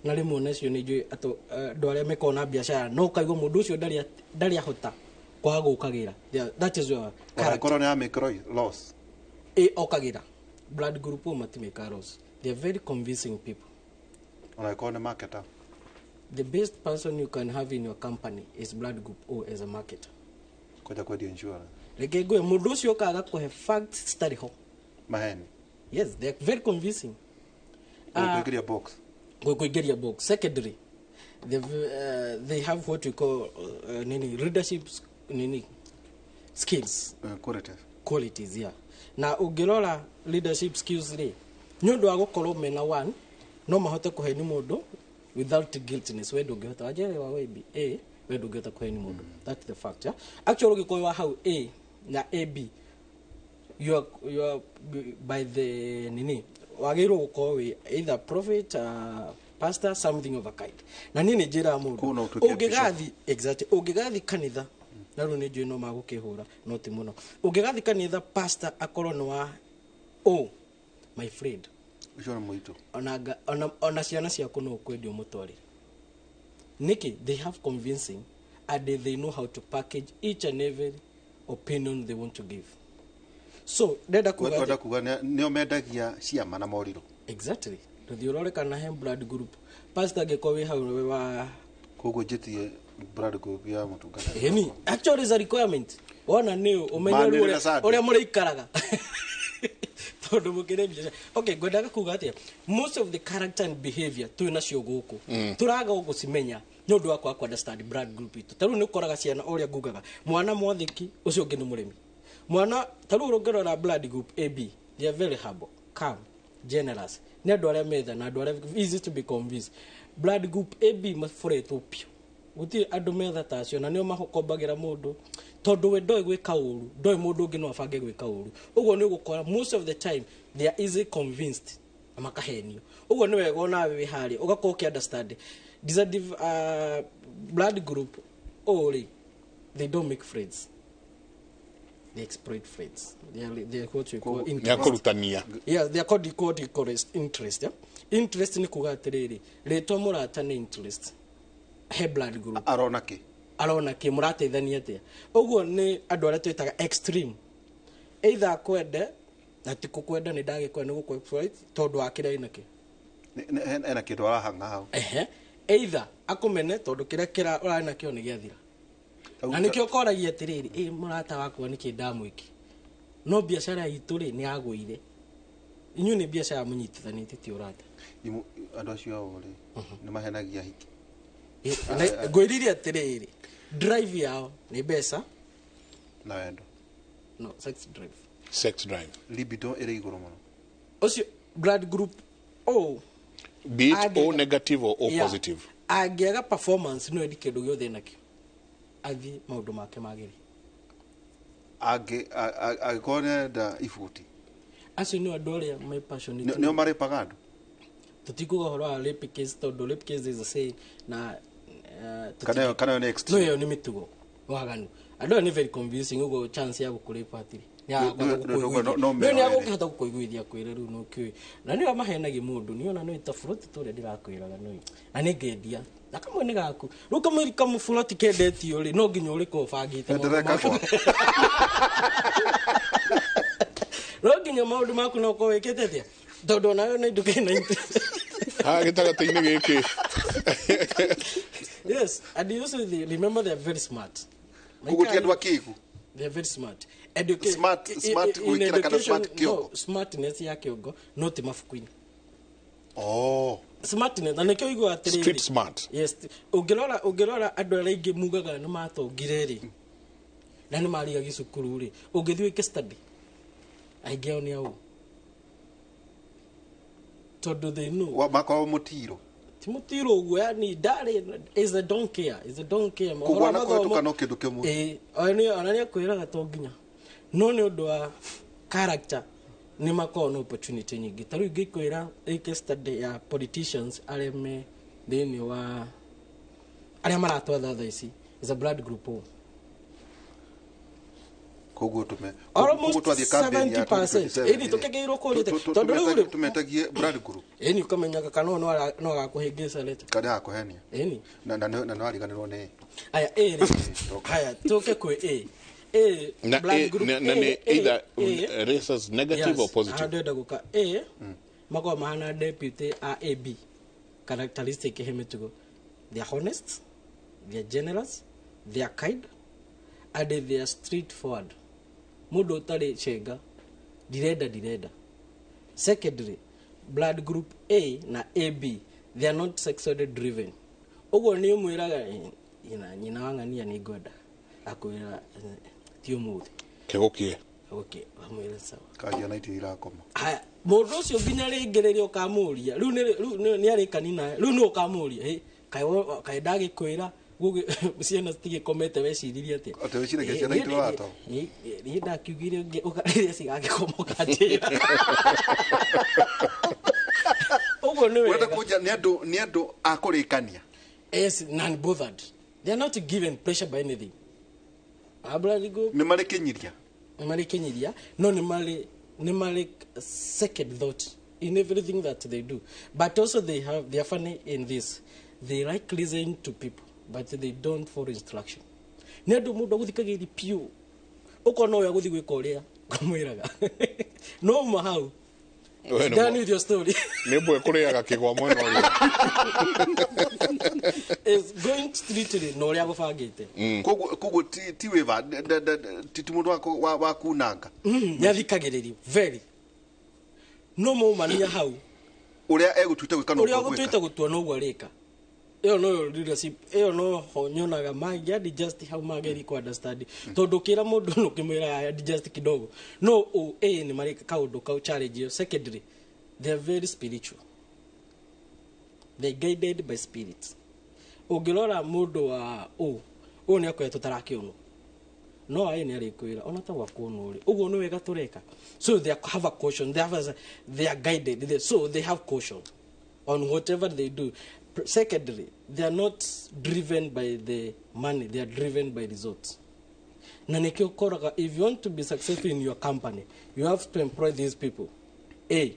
na rĩmwe nacio nĩ njũĩ andũ arĩa mekona biacara no ũkaigua mũndũ ũcio ndarĩ ahota Kwaga gũkagĩra. That is your Ona character. korwo nĩ ya make loss. Ĩ okagĩra. Blood group O matimekaga loss. They are very convincing people. Ona korwo nĩ marketer. The best person you can have in your company is blood group O as a marketer. Kwanja kwendia insurance. Reke ngwĩre mũndũ ũcio okaga kũhe facts citarĩ ho. Maheni. Yes, they are very convincing. Gũkũingĩria box. Kũingĩria box. Secondary, they have what we call nini, leadership nini, skills. Qualities. Qualities, yeah. Na ũngĩrora leadership skills rĩ, nĩ ũndũ wa gũkorwo mena one, no mahote kũheni mũndũ without guiltiness. We ndũngĩhota wanjere wa AB A, we ndũngĩhota kũheni mũndũ. That's the fact, yeah. Actually ũngĩkorwo wa hau A na AB, you are by the nini, wagĩrĩirwo gũkorwo wĩ either prophet, pastor, something of a kind. Na niĩ nĩ njĩraga mũndũ Kũu no ũtuĩke ũngĩgathi, exactly, ũngĩgathi kanitha, na rĩu nĩ njũĩ no magũkĩhũra no ti mũno, ũngĩgathi kanitha pastor akorwo nĩ wa O, my friend, Ũcio nĩ mũitũ. Ona ciana ciaku no ũkwendia ũmũtwarĩre. Nĩkĩ? They have convincing and they know how to package each and every opinion they want to give. So ndenda kuga Kwenda kuga nĩo mendagia ciama na morirũ. Exactly. Tũthiĩ ũrore kana he blood group pastor angĩkorwo wĩ hau wĩ wa Koguo njĩtie blood group ya mũtungata. Ĩni actually is a requirement. Wona nĩ ũmenye Manĩrĩra rĩu Sunday. ũrĩa mũrĩikaraga tondũ mũkĩrĩ biacara. Okay, ngwendaga kuga atĩa, most of the character and behavior twĩ nacio gũkũ tũraga gũcimenya nĩ ũndũ wa kwaga kũ understand blood group itũ. Ta rĩu nĩ ũkoraga ciana ũrĩa ngugaga mwana mwathĩki ũcio ũngĩ nĩ mũrĩmi. Mwana ta rĩu ũngĩrora blood group AB, they are very humble, calm, generous, nĩ andũ arĩa metha na andũ arĩa easy to be convinced. Blood group AB maboretwo piũ, gũtirĩ andũ metha ta acio, na nĩo makombagĩra mũndũ tondũ we ndoĩ gwĩka ũru, ndoĩ mũndũ ũngĩ no abange gwĩka ũru. Ũguo nĩ ũgũkora most of the time they are easily convinced na makahenio. Ũguo nĩ wega onawe wĩ harĩa ũgakorwo ũkĩ understand blood group O rĩ, they don't make friends, they exploit friends. They are what we call Nĩ interest. akũrutania. Yeah, they are called what we call interest, yeah? Interest nĩ kuga atĩrĩrĩ, rĩtwa mũrata nĩ interest he blood group. Arona kĩ? Arona kĩ, mũrateithania atĩa? Ũguo nĩ andũ arĩa twĩtaga extreme, either akwende na ti kũkwenda nĩ ndagĩkwenda nĩ gũkũ tondũ wa kĩrĩa ĩnakĩo. Ena kĩndũ arahang'a hau. Ehe, either akũmene tondũ kĩrĩa kĩra ũrarĩ nakĩo nĩ gĩathira. Na nĩkĩo ũkoragia atĩrĩrĩ, ĩ mũrata wakwa nĩkĩ ndamwĩki, no biacara itũ rĩ nĩ yagũire, inyuĩ nĩ biacara mũnyitithanĩtie ti ũrata. Andũ acio ao rĩ nĩ mahenagia hiki. Ngwĩrire atĩrĩrĩ, drive yao nĩ mbeca na wendo. No, sex drive. Sex drive. Libido ĩrĩ igũrũ mũno. Ũcio blood group O, Be it O negative or O Yeah. positive. Angĩaga performance no endi kĩndũ gĩothe nakĩo athiĩ maũndũ make magĩrĩ. Angĩkorwo nĩarenda ibuti. Acio nĩ andũ arĩa me passionate. Nĩo marĩpaga andũ. Tũtikuga ũhoro wa rape case tondũ rape case is a saying na Kana ĩyo nĩ extreme. No, ĩyo nĩ mĩtugo waganu. Andũ aya nĩ very convincing, ũguo chance ya gũkũrĩpa hatirĩ. No Nĩ merorere. agũkĩhota gũkũiguithia kwĩra rĩu no kĩũĩ na nĩo mahenagia mũndũ nĩona nĩ ta buroti tũrĩa ndĩrakwĩraga nĩ na nĩ ngendia na kamwe nĩ gaku rĩu kamwe kamũburoti kendetio rĩ no nginya ũrĩkorwo ũbangĩte maũndũ maku. No nginya maũndũ maku no ũkorwo wĩkĩte atĩa tondũ onawe nĩ ndũkĩ na interest. Haha gĩtagatĩ-inĩ gĩkĩ. Yes, and you also they, remember they are very smart. Koguo ti andũ akĩgu. They are very smart. Smart In gwĩkĩra kana education, smart kĩongo? No, smartness ya kĩongo no ti mabuku-inĩ. Oh. Smartness na nĩkĩo ũiguaga atĩrĩrĩ. Street smart. Yes, ũngĩrora andũ arĩa aingĩ mugaga nĩ matongire rĩ na nĩ marigagia cukuru rĩ, ũngĩthiĩ wĩke study aingĩ ao nĩ au tondũ they know. Makoragwo mũtiro. Ti mũtiro ũguo, yani ndarĩ is a don't care, is a don't care. Koguo ona kũhetũka no kĩndũ kĩmwe. Ĩĩ, ona nĩ akwĩraga to nginya no nĩ ũndũ wa character nĩ makoragwo na opportunity nyingĩ. Ta rĩu ingĩkwĩra ĩke study ya politicians arĩa me thĩinĩ wa arĩa maratwatha thaa ici is a blood group O. Koguo tume Almost twathiĩ campaign ya 70%. 2027. Ĩni, tũkĩgĩrwo kũrĩa tondũ rĩu rĩ Tumetagie blood group. Ĩni, ũkamenyaga kana ũyũ no agakũhĩngĩca later. Kana akũhenia. Ĩni. Na nĩ wariganĩrwo nĩ Aya, A rĩ, haya tũke kwĩ A. A Na blood A- group na A, nĩ A, either A. rhesus negative Yes, or positive. aha, ndĩrenda gũka A makoragwo mahana deputy a AB characteristic he mĩtugo. They are honest, they are generous, they are kind and they are straightforward. Mũndũ ũtarĩ cenga, ndirenda ndirenda. Secondly, blood group A na AB, they are not sexually driven. Ũguo nĩ ũmwĩraga, "Eh, nyina wa ng'ania nĩ ngwenda," akwĩra, "Eh, ti ũmũthĩ." Kĩgũkie. Okay, wamwĩra sawa. Kagia na iti irakoma. Haya, mũndũ ũcio nginya rĩngĩ rĩrĩa ũkamũria rĩu rĩu nĩ arĩkani nawe, rĩu nĩ ũkamũria, "Hĩ, kaĩ ndagĩkwĩra ciana citigĩkomete, weciririe atĩa?" Atĩ wĩciragia Eh, ciana niĩ- itũraga to? Niĩ ndakiugire rĩrĩa cigagĩkoma ũkanjĩra. Ũguo nĩ Ũrenda wega. kũnja nĩ andũ a kũrĩkania. Yes, non bothered. They are not given pressure by anything. A blood group Nĩ marĩ kĩnyiria. Nĩ marĩ kĩnyiria, no nĩ marĩ second thought in everything that they do. But also they are funny in this: they like listening to people, but they don't follow instruction. Nĩ andũ mũndũ agũthikagĩrĩria piũ, ũkona ũyũ agũthiĩ gwĩka ũrĩa ngũmwĩraga, no ma hau We nĩ done with your story. Nĩ mbwe kũrĩaga kĩgwa mwena ũrĩa. Is going strictly na ũrĩa agũbangĩte. Koguo ti wĩva ti mũndũ wa kunanga. Nĩ athikagĩrĩrio very, no maumania hau. Ũrĩa egũtuĩte gwĩka no Ũrĩa ũguo ũgũtuĩte gwĩka. Gũtua noguo arĩka. Ĩyo noyo leadership, ĩyo noho nyonaga mangĩ adjust hau, mageri ku understand, tondũ ũkĩra mũndũ nĩ ũkĩmwĩra adjust kidogo, no o A nĩ marĩka kaũndũ kau challenge ĩyo. Secondly, they are very spiritual. They guided by spirit. Ũngĩrora mũndũ wa o ũyũ nĩ akwĩra tũtarakĩonwo, no aĩ nĩ arĩkwĩra ona ta gwakuonwo rĩ, ũguo nĩ wega tũreka. So they have a caution, they are guided, so they have caution on whatever they do. Secondly, they are not driven by the money, they are driven by results. Na nĩkĩo ũkoraga if you want to be successful in your company, you have to employ these people a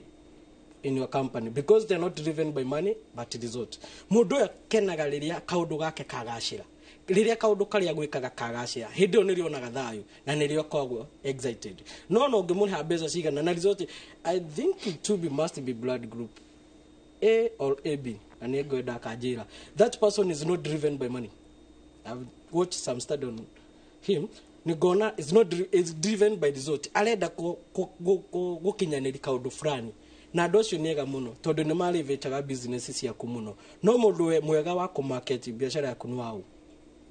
in your company, because they are not driven by money but result. Mũndũ ũyũ akenaga rĩrĩa kaũndũ gake kagacĩra, rĩrĩa kaũndũ karĩa gwĩkaga kagacĩra, hĩndĩ ĩyo nĩrĩo onaga thayũ na nĩrĩo akoragwo excited. No ũngĩmũrĩha mbeca cigana na result, I think it to be must be blood group A or AB, na nĩ ngwenda akanjĩra that person is not driven by money. I've watched some study on him, nĩngona is not is driven by result. Arenda gũkinyanĩria kaũndũ fulani, na andũ acio nĩ ega mũno tondũ nĩ marĩvĩtaga business ciaku mũno. No mũndũ mwega wa kũmarket biacara yaku nĩ wau.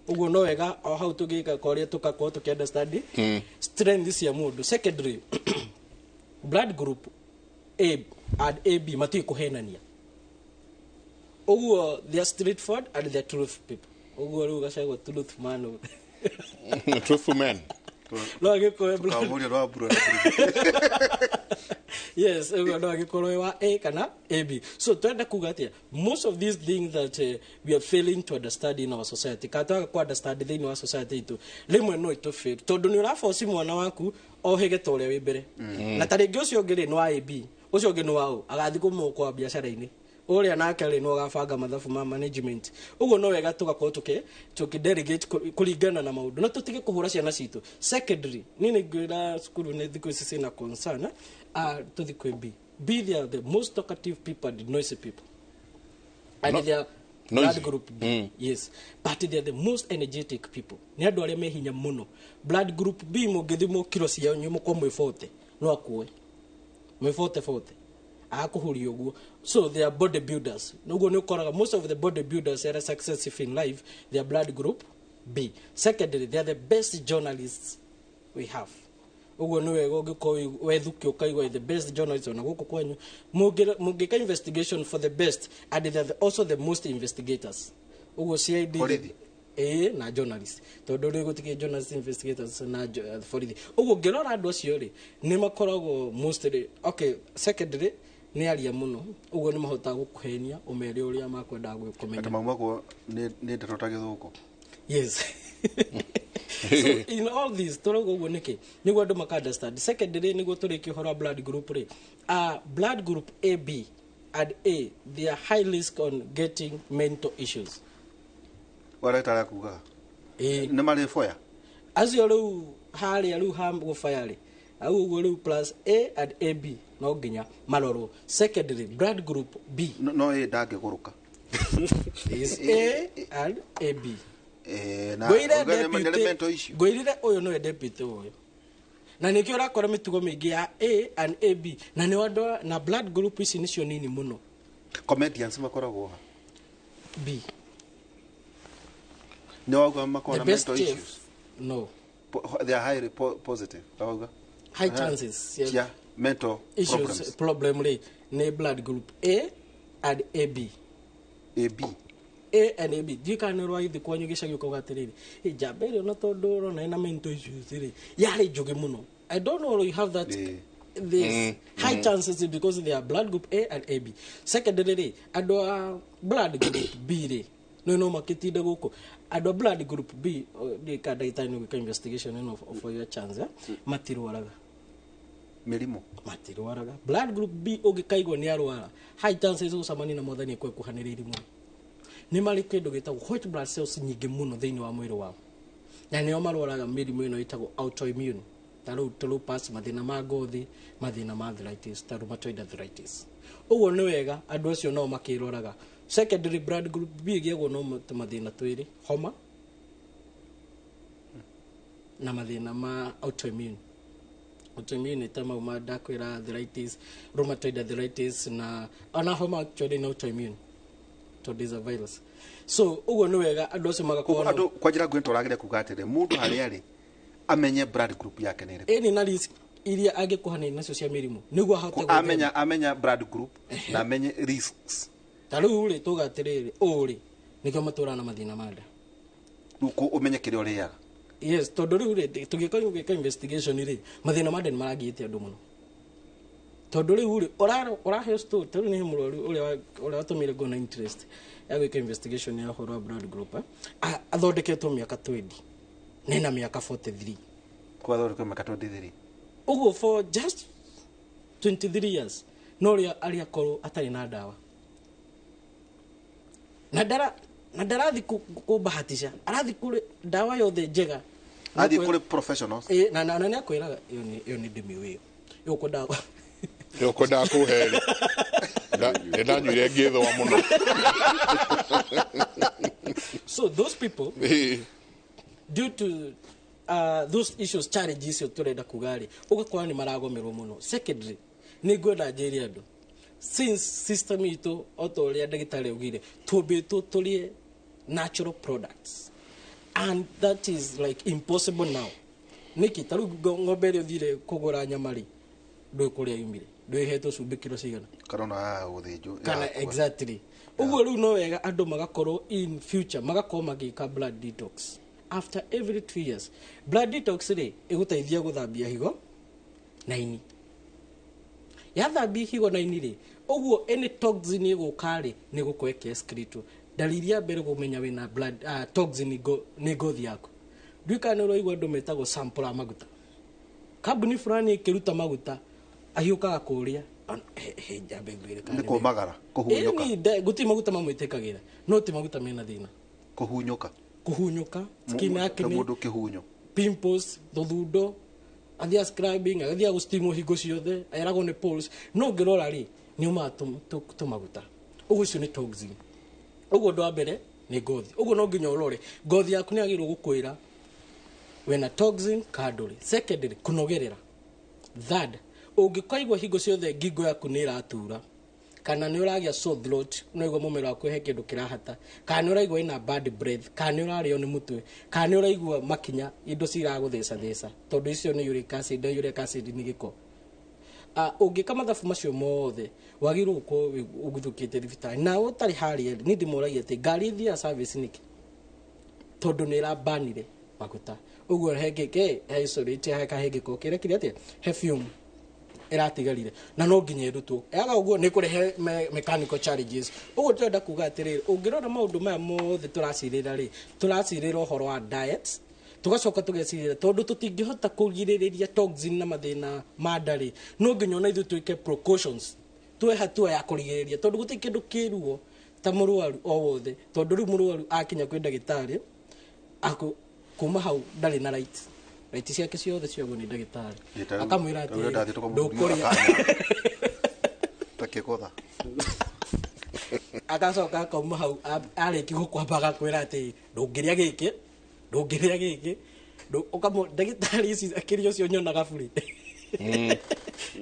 Ũguo no wega o hau tũgĩka koria tũkakorwo tũkĩ understand strength cia mũndũ. Secondary, blood group A and AB matiũĩ kũhenania. Ũguo they are straightforward and they are truth people. Ũguo rĩu gacagwo truth man. Truthful man. No agĩkorwo blood Tukamũria rwa blood. Yes, ũguo no agĩkorwo wĩ wa A kana AB. So twenda kuga atĩa? Most of these things that we are failing to understand in our society, kana twaga ku understand thĩinĩ wa society itũ, rĩmwe no itũ fail tondũ nĩ ũraboci mwana waku ohĩge ta ũrĩa wĩ mbere, na ta rĩngĩ ũcio ũngĩ rĩ nĩ wa AB, ũcio ũngĩ nĩ wa O, agathiĩ kũmũkwa biacara-inĩ ũrĩa nake rĩ no agabanga mathabu ma management. Ũguo no wega tũgakorwo tũkĩ delegate kũringana na maũndũ na tũtige kũhũra ciana citũ. Secondary, niĩ nĩ ngwĩra cukuru nĩ thikũ ici ciĩna concern. Tũthi kwĩ B. B, they are the most talkative people and noisy people and No- they are noisy. blood group B. Yes, but they are the most energetic people. Nĩ andũ arĩa me hinya mũno. Blood group B, mũngĩthimwo kiro ciao mũkorwo mwĩ 40, no akue mwĩ 40 40, akũhuria ũguo. So they are body builders. Ũguo nĩ ũkoraga most of the body builders are successful in life, they are blood group B. Secondly, they are the best journalists we have. Ũguo nĩ wega ũngĩkorwo wethukia ũkaigua the best journalist ona gũkũ kwanyu mũngĩka investigation for the best, and they are also the most investigators. Ũguo CID. Borithi. Ĩĩ, na journalist, tondũ rĩu gũtikĩ journalist investigators na borithi. Ũguo ngĩrora andũ acio rĩ nĩ makoragwo mostly okay. Secondary, nĩ aria mũno. Ũguo nĩ mahotaga gũkũhenia ũmere ũrĩa makwendaga Atĩ kũmenya. maumagwo nĩ ndeto ta gĩthũkũ. Yes. So in all this tũrauga ũguo nĩkĩ? Nĩguo andũ maka understand. Secondly, nĩguo tũrĩkie ũhoro wa blood group rĩ, blood group AB and A, they are high risk on getting mental issues. Wareta arĩa kugaga Ĩĩ. nĩ marĩ boya. Acio rĩu harĩa rĩu ha gũbaya rĩ, au ũguo rĩu plus A and AB no nginya marorwo. Secondly, blood group B. No ĩ ndangĩgũrũka. Is A and AB. Eh, na Ngwĩrire uga nĩ nĩ deputy- mental issue. Ngwĩrire ũyũ nĩwe deputy ũyũ, na nĩkĩo ũrakora mĩtugo mĩingĩ ya A and AB na nĩ andũ na blood group ici nĩcio nini mũno. Comedians makoragwo ha? B. Nĩ wauga makoragwo The na best mental chef. issues. No. They are highly positive, wauga. High chances cia mental issues problems. Problem rĩ nĩ blood group A and AB. AB. A and AB. Ndiũĩ kana nĩ ũragĩthiĩ kwanyu gĩcagi ũkauga atĩrĩrĩ, "Ĩ, njamba ĩrĩa ona tondũ ũrona ĩna mental issues rĩ, yarĩ njũgĩ mũno." I don't know, you have that this high chances because they are blood group A and AB. Secondly rĩ, andũ a blood group B rĩ, no makĩtinde gũkũ. Andũ a blood group B, ndiũĩ kana ndagĩtarĩ nĩ ũgwĩka investigation ĩno for your chance, eh? Matirwaraga. Mĩrimũ. Matirwaraga. Blood group B ũngĩkaigua nĩ arwara, high chances gũcemania na mwathani ekwekuhanĩrĩirie mũno. Nĩ marĩ kĩndũ gĩtagwo white blood cells nyingĩ mũno thĩinĩ wa mwĩrĩ wao, na nĩo marwaraga mĩrimũ ĩno ĩtagwo autoimmune, ta rĩu ta lupus, mathĩna ma ngothi, mathĩna ma arthritis ta rheumatoid arthritis. Ũguo nĩ wega andũ acio nao makĩroraga. Secondary, blood group B ĩgĩagwo no mathĩna twĩrĩ, homa na mathĩna ma autoimmune. Autoimmune ta mau ma ndakwĩra, arthritis, rheumatoid arthritis, na ona homa actually nĩ autoimmune tondũ is a virus. So ũguo nĩ wega andũ acio magakorwo Koguo andũ kwa njĩra nguhĩ tũrageria kuga atĩrĩ, mũndũ harĩa arĩ amenye blood group yake nĩ ĩrĩkũ. Ĩni na risk iria angĩkuhanĩria nacio cia mĩrimũ nĩguo ahote gwĩthema. Amenya blood group na amenye risks. Ta rĩu rĩ, tuga atĩrĩrĩ, ũũ rĩ, nĩkĩo matũraga na mathĩna ma nda. Rĩu ũmenye kĩrĩa ũrĩaga. Yes, tondũ rĩu rĩ, tũgĩka gwĩka investigation rĩ, mathĩna ma nda nĩ maragiĩte andũ mũno, tondũ rĩu rĩ, ũraheo story. Tarĩu nĩ mũrwaru ũrĩa watũmire ngona interest ya gwĩka investigation ya ũhoro wa blood group, eh? Athondeketwo mĩaka 20 nena mĩaka 43. Kwathondekwo mĩaka 23. Ũguo for just 23 years no rĩa arĩa akorwo atarĩ na ndawa na ndarathi kũbahatisha, arathi kũrĩ ndawa yothe njega. Athiĩ kũrĩ professionals. Ĩ, na nĩ akwĩraga ĩyo nĩ ndĩmĩũĩ, ĩyo ũkwendaga. Ĩyo kwendaga kũhe rĩ, nĩ ndanyuire ngĩthũa mũno. So those people, due to those issues, challenges icio turenda kuga rĩ, ũgakora nĩ maragomerwo mũno. Secondary, nĩ ngwenda njĩre andũ, since system itũ, o ta ũrĩa ndagĩtarĩ augire, tũmbĩtwo tũrĩe natural products, and that is like impossible now. Nĩkĩ? Ta rĩu ng'ombe ĩrĩa ũthire kũgũra nyama rĩ, ndũĩ kũrĩa yumire, ndũĩhetwo cumbĩ kiro cigana. Kana ona ya gũthĩnjwo. Kana yakua. Exactly. Ũguo rĩu no wega andũ magakorwo in future magakorwo magĩka blood detox after every 2 years. Blood detox rĩ, ĩgũteithia gũthambia higo na ini. Yathambia higo na ini rĩ, ũguo any toxin ĩgũka rĩ, nĩ gũkorwo ĩkĩ-excrete. Ndariri ya mbere kũmenya wĩna blood toxin nĩ ngothi yaku. Ndiũĩ kana nĩ ũraigua andũ metagwo sample a maguta, kambuni fulani ĩkĩruta maguta ahiũkaga kũrĩa. He njambe ngwĩre kana Nĩ kũmagara, kũhunyũka. Ĩni, gũtirĩ maguta mamwĩtĩkagĩra, no ti maguta mena thĩna. Kũhunyũka. Kũhunyũka, skin acne. Mũndũ kĩhunyo. Pimples, tũthundo, athiaga scrubbing, agathiaga gũsteamwo hingo ciothe, eragwo nĩ pores. No ũngĩrora rĩ, nĩ umaga tũmaguta. Ũguo ũcio nĩ toxin. Ũguo ũndũ wa mbere nĩ ngothi. Ũguo no nginya ũrore ngothi yaku, nĩ yagĩrĩirwo gũkwĩra wĩna toxin kana ndũrĩ. Secondary, kũnogerera. Third, ũngĩkaigua hingo ciothe ngingo yaku nĩ ĩratura, kana nĩ ũragĩa sore throat, ũraigua mũmero waku he kĩndũ kĩrahata, kana nĩ ũraigua ina bad breath, kana nĩ ũrarĩo nĩ mũtwe, kana nĩ ũraigua makinya indo ciragũthecatheca, tondũ icio nĩ uric acid, na uric acid nĩ gĩko. Ũngĩka mathabu macio mothe, wagĩrĩirwo gũkorwo ũguthũkĩte thibitarĩ na ũtarĩ harĩa. Niĩ ndĩmoragia atĩ ngari ĩthiaga service nĩkĩ? Tondũ nĩ ĩrabanire maguta. Ũguo he he isolate, he kahĩngĩko kĩrĩa kĩrĩa atĩa, he fume ĩratigarire na no nginya ĩrutwo. Yaga ũguo nĩ kũrehe mechanical challenges. Ũguo tũrenda kuga atĩrĩrĩ, ũngĩrora maũndũ maya mothe tũracirĩra rĩ, tũracirĩra ũhoro wa diet, Tugacoka tũgecirĩria tondũ tũtingĩhota kũgirĩrĩria toxin na mathĩna ma nda rĩ, no nginya ona ithuĩ twĩke precautions, tuoe hatua ya kũrigĩrĩria, tondũ gũtirĩ kĩndũ kĩruo ta mũrwaru o wothe, tondũ rĩu mũrwaru akinya kwĩ ndagĩtarĩ aku kuma hau ndarĩ na right ciake ciothe ciogwo nĩ ndagĩtarĩ, akamwĩra atĩ ndũkũrĩa takĩgotha, agacoka akauma hau arĩkia gũkwamba agakwĩra atĩ ndũngĩrĩa gĩkĩ, ndũngĩrĩa gĩkĩ, ndagĩtarĩ ici akĩria ũcio nyonaga buri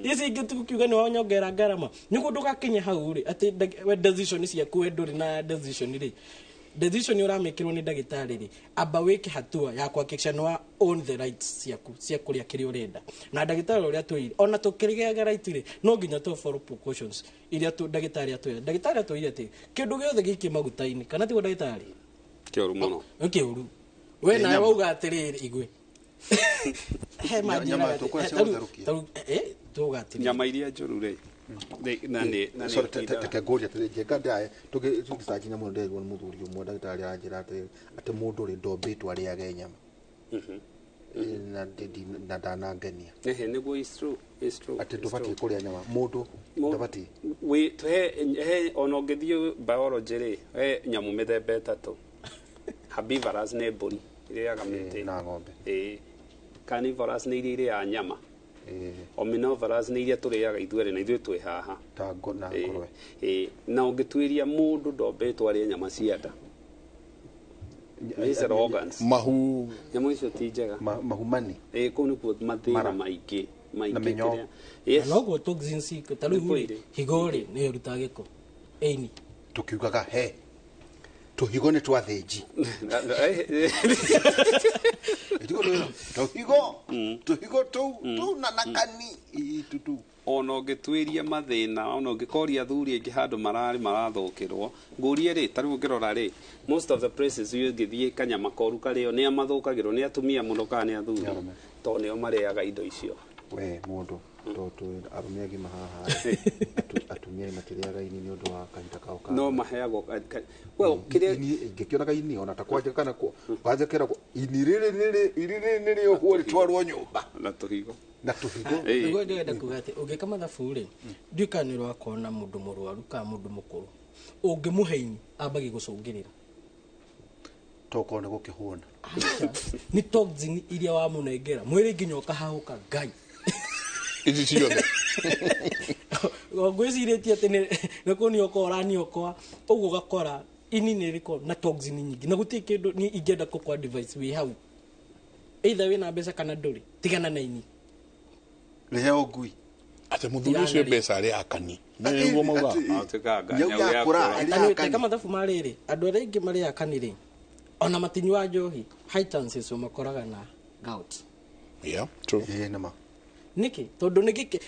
ici ingĩ tukiuga nĩ wanyongera ngarama nĩguo ndũgakinye hau rĩ atĩ we decision ciaku we ndũrĩ na decision rĩ, decision ũramĩkĩrwo nĩ ndagĩtarĩ rĩ, amba wĩke hatua ya kuhakikisha nĩ wa own the rights ciaku cia kũrĩa kĩrĩa ũrenda. Na ndagĩtarĩ ũrĩa twĩire ona tũkĩrĩaga right rĩ, no nginya tũ follow precautions iria ndagĩtarĩ atwĩra. Ndagĩtarĩ atwĩire atĩ kĩndũ gĩothe gĩikie maguta-inĩ, kana tiguo ndagĩtarĩ? Kĩũru mũno. Nĩ kĩũru. We nawe wauga atĩrĩrĩ igwe he nyama tuga atĩrĩrĩ nyama iria njũru rĩ na nĩ na nĩ reke ngũrie atĩrĩ njenga ndae tũgĩcaji nyamũ nderirwo nĩ mũthuri ũmwe ndagĩtarĩ aranjĩra atĩ mũndũ rĩ ndombĩtwo arĩage nyama na ndanangenia. Ehe, nĩguo is true, is true. Atĩ ndũbatiĩ kũrĩa nyama mũndũ ndabatiĩ. He ona ũngĩthiĩ biology rĩ, he nyamũ mĩthemba ĩtatũ. Herbivorous nĩ mbũri irĩaga mĩtĩ na ng'ombe. Carnivorous nĩ iria irĩaga nyama. Omnivorous nĩ iria tũrĩaga ithuerĩ na ithuĩ twĩ haha ta na ngũrwe. Na ũngĩtuĩria mũndũ ndombĩtwo arĩe nyama cia nda, visceral organs, mahu, nyamũ icio ti njega, mahumani. Kũu nĩkuo mathĩna maingĩ maingĩ. Yes, noguo toxins ta rĩu higo rĩ nĩ ĩrutaga gĩko ĩini, tukiugaga he tũhigo nĩ twathĩnji tũhigo tũhigo tũu na nakani tutu. Ona ũngĩtuĩria mathĩna, ona ũngĩkoria athuri aingĩ handũ mararĩ marathũkĩrwo, ngũrie rĩ, ta rĩu ũngĩrora rĩ, most of the places ũngĩthiĩ kanyama koru karĩo nĩ amathũkagĩrwo nĩ atumia mũno kana nĩ athuri, tondũ nĩo marĩaga indo icio. We mũndũ tondũ arũme agima haha atumia matirĩaga ini nĩ ũndũ wa kahinda kao ka no maheagwo well kĩrĩa ingĩkĩonaga ini ona ta kwanja kana kwanja kĩragwo ini rĩrĩ rĩrĩ nĩ rĩohwo rĩtwarwo nyũmba na tũhigo na tũhigo. Nĩguo ndĩrenda kuga atĩ ũngĩka mathabu rĩ, ndiũĩ kana nĩ ũrakona mũndũ mũrwaru kana mũndũ mũkũrũ, ũngĩmũhe ini ambagie gũcũngĩrĩra tokorwo nĩ gũkĩhũna nĩ toxin iria wamũnengera mwĩrĩ nginya ũkahahũka ngai ici ciothe ngwĩcirĩtie atĩ nĩ kũniokoa ũraniokoa ũguo ũgakora ini nĩ rĩkoragwo na toxin nyingĩ na gũtirĩ kĩndũ niĩ ingĩenda kũkwa advice wĩ hau, either wĩna mbeca kana ndũrĩ, tigana na ini rĩheo ngui. Atĩ mũthuri ũcio mbeca arĩ akani nĩguo mauga teka mathabu ma rĩrĩ, andũ arĩa aingĩ marĩ akani rĩ, ona matinyua njohi, high chances makoraga na gout. Yeah, true. Nĩ ma nĩkĩ? Tondũ nĩ gĩkĩ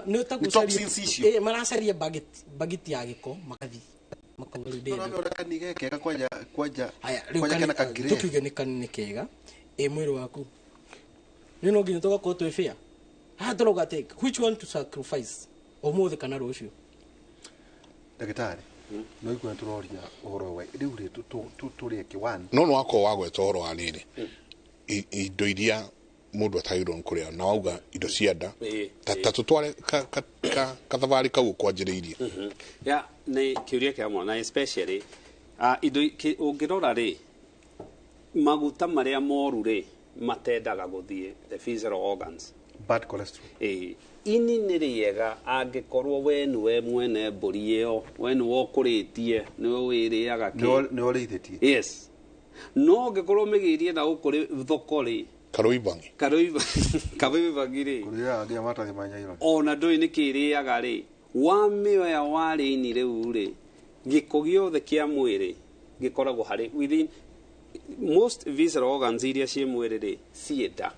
nĩ maracaria bagiti ya gĩko makathi tukiuge nĩ kani nĩ kega ĩ mwĩrĩ waku nĩ no nginya tũgakorwo twĩ fair haha tũrauga atĩ which one to sacrifice ũmũthĩ kana rũciũ. Ndagĩtarĩ no igua tũroria ũhoro wa rĩu rĩ tũrĩe kĩwani no no wakorwo wagweta ũhoro wa rĩrĩ indo iria mũndũ atagĩrĩirwo nĩ kũrĩa na wauga indo cia nda ta tũtware kathabarĩ kau ũkwanjĩrĩirie. Ya nĩ kĩũria kĩa mwana especially indo ũngĩrora rĩ, maguta marĩa moru rĩ matendaga gũthiĩ the visceral organs, bad cholesterol. Ini nĩ rĩega angĩkorwo we nĩwe mwene mbũri ĩyo, we nĩwe ũkũrĩtie, nĩwe wĩrĩaga kĩ, nĩwe ũrĩithĩtie. Yes, no ũngĩkorwo mĩgĩrie na gũkũ thoko rĩ, Karũibangi karũibangi rĩ kũrĩaga nginya maratathi ma nyaironi ona ndũĩ nĩ kĩrĩaga rĩ, wamĩoya warĩ ini rĩu rĩ, gĩko gĩothe kĩa mwĩrĩ gĩkoragwo harĩ within most visceral organs iria ciĩ mwĩrĩ rĩ ciĩ nda,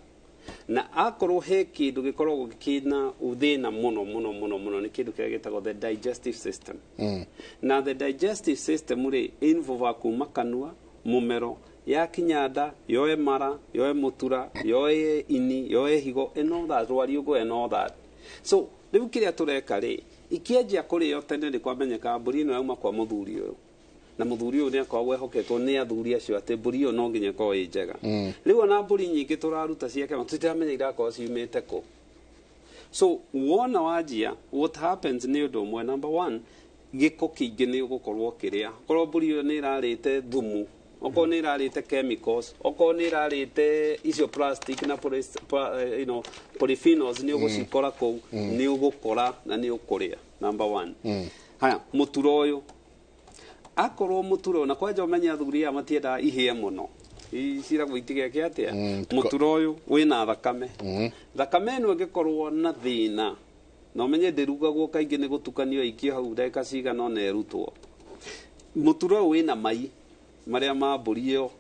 na akorwo he kĩndũ gĩkoragwo kĩna thĩna mũno mũno mũno mũno nĩ kĩndũ kĩrĩa gĩtagwo the digestive system. Na the digestive system rĩ involve kuma kanua, mũmero, yakinya nda, yoe mara, yoe mũtura, yoe ini, yoe higo and all that, rwariũngũ and all that. So rĩu kĩrĩa tũreka rĩ, ikĩanjia kũrĩo tene nĩ kwamenyeka mbũri ĩno yauma kwa mũthuri ũyũ, Na mũthuri ũyũ nĩ akoragwo ehoketwo nĩ athuri acio atĩ mbũri ĩyo no nginya ĩkorwo ĩ njega. Rĩu ona mbũri nyingĩ tũraruta cia kĩama tũtiramenya irakorwo ciumĩte kũ. So wona wanjia, what happens nĩ ũndũ ũmwe. Number one, gĩko kĩingĩ nĩ ũgũkorwo ũkĩrĩa. Okorwo mbũri ĩyo nĩ ĩrarĩte thumu, okorwo nĩ ĩrarĩte chemicals, okorwo nĩ ĩrarĩte icio plastic na polyphenols, nĩ ũgũcikora kũu, nĩ ũgũkora na nĩ ũkũrĩa. Number one. Haya, mũturo ũyũ, akorwo mũturo ũyũ, na kwanja ũmenye athuri aya matiendaga ihĩe mũno, ciragwo itigeke atĩa. Mũturo ũyũ wĩna thakame. Thakame ĩno ĩngĩkorwo na thĩna, na ũmenye ndĩrugagwo kaingĩ, nĩ gũtukanio ĩikio hau ndagĩka cigana ũna ĩrutwo. Mũturo ũyũ wĩna mai marĩa ma mbũri ĩyo.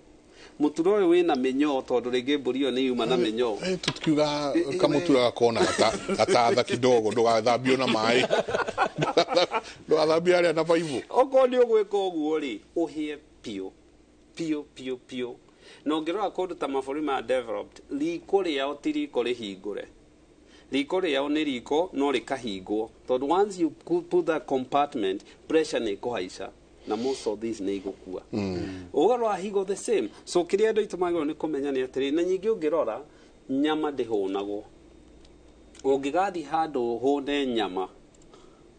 Mũturo ũyũ wĩna mĩnyoo, tondũ rĩngĩ mbũri ĩyo nĩ yuma na mĩnyoo. Tũtikiuga kamũtura gakona gatatha kidogo, ndũgathambio na maĩ, ndũgathambio harĩa na baibũ. Okorwo nĩ ũgwĩka ũguo rĩ, ũhĩe piũ piũ piũ piũ. Na ũngĩrora kũndũ ta mabũrũri ma developed, riko rĩao ti riko rĩhingũre. Riko rĩao nĩ riko no rĩkahingwo, tondũ once you put that compartment, pressure nĩ ĩkũhaica na most of these nĩ igũkua. Ũgarora higo, the same. So kĩrĩa andũ aitũ magĩrĩirwo nĩ kũmenya nĩ atĩrĩ, na nyingĩ ũngĩrora nyama ndĩhũnagwo. Ũngĩgathiĩ handũ ũhũne nyama,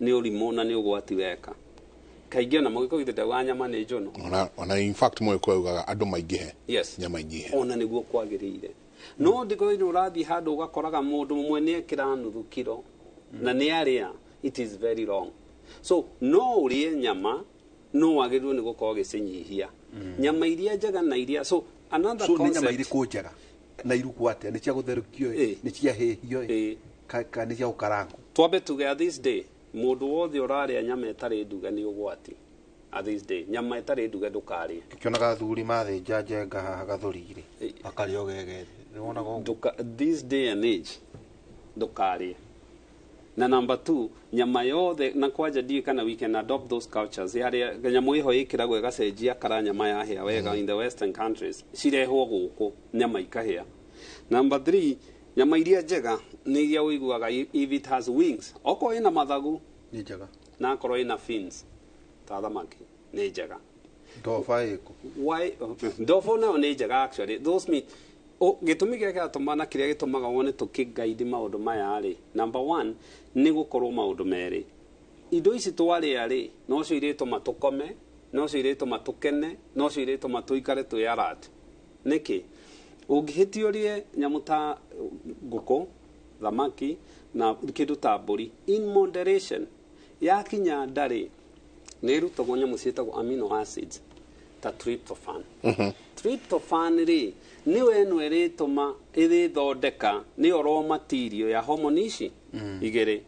nĩ ũrimũ na nĩ ũgwati weka. Kaingĩ ona mũgĩkũyũ githĩ ndaugaga nyama nĩ njũnũ? Ona in fact mũgĩkũyũ augaga andũ maingĩhe, nyama inyihe. Ona nĩguo kwagĩrĩire. No ndĩkoire ũrathiĩ handũ ũgakoraga mũndũ ũmwe nĩ ekĩra nuthu kiro na nĩ arĩa, it is very wrong. So no ũrĩe nyama, no wagĩrĩirwo nĩ gũkorwo ũgĩcinyihia, nyama iria njega na iria, so another So nĩ nyama concept. irĩkũ njega na irugwo atĩa? Nĩ cia gũtherũkio ĩ, nĩ cia hĩhio ĩ, ka nĩ cia gũkarangwo? Twambe tuge, at this day, mũndũ wothe ũrarĩa nyama ĩtarĩ nduge nĩ ũgwati. At this day, nyama ĩtarĩ nduge ndũkarĩe. Kĩonaga athuri mathĩnja njenga haha gathũri-rĩ, makarĩa ũgegete, nĩ wonaga ũguo? This day and age ndũkarĩe. Na number two, nyama yothe, na kwanja ndiũĩ kana we can adopt those cultures harĩa nyamũ ĩho ĩkĩragwo ĩgacenjia kara, nyama yahĩa wega. In the western countries cirehwo gũkũ, nyama ikahĩa. Number three, nyama iria njega nĩ iria ũiguaga if it has wings, okorwo ĩna mathagu. Nĩ njega. Na akorwo ĩna fins ta thamaki, nĩ njega. Ndoba ĩkũ? Why ndobo nayo nĩ njega actually, those meat. Gĩtũmi kĩrĩa kĩratũma na kĩrĩa gĩtũmaga wone tũkĩgaidi maũndũ maya rĩ, number one, nĩ gũkorwo maũndũ merĩ. Indo ici twarĩa rĩ, nocio irĩtũma tũkome, nocio irĩtũma tũkene, nocio irĩtũma tũikare twĩ alert. Nĩkĩ ũngĩhĩtia ũrĩe nyamũ ta ngũkũ, thamaki na kĩndũ ta mbũri in moderation, yakinya ndarĩ nĩ ĩrutagwo nyamũ ciĩtagwo amino acids ta tryptophan. Tryptophan rĩ, nĩyo ĩno ĩrĩtũma ĩrĩthondeka, nĩyo raw material ya hormone ici igĩrĩ,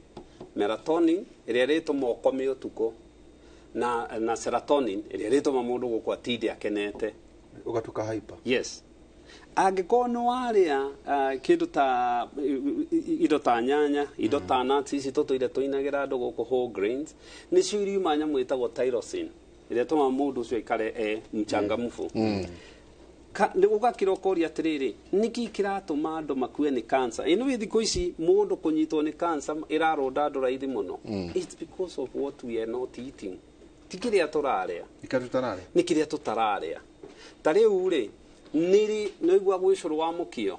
melatonin ĩrĩa ĩrĩtũma ũkome ũtukũ, na serotonin ĩrĩa ĩrĩtũma mũndũ gũkũ atinde akenete. Ũgatuĩka hyper. Yes. Angĩkorwo nĩ warĩa kĩndũ ta indo ta nyanya, indo ta nuts ici tũtũire tũinagĩra andũ gũkũ, whole grains, nĩcio iriuma nyamũ ĩtagwo tyrosine ĩrĩa ĩtũmaga mũndũ ũcio aikare e mchangamfu. Nĩ ũgakira ũkoria atĩrĩrĩ, nĩkĩ kĩratũma andũ makue nĩ cancer ĩno? Ĩ thikũ ici mũndũ kũnyitwo nĩ cancer ĩrarũnda andũ raithi mũno. It's because of what we are not eating. Ti kĩrĩa tũrarĩa. Nĩ tũtararĩa. Nĩ kĩrĩa tũtararĩa. Ta rĩu rĩ, nĩrĩ nĩigua gwĩ cũrũ wa mũkio.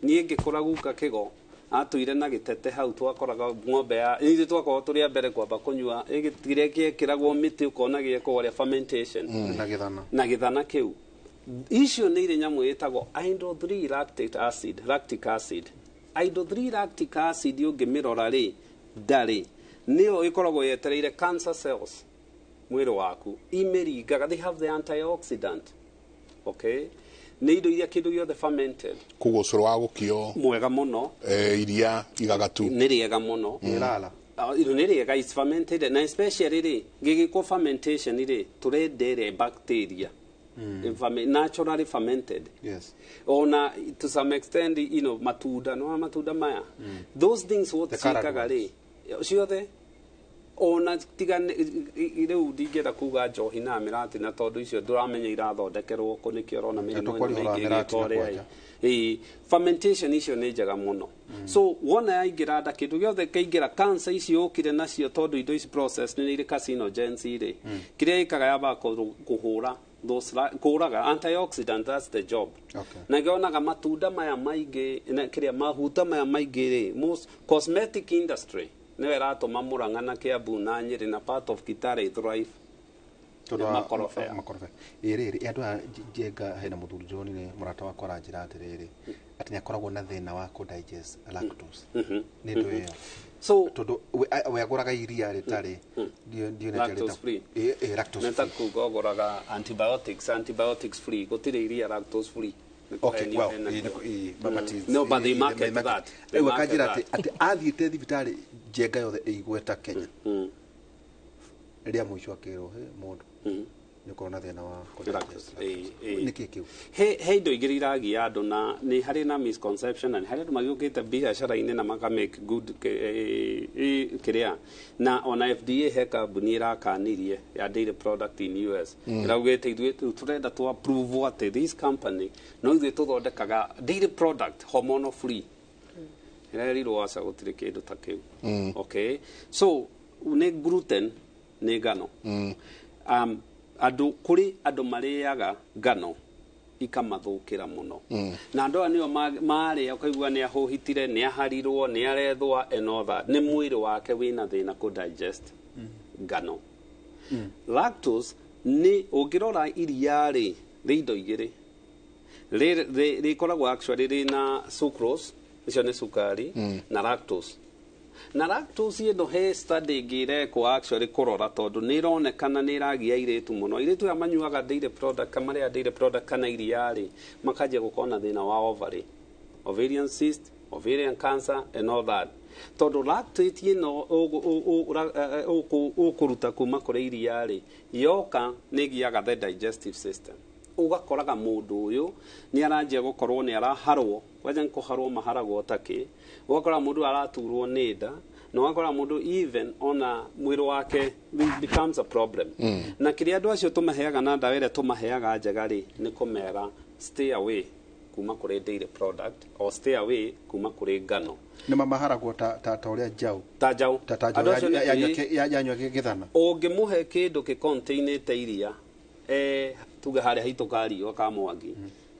Niĩ ngĩkũra, guka kĩgo atũire na gĩtete hau, twakoraga ng'ombe ya ithuĩ, twakorwo tũrĩ a mbere kwamba kũnyua kĩrĩa gĩekĩragwo mĩtĩ, ũkona gĩekwo ũrĩa fermentation. Na gĩthana. Na gĩthana kĩu, icio nĩ irĩ nyamũ ĩtagwo indole 3 lactic acid. Lactic acid, indole 3 lactic acid, ũngĩmĩrora rĩ, ndarĩ nĩyo ĩkoragwo yetereire cancer cells mwĩrĩ waku, imĩringaga. They have the antioxidant. Okay, nĩ indo iria kĩndũ gĩothe fermented. Koguo ũcũrũ wa gũkio? Mwega mũno. Iria igagatu? Nĩ rĩega mũno. Ĩrara. Nĩ rĩega, is fermented, na especially rĩ, gĩgĩkwo fermentation rĩ, tũrenda ĩrĩa bacteria naturally fermented. Ona to some extent, matunda no matunda maya, those things, what The colored ciĩkaga rĩ, ciothe Ona tiga rĩu ndingĩenda kuga njohi na mĩratina tondũ icio ndũramenya irathondekerwo kũ, nĩkĩo ũrona mĩrimũ ĩno Tũkwaria ũhoro wa mĩingĩ mĩratina ĩgĩka ũrĩa kwanja. ĩ. Fermentation icio nĩ njega mũno. So wona yaingĩra nda, kĩndũ gĩothe kĩaingĩra, cancer ici ũkire nacio tondũ indo ici process nĩ irĩ carcinogens rĩ, kĩrĩa ĩkaga yambaga kũhũra those kũraga antioxidant, that's the job. Na ngĩonaga matunda maya maingĩ na kĩrĩa mahuta maya maingĩ rĩ, most cosmetic industry nĩyo ĩratũma Mũrang'a na Kiambu na Nyĩrĩ na part of Kitale thrive. Tondũ wa Makorobea. Makorobea. Ĩ rĩrĩ, andũ aya Njenga, hena mũthuri ndĩronire mũrata wakwa aranjĩra atĩrĩrĩ, atĩ nĩ akoragwo na thĩna wa kũ digest lactose nĩ ndũ ĩyo. So tondũ we agũraga iria rĩtarĩ ndionete. Lactose free. Ĩ, lactose nĩ ta free. kuga ũgũraga antibiotics, antibiotics free, gũtirĩ iria lactose free. Nĩ Okay, kũhenio well, henagio. but it's- No, but they market they market. that. They Rĩu market akanjĩra atĩ that. atĩ athiĩte thibitarĩ Njenga yothe ĩigweta Kenya, rĩa mũico akĩrwo, "He mũndũ, nĩ ũkorwo na thĩna wa kũ Lactose, digest lactose." ĩ. Nĩ kĩ kĩu? He indo igĩrĩ iragia andũ, na nĩ harĩ na misconception, na nĩ harĩ andũ magĩũkĩte biacara-inĩ na maka make good kĩrĩa, na ona FDA he kambuni ĩrakanirie ya dairy product in US. Ĩraugĩte ithuĩ rĩu tũrenda tu approve atĩ this company no ithuĩ tũthondekaga dairy product hormonal free. Ĩrerirwo aca, gũtirĩ kĩndũ ta kĩu. Okay, so nĩ gluten, nĩ ngano. Andũ kũrĩ andũ marĩaga ngano ikamathũkĩra mũno, na andũ aya nĩo marĩa ũkaigua nĩ ahũhitire, nĩ aharirwo, nĩ arethwa and all that, nĩ mwĩrĩ wake wĩna thĩna kũ digest ngano. Lactose nĩ ũngĩrora iria rĩ, rĩ indo igĩrĩ rĩkoragwo actually rĩna sucrose, icio nĩ cukari, na lactose. Na lactose ĩno he study ĩngĩ ĩrekwo actually kũrora, tondũ nĩ ĩronekana nĩ ĩragia airĩtu mũno. Airĩtu aya manyuaga dairy product kana marĩa dairy product kana iria rĩ, makanjia gũkorwo na thĩna wa ovary, ovarian cyst, ovarian cancer and all that, tondũ lactate ĩno ũkũruta kuma kũrĩ iria rĩ, yoka nĩ ĩgiaga the digestive system. Ũgakoraga mũndũ ũyũ nĩ aranjia gũkorwo nĩ araharwo, kwanja nĩ kũharwo maharagwo takĩ, ũgakora mũndũ araturwo nĩ nda, na ũgakora mũndũ even ona mwĩrĩ wake becomes a problem. Na kĩrĩa andũ acio tũmaheaga na ndawa ĩrĩa tũmaheaga njega rĩ, nĩ kũmera stay away kuma kũrĩ dairy product or stay away kuma kũrĩ ngano. Nĩ mamaharagwo ta ũrĩa njaũ ta njaũ. Ta Andũ njaũ acio yanyua gĩthana. Ũngĩmũhe kĩndũ gĩcontainĩte iria, tuge harĩa haitũka riũa ka Mwangi,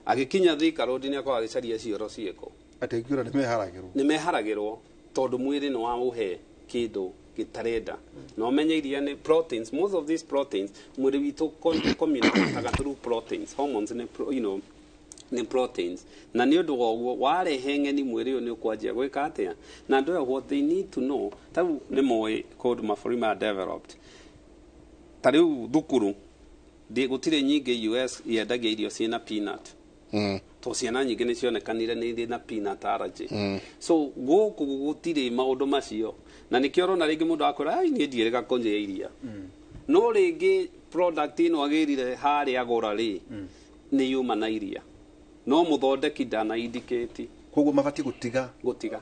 agĩkinya Thika Road nĩ akoragwo agĩcaria cioro ciĩko. Atĩ ngiura nĩ meharagĩrwo. Nĩ meharagĩrwo tondũ mwĩrĩ nĩ waũhe kĩndũ gĩtarenda. Na ũmenye iria nĩ proteins, most of these proteins mwĩrĩ witũ communicataga through proteins, hormones nĩ nĩ proteins, na nĩ ũndũ wa ũguo warehe ng'eni mwĩrĩ ũyũ nĩ ũkwanjia gwĩka atĩa. Na andũ aya, what they need to know, tarĩu nĩ moĩ kũndũ mabũrũri ma developed, ta rĩu thukuru gũtirĩ nyingĩ US yendagia irio ciĩna peanut, to ciana nyingĩ nĩ cionekanire nĩ irĩ na peanut allergy. So gũkũ gũtirĩ maũndũ macio, na nĩkĩo ũrona rĩngĩ mũndũ akwĩra, "Ai, niĩ ndiĩrĩga kũnyua iria," no rĩngĩ product ĩno agĩrire harĩa agũra rĩ, nĩ yuma na iria, no mũthondeki ndana indicate. Koguo mabatiĩ gũtiga. Gũtiga.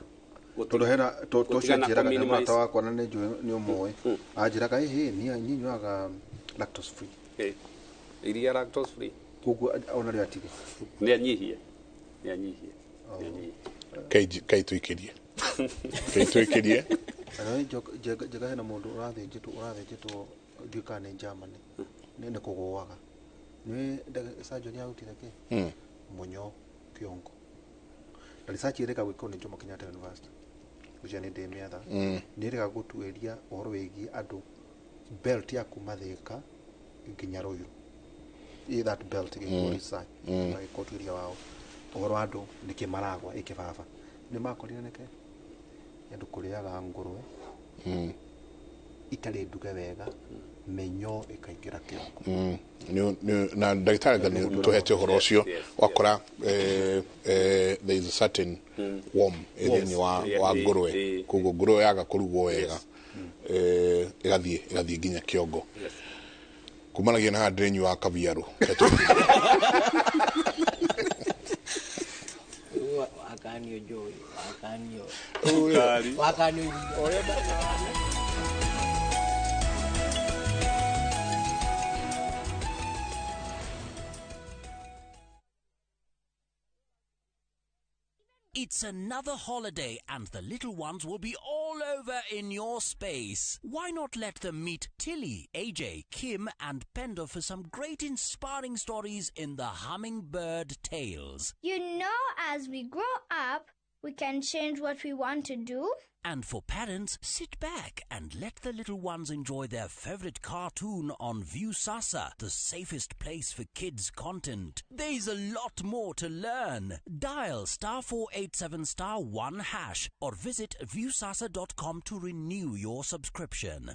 Tondũ hena to Gũtiga ũcio na anjĩraga nĩ kũ-minimize. mũrata wakwa na nĩ njũĩ nĩ ũmũĩ, anjĩraga, "Ĩhĩ, niĩ nyuaga lactose free." Iria lactose free. Koguo ona rĩo atige. Nĩ anyihie, nĩ anyihie, nĩ anyihie. Kaitũikĩrie, kaitũikĩrie. Na nĩ Njenga, hena mũndũ ũrathĩnjĩtwo ndiũĩ kana nĩ Germany, nĩ kũgũaga nĩ surgeon yarutire kĩ mũnyo kĩongo, na research ĩrĩga gwĩkwo nĩ Jomo Kenyatta University, ũcio nĩ ndĩmĩetha, nĩ ĩrĩga gũtuĩria ũhoro wĩgiĩ andũ belt ya kuma Thika nginya Ruiru. That belt ĩgĩkwo research, magĩkwo ũtuĩria wao ũhoro wa andũ nĩkĩ maragwa ĩkĩbaba, nĩ makorire nĩkĩ nĩ andũ kũrĩaga ngũrwe itarĩ nduge wega, mĩnyoo ĩkaingĩra kĩongo. Na ndagĩtarĩ nga nĩ tũhete ũhoro ũcio, wakora there is a certain worm ĩ thĩinĩ wa ngũrwe, koguo ngũrwe yaga kũrugwo wega, ĩgathiĩ nginya kĩongo. Kumanagia na haha ndĩrenyuaga kabiarũ. Wakanio njohi, wakanio, wakanio iria. It's another holiday and the little ones will be all over in your space. Why not let them meet Tilly, AJ, Kim and Pendo for some great inspiring stories in the Hummingbird Tales. You know, as we grow up, we can change what we want to do. And for parents, sit back and let the little ones enjoy their favorite cartoon on Viusasa, the safest place for kids' content. There's a lot more to learn. Dial *487*1# or visit viusasa.com to renew your subscription.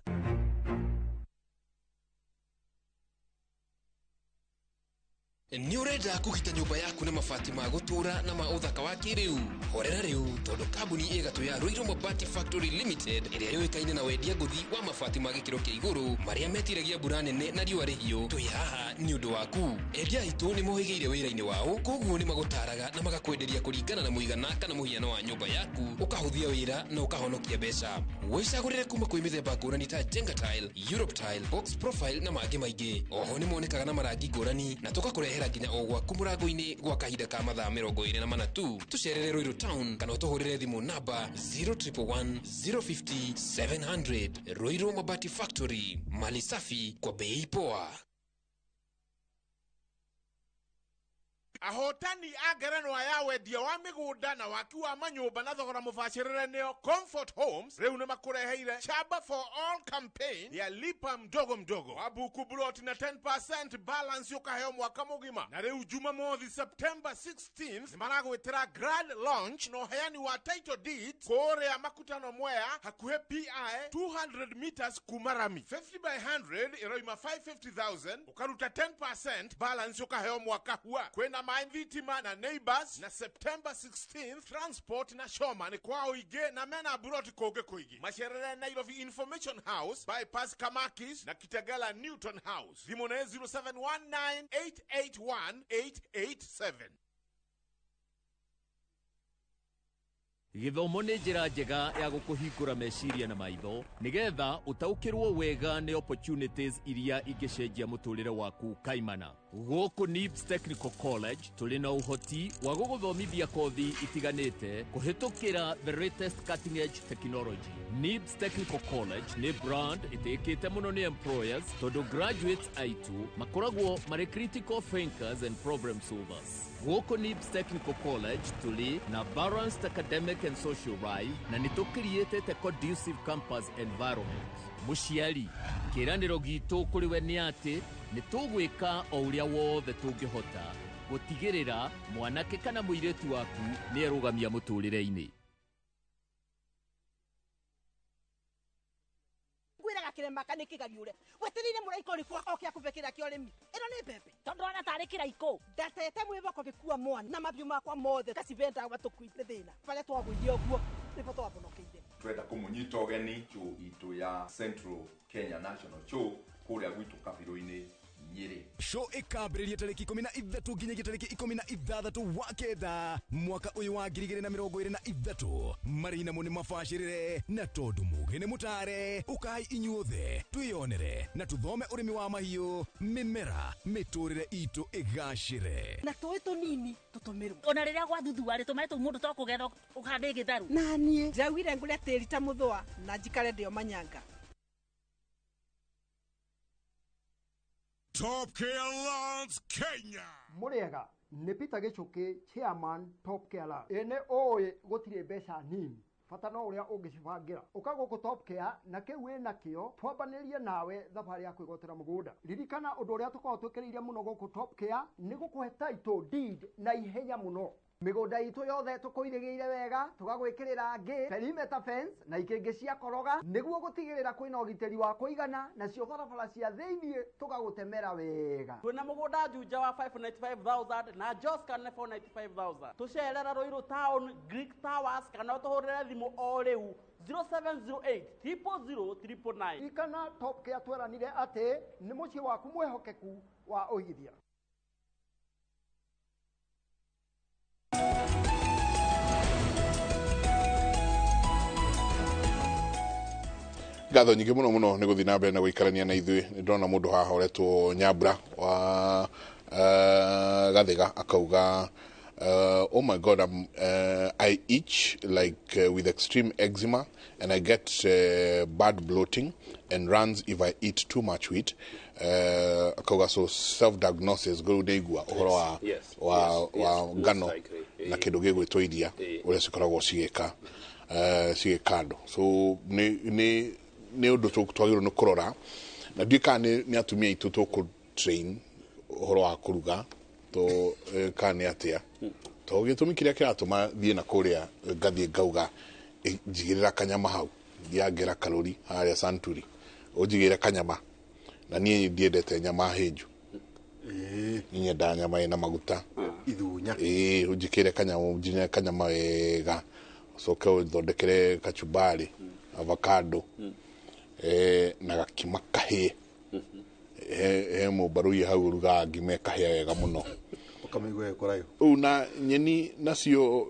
Nĩ ũrenda kũgita nyũmba yaku na mabati ma gũtũũra na ma ũthaka wa kĩrĩu? Horera rĩu tondũ kambuni ĩgatũ ya Ruiru Mabati Factory Limited ĩrĩa yũĩkaine na wendia ngũthi wa mabati ma gĩkĩro kĩa igũrũ marĩa metiragia mbura nene na riũa rĩhiũ, twĩ haha nĩ ũndũ waku. Endia aitũ nĩ mohĩgĩire wĩra-inĩ wao, koguo nĩ magũtaraga na magakwenderia kũringana na mũigana kana mũhiano wa nyũmba yaku, ũkahũthia wĩra na ũkahonokia mbeca. Wĩcagũrĩre kuma kwĩ mĩthemba ngũrani ta Jenga Tile, Europe Tile, Box Profile na mangĩ maingĩ. Oho nĩ monekaga na marangi ngũrani na tũgakũrehera nginya o gwaku mũrango-inĩ gwa kahinda ka mathaa 24 tu. Tũcerere Ruiru Town kana ũtũhũrĩre thimũ namba 0111 050 700. Ruiru Mabati Factory, mali safi kwa bei poa. Ahotani a ngerenwa ya wendia wa mĩgũnda na waki wa manyũmba na thogora mũbacĩrĩre nĩo Comfort Homes rĩu nĩ makũreheire Chaba for All campaign ya lipa mdogo mdogo wabuku plot na 10% balance ũkaheo mwaka mũgima. Na rĩu Jumamothi September 16th nĩ maragwĩtĩra grand launch na ũheani wa title deeds kũrĩa Makutano Mwea hakuhĩ PI 200 meters kuma rami 50 by 100 ĩroima 550,000 ũkaruta 10% balance ũkaheo mwaka hua. Kwĩna Thitima na neighbors na September 16th transport na shoma ni kwao ige na mena buroti koge koigi. Macerere Nairobi Information House bypass Kamakis na Kitagala Newton House. Thimũ nĩ 0719 881 887. Gĩthomo nĩ njĩra njega ya gũkũhingũra meciria na maitho nĩgetha ũtaũkĩrwo wega nĩ opportunities iria ingĩcenjia mũtũrĩre waku kaimana. Gũkũ NIBS Technical College tũrĩ na ũhoti wa gũgũthomithia kothi itiganĩte kũhĩtũkĩra the latest cutting edge technology. NIBS Technical College nĩ brand ĩtĩkĩte mũno nĩ employers tondũ graduates aitũ makoragwo marĩ critical thinkers and problem solvers. Gũkũ NIBS Technical College tũrĩ na balanced academic and social life na nĩ tũkiriĩtĩte conducive campus environment. Mũciari, kĩĩranĩro gitũ kũrĩ we nĩ atĩ nĩ tũgwĩka o ũrĩa wothe tũngĩhota gũtigĩrĩra mwanake kana mũirĩtu waku nĩ erũgamia mũtũrĩre-inĩ. Ngwĩraga kĩrema nĩ kĩgariũre wetereire mũraika ũrĩkũ oke akũbe kĩrĩa kĩa ũrĩmi. Ĩno nĩ mbembe tondũ ona tarĩ kĩraikũ ndatete mwĩboko gĩkua mwana na mabiũ makwa mothe gacibenda watũkuite thĩna barĩa twagũithia ũguo nĩbo twabonokeire. Twenda kũmũnyita ũgeni show itũ ya Central Kenya National Show kũrĩa gwitũ Kabirũ-inĩ Nyĩrĩ. Show ĩkambĩrĩria tarĩki 13 nginyagia tarĩki 16 wa kenda mwaka ũyũ wa 2023. Marĩ namo nĩ mabacĩrĩre na tondũ mũgĩ nĩ mũtare ũkai inyuothe twĩyonere na tũthome ũrĩmi wa mahiũ, mĩmera, mĩtũrĩre itũ ĩgacĩre. Na tũĩ tũnini tũtũmĩrwo ona rĩrĩa gwathuthuarĩ tũmaĩ tũu mũndũ to kũgetha ũhande gĩtharu. Na niĩ ndĩraugire ngũre tĩri ta mũthũa na njikare ndĩo manyanga. Top Care Lands Kenya. Mũrĩega nĩ Peter Gĩchũkĩ, chairman Top Care Lands. Ĩĩ nĩ ũĩ gũtirĩ mbeca nini, bata no ũrĩa ũngĩcibangĩra. Ũka gũkũ Top Care na kĩu wĩ nakĩo twambanĩrie nawe thabarĩ ya kwĩgwatĩra mũgũnda. Ririkana ũndũ ũrĩa tũkoragwo twĩkĩrĩire mũno gũkũ Top Care nĩ gũkũhe title deed na ihenya mũno. Mĩgũnda itũ yothe tũkũirĩgĩire wega, tũgagwĩkĩrĩra ngĩ, perimeter fence na ikĩngĩ cia koroga nĩguo gũtigĩrĩra kwĩna ũgitĩri wa kũigana, nacio barabara cia thĩiniĩ tũgagũtemera wega. Twĩna mũgũnda Juja wa 595,000 na Joska nĩ 495,000. Tũcerera Ruiru Town, Greek Towers kana ũtũhũrĩre thimũ o rĩu 0708 000 999. Ririkana Top Care tweranire atĩ nĩ mũciĩ waku mwĩhokeku wa ũigithia. Ngatho nyingĩ mũno mũno nĩ gũthiĩ na mbere na gũikarania na ithuĩ. Nĩ ndĩrona mũndũ haha ũretwo Nyambura wa Gathiga akauga Oh my God, I itch like with extreme eczema, and I get bad bloating and runs if I eat too much wheat. Akauga so self-diagnosis ngũrũ ndĩigua ũhoro wa wa wa ngano Most likely. Na kĩndũ gĩgwĩtwo iria ũrĩa cikoragwo cigĩka cigĩka andũ, so nĩ ũndũ twagĩrĩirwo nĩ kũrora na ndiũĩ kana nĩ atumia aitũ tũkũ train ũhoro wa kũruga to kana nĩ atĩa, to gĩtũmi kĩrĩa kĩratũma thiĩ na kũrĩa ngathiĩ ngauga, "Njigĩrĩra kanyama hau," thiangĩra karũri harĩa santuri ũnjigĩre kanyama, na niĩ ndiendete nyama hĩnju, niĩ nyendaga nyama ĩna maguta. Ithunya. Ĩĩ, ũnjĩkĩre kanyama, ũnjine kanyama wega, ũcoke ũthondekere kachumbari, avocado na gakima kahĩe. He mũmbaruia hau ũrugaga ngima ĩkahĩa wega mũno. Ũkamĩigua ĩkũrayo. Rĩu na nyeni nacio,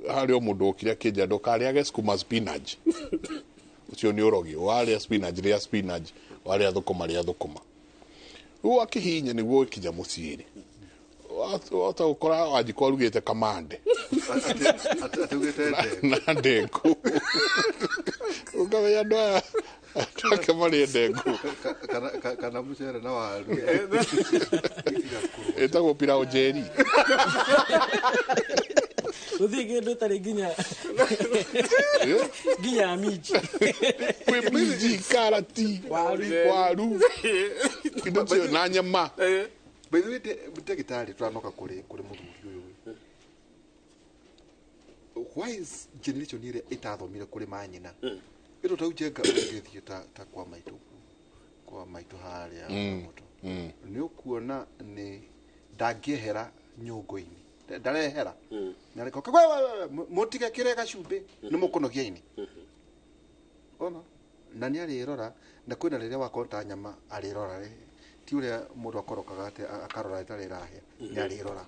harĩ o mũndũ okire akĩnjĩra ndũkarĩage sukuma, spinach ũcio nĩ ũrogi, warĩa spinach rĩa spinach, warĩa thũkũma rĩa thũkũma. Rĩu akĩhihinya nĩguo ũgĩkinya mũciĩ rĩ, wahota gũkora Wanjikũ arugĩte kamande Atugĩte na ndengũ, ũkamenya andũ aya, andũ ake marĩe ndengũ. Kana mũcere na waru. Ĩtagwo pilau njeri. Gũthiĩ kĩndũ ĩtarĩ nginya minji. Kwĩ minji, karati, waru, indo cio na nyama. By the way, ndagĩtarĩ, tũranoka kũrĩ mũthuri ũyũ, why is generation ĩrĩa ĩtathomire kũrĩ manyina ĩno tau njenga ũngĩthiĩ ta kwa maitũ harĩa moto nĩ ũkuona nĩ ndangĩehera nyũngũ-inĩ, ndarehera nareka mũtige kĩrĩa gacumbĩ nĩ mũkũnogia ini ona na nĩ arĩrora na kwĩna rĩrĩa wakorwo ta nyama arĩrora rĩ, ti ũrĩa mũndũ akorokaga atĩ akarora ĩtarĩ ĩrahĩa, nĩ arĩrora.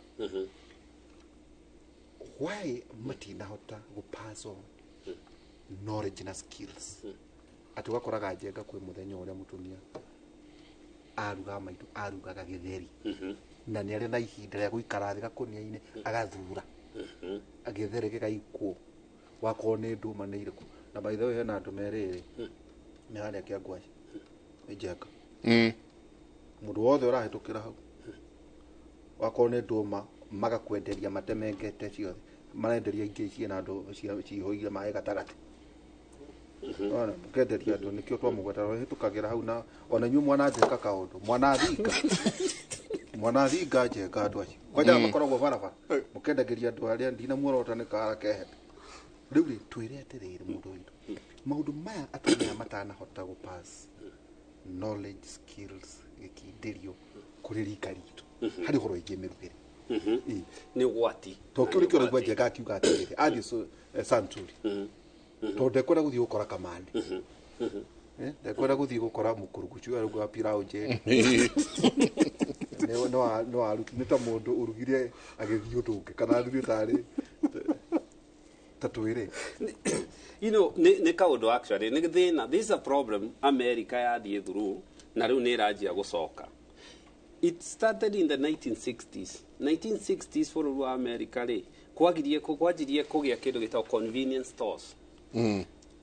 Why matinahota gũ pass on knowledge na skills, atĩ ũgakoraga njenga kwĩ mũthenya ũrĩa mũtumia arugaga, maitũ arugaga gĩtheri, na nĩ arĩ na ihinda rĩa gũikara thĩ gakũnia-inĩ agathura gĩthere gĩgaikwo, wakorwo nĩ ndũma nĩ irĩkũ. Na by the way, hena andũ merĩrĩ me harĩa Kĩangwaci nĩ njenga mũndũ wothe ũrahĩtũkĩra hau, wakorwo nĩ ndũma magakwenderia matemengete ciothe, marenderia ingĩ ciĩna andũ cihũire maĩ gatagatĩ. Ona mũkenderia andũ, nĩkĩo twamũgweta hĩtũkagĩra hau, na ona inyuĩ mwananjĩka kaũndũ, mwanathinga mwanathinga njenga andũ acio kwanja makoragwo barabara mũkendagĩria andũ arĩa ndina muorota nĩ kara kehete. Rĩu rĩ, twĩre atĩrĩrĩ, mũndũ witũ, maũndũ maya atumia matanahota gũ pass knowledge, skills, gĩkindĩrio kũrĩ rika ritũ harĩ ũhoro wĩgiĩ mĩrugĩre. Nĩ ũgwati. To kĩu nĩkĩo ũraigua njenga akiuga atĩrĩrĩ athiĩ Santuri tondũ ndekwenda gũthiĩ gũkora kamande. Ndekwenda gũthiĩ gũkora mũkũrũgucu arugaga pilau njeri. Nĩ ta mũndũ ũrugire agĩthiĩ ũndũ ũngĩ kana arugire tarĩ ta twĩre. Nĩ kaũndũ actually nĩ thĩna. This is a problem America yathiĩ through na rĩu nĩ ĩranjia gũcoka. It started in the 1960s. 1960s bũrũri wa America rĩ, kwagirie kwanjirie kũgĩa kĩndũ gĩtagwo convenience stores,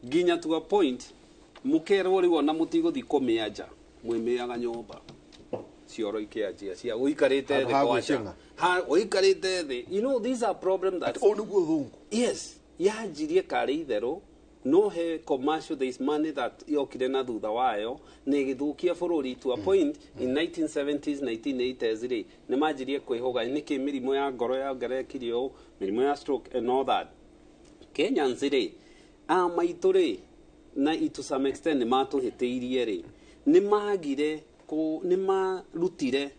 nginya to a point mũkerwo rĩu ona mũtigũthiĩ kũmĩa nja, mwĩmĩaga nyũmba, cioro ikĩanjia cia ũikarĩte Handũ thĩ ha kwanja. gwĩceng'a. Ha ũikarĩte thĩ. These are problem that Ũũ nĩguo thũngũ. Yes, yanjirie karĩ itherũ, no he commercial, there is money that yokire na thutha wayo na ĩgĩthũkia bũrũri to a point in 1970s, 1980s rĩ, nĩ manjirie kwĩhũga nĩkĩ mĩrimũ ya ngoro yongererekire ũũ, mĩrimũ ya stroke and all that. Kenyans rĩ, a maitũ rĩ, na to some extent nĩ matũhĩtĩirie rĩ, nĩ magire nĩ marutire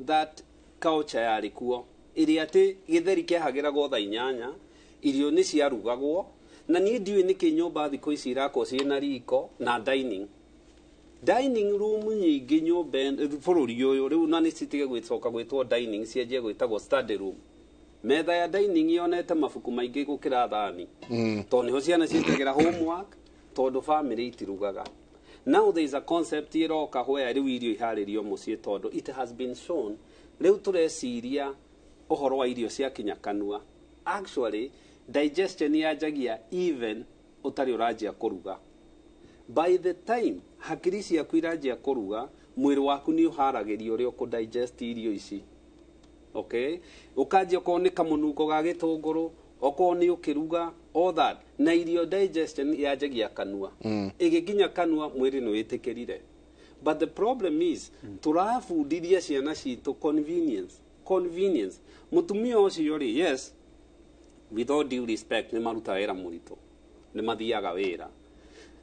that culture yarĩ kuo ĩrĩa atĩ gĩtheri kĩahagĩragwo thaa 8, irio nĩ ciarugagwo. Na niĩ ndiũĩ nĩkĩ nyũmba thikũ ici irakwo ciĩna riko na dining room nyingĩ nyũmba bũrũri ũyũ rĩu, na nĩ citige gwĩcoka gwĩtwo dining, cianjie gwĩtagwo study room. Metha ya dining yonete mabuku maingĩ gũkĩra thani, tondũ nĩho ciana ciĩkagĩra homework, tondũ family itirugaga. Now there is a concept ĩroka where rĩu irio iharĩrio mũciĩ, tondũ it has been shown rĩu tũreciria Ũhoro wa irio ciakinya kanua, actually digestion yanjagia even ũtarĩ ũranjia kũruga. By the time hakiri ciaku iranjia kũruga, mwĩrĩ waku nĩ ũharagĩria ũrĩa ũkũdigest irio ici. Okay, ũkanjia okorwo nĩ kamũnungo ga gĩtũngũrũ, okorwo nĩ ũkĩruga, all that na irio, digestion yanjagia kanua. Ĩgĩkinya kanua, mwĩrĩ nĩ wĩtĩkĩrire. But the problem is tũrabundithia ciana citũ convenience, convenience. Mũtumia ũcio rĩ, yes, with all due respect, nĩ maruta wĩra mũritũ, nĩ mathiaga wĩra,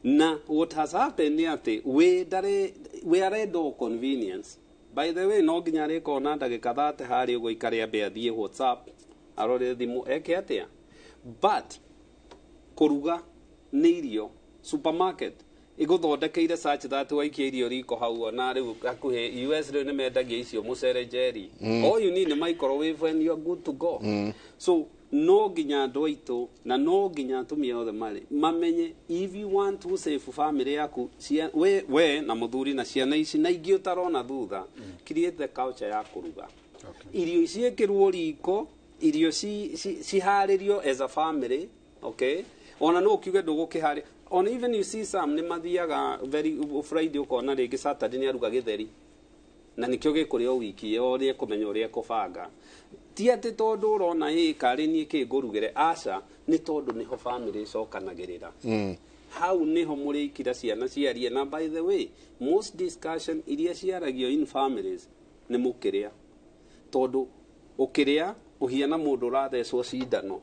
na what has happened nĩ atĩ wĩ ndarĩ wĩ arenda o convenience. By the way, no nginya arĩkorwo na ndagĩka 30 harĩa ũguo ikare, ambe athiĩ WhatsApp, arore thimũ, eke atĩa. But kũruga nĩ irio, supermarket ĩgũthondekeire such that waikia irio riko hau, ona rĩu hakuhĩ US rĩu nĩ mendagia icio mũcere njeri. All you need nĩ microwave and you are good to go. So no nginya andũ aitũ na no nginya atumia othe marĩ mamenye, if you want to save family yaku, we na mũthuri na ciana ici na ingĩ ũtarona thutha, create the culture ya kũruga irio ciĩkĩrwo riko, irio ciharĩrio as a family. Okay, ona no ũkiuge ndũgũkĩharĩ, ona even you see some nĩ mathiaga very Friday, ũkona rĩngĩ Saturday nĩ aruga gĩtheri na nĩkĩo gĩkũrĩa o wiki ĩyo, nĩ ekũmenya ũrĩa ekũbanga. Ti atĩ tondũ ũrona ĩ karĩ niĩ kĩ ngũrugĩre, aca, nĩ tondũ nĩho family ĩcokanagĩrĩra. Hau nĩho mũrĩikira ciana ciarie. Na by the way, most discussion iria ciaragio in families nĩ mũkĩrĩa, tondũ ũkĩrĩa ũhiana mũndũ ũrathecwo cindano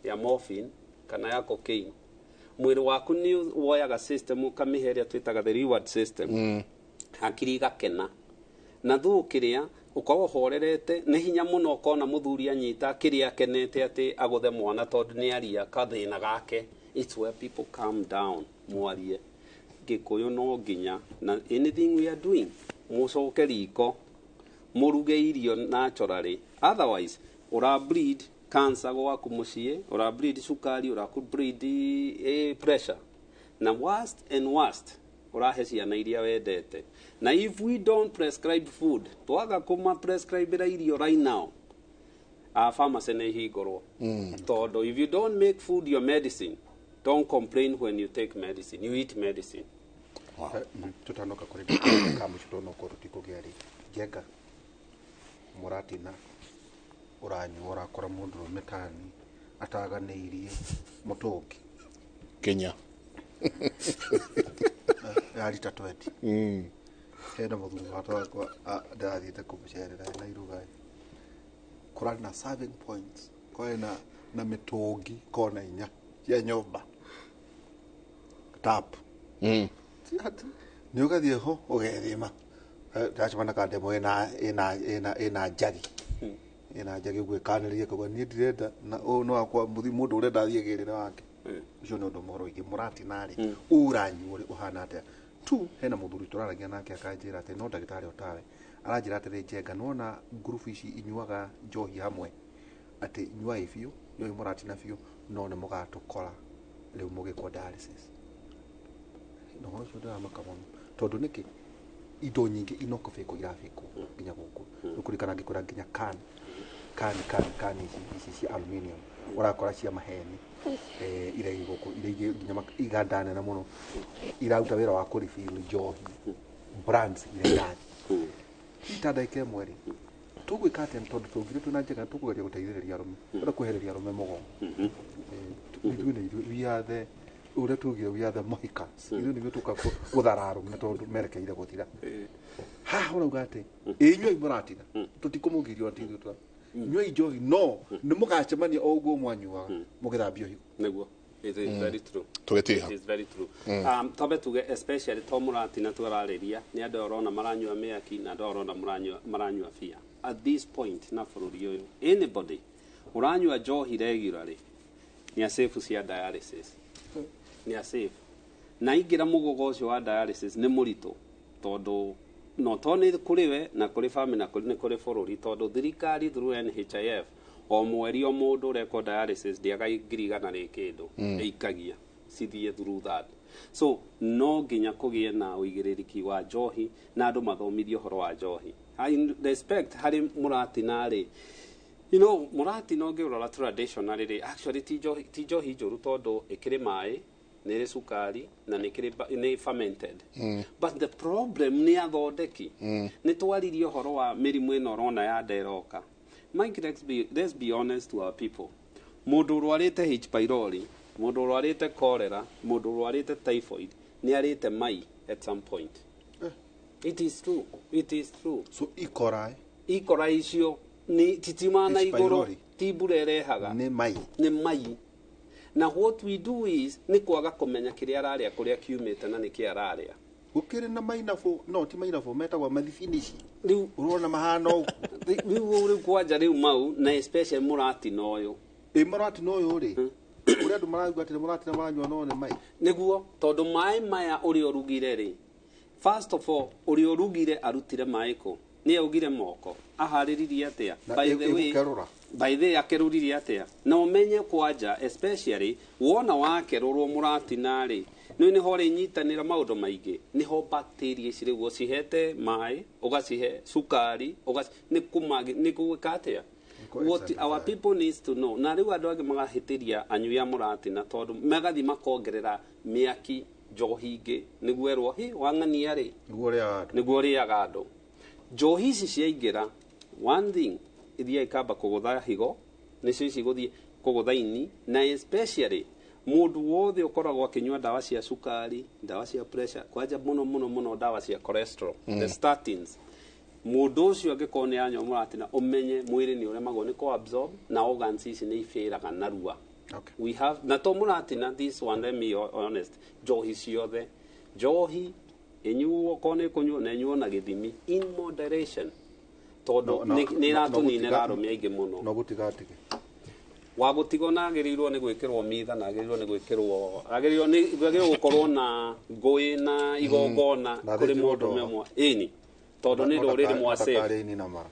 ya morphine kana ya cocaine. Mwĩrĩ waku nĩ woyaga system ũkamĩhe ĩrĩa twĩtaga the reward system. Hakiri igakena na thu ũkĩrĩa ũkorwo ũhorerete. Nĩ hinya mũno ũkona mũthuri anyita kĩrĩa akenete atĩ agũthe mwana tondũ nĩ aria kathĩna gake. It's where people calm down, mwarie Gĩkũyũ. No nginya na anything we are doing, mũcoke riko mũruge irio naturally, otherwise ũra breed cancer gwaku mũciĩ, ũra breed cukari, ũra breed pressure, na worst and worst, ũrahe ciana iria wendete. Na if we don't prescribe food, twaga kũma prescribe irio right now, pharmacy nĩ ihingũrwo. Tondũ if you don't make food your medicine, don't complain when you take medicine, you eat medicine. Tutanoka kũrĩ kamũci tũnoka tũtikũgĩa rĩ njenga mũratina ũranyua, ũrakora mũndũrũme tani ataganĩirie mũtũngi Kenya ya rita 20. Hena mũthuri wakwa ndĩrathiĩte kũmũcerera na iruga, kũrarĩ na serving points, kwarĩ na mĩtũngi kona inya cia nyũmba tap. Nĩ ũgathiĩ ho ũgethima, ndacemana kandemo ĩna njagi, ĩna njagi ũguo ĩkanĩrĩria kauga niĩ ndirenda na ũyũ nĩ wakwa mũndũ ũrenda athiĩ gĩrĩre wake. Ũcio nĩ ũndũ mũhoro wĩgiĩ mũratinarĩ ũranyua ũrĩ ũhana atĩa tu. Hena mũthuri tũraragia nake akanjĩra atĩ no ndagĩtarĩ otawe aranjĩra atĩrĩ, njenga nĩwona ngurubu ici inyuaga njohi hamwe, atĩ nyuai biũ, nyuai mũratina biũ, no nĩ mũgatũkora rĩu mũgĩkwo dialysis. Na ũhoro ũcio ndĩramaka mũno, tondũ nĩkĩ indo nyingĩ inokũbĩkwo irabĩkwo nginya gũkũ nĩkũrikana ngĩkwĩra nginya can can can can ici ici cia aluminium ũrakora cia maheni iria igĩ gũkũ, iria ingĩ nginya iganda nene mũno iraruta wĩra wa kũrefill njohi brands iria irathiĩ ta ndagĩka ĩmwe rĩ tũgwĩka atĩa, tondũ tũngire twĩna njega tũkũgeria gũteithĩrĩria arũme, tũrenda kwehereria arũme mũgongo. Ithuĩ nĩ ithuĩ, we are the ũrĩa tugire, we are the Mohicans. Ithuĩ nĩguo tũka gũthara arũme tondũ merekeire gũthira. Haha ũrauga atĩ ĩ inyuĩ mũratina tũtikũmũgiria, ona ti ithuĩ nyuai njohi, no nĩ mũgacemania o ũguo mwanyuaga mũgĩthambio higo. Nĩguo. It is very true. Tũgĩtiha. It is very true. Twambe tuge especially to mũratina tũrarĩria nĩ andũ ũrona maranyua mĩaki na andũ ũrona maranyua bia. At this point na bũrũri ũyũ, anybody ũranyua njohi regularly nĩ a safe cia dialysis, nĩ a safe na ingĩra mũgogo ũcio wa dialysis nĩ mũritũ, tondũ no to nĩ kũrĩ we na kũrĩ family na nĩ kũrĩ bũrũri, tondũ thirikari through NHIF o mweri o mũndũ ũrekwo dialysis ndĩaga 100,000 rĩ kĩndũ ĩikagia cithiĩ through that. So no nginya kũgĩe na ũigĩrĩrĩki wa njohi na andũ mathomithio ũhoro wa njohi. I respect harĩ mũratina rĩ, You know, mũratina ũngĩrora traditionally rĩ, actually ti njohi njũru tondũ ĩkĩrĩ maĩ, nĩ ĩrĩ cukari na nĩ ĩkĩrĩ nĩ fermented. But the problem nĩ athondeki. Nĩ twaririe ũhoro wa mĩrimũ ĩno ũrona ya nda ĩroka. Mike, let's be honest to our people. Mũndũ ũrwarĩte H pylori, mũndũ ũrwarĩte cholera, mũndũ ũrwarĩte typhoid nĩ arĩte mai at some point. It is true, it is true. So E. coli? E. coli icio nĩ titiumaga na H. igũrũ. pylori. Ti mbura ĩrehaga. Nĩ mai. Nĩ mai. Na what we do is nĩ kwaga kũmenya kĩrĩa ararĩa, kũrĩa kiumĩte na nĩkĩ ararĩa. Gũkĩrĩ na mainabũ, no ti mainabũ, metagwo mathibinici. Rĩu ũrona mahana ũguo. Rĩu kwanja rĩu mau na especially mũratina ũyũ. Ĩ, mũratina ũyũ rĩ, ũrĩa andũ marauga atĩ nĩ mũratina maranyua no nĩ mai. Nĩguo, tondũ maĩ maya ũrĩa ũrugire rĩ, first of all, ũrĩa ũrugire arutire maĩ kũ? Nĩ augire moko aharĩririe atĩa? Na By the way, ĩgũkerũra. By the way, akerũririe atĩa? Na ũmenye kwanja especially wona wakerũrwo mũratina rĩ, nĩ nĩho ũrĩnyitanĩra maũndũ maingĩ, nĩho bacteria ici rĩu ũcihete maĩ, ũgacihe cukari, nĩ nĩ gwĩka atĩa. What our people needs to know, na rĩu andũ angĩ magahĩtĩria anyui a mũratina tondũ magathiĩ makongerera mĩaki njohi ingĩ nĩguo erwo hi wang'ania rĩ. Nĩguo ũrĩaga andũ. Nĩguo ũrĩaga andũ. Njohi ici ciaingĩra, one thing ithiaga ikamba kũgũtha higo, nĩcio ici gũthiĩ kũgũtha ini, na especially mũndũ wothe ũkoragwo akĩnyua ndawa cia cukari, ndawa cia pressure, kwanja mũno mũno mũno ndawa cia cholesterol, the statins, mũndũ ũcio angĩkorwo nĩ anyua mũratina, ũmenye mwĩrĩ nĩ ũremagwo nĩ kũ-absorb na organs ici nĩ ibĩraga narua. We have na to mũratina, this one, let me honest, njohi ciothe, njohi ĩnyuo korwo nĩ kũnyuo na ĩnyuo na gĩthimi, in moderation, tondũ nĩ ĩratũninĩra arũme aingĩ mũno. No gũtiga atige. Wa gũtigwo na agĩrĩirwo nĩ gwĩkĩrwo mitha na agĩrĩirwo nĩ gwĩkĩrwo, agĩrĩirwo gũkorwo na ngũĩ na igongona Na kũrĩ athĩnjĩrwo mũndũ ndogo. ũmwe ĩni, tondũ nĩ rũrĩrĩ mwa safe. Ndakarĩ ini na mara.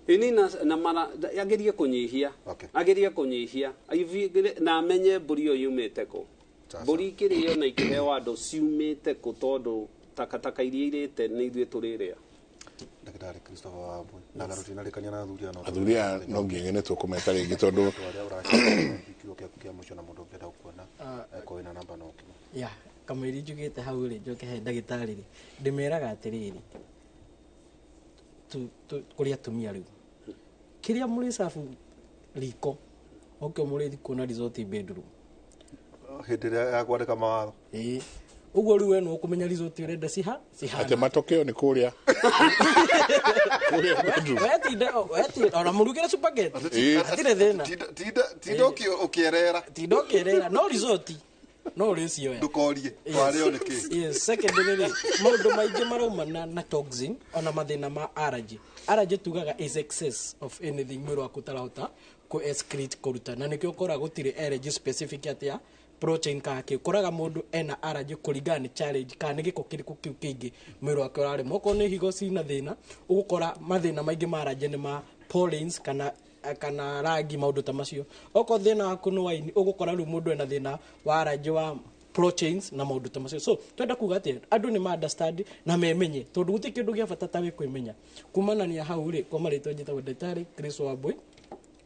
Ini na mara, agerie kũnyihia, agerie kũnyihia na amenye mbũri ĩyo yumĩte kũ. Mbũri ikĩrĩo na ikĩheo andũ ciumĩte kũ, tondũ takataka iria irĩte nĩ ithuĩ tũrĩrĩa. Ndagĩtarĩ Christopher Wambui na tũtinarĩkania na athuri aya no Athuri aya no nginya nĩ tũkũmeta rĩngĩ tondũ arĩa ũracerera kiugo gĩaku kĩa mũico na mũndũ ũngĩenda gũkuona angĩkorwo wĩna namba no ũkĩma. Ya kamũira njugĩte hau rĩ, njoke he ndagĩtarĩ rĩ, ndĩmeraga atĩrĩrĩ, kũrĩ atumia rĩu kĩrĩa mũrĩcabu riko okĩo mũrĩthi kuona result bedroom. Hĩndĩ ĩrĩa ya kwandĩka mawatho. Ĩĩ, ũguo rĩu we nĩ ũkũmenya result ũrenda ciha cihana. Atĩ matokeo nĩ kũrĩa bedroom. Wetinda ona mũrugĩre spaghetti. Ĩĩ. Hatirĩ thĩna. Tinda ũkĩerera. Tinda ũkĩerera, no result no ũrĩcioya. Ndũkorie warĩo nĩ kĩ. Yes, secondary rĩ, maũndũ maingĩ maraumana na toxin ona mathĩna ma allergy. Allergy tugaga is excess of anything mwĩrĩ waku ũtarahota kũ excrete, kũruta, na nĩkĩo ũkoraga gũtirĩ allergy specific atĩa protein kana kĩ. Ũkoraga mũndũ ena allergy kũringana nĩ challenge kana nĩ gĩko kĩrĩkũ kĩu kĩingĩ mwĩrĩ wake ũrarĩma. Okorwo nĩ higo cina thĩna, ũgũkora mathĩna maingĩ ma allergy nĩ ma pollens kana rangi, maũndũ ta macio. Okorwo thĩna waku nĩ wa ini, ũgũkora rĩu mũndũ ena thĩna wa allergy wa proteins na maũndũ ta macio. So twenda kuga atĩ andũ nĩ ma understand na memenye, tondũ gũtirĩ kĩndũ gĩa bata ta wĩ kwĩmenya. Kumanania hau rĩ, kwa marĩtwa njĩtagwo ndagĩtarĩ Chris Wambui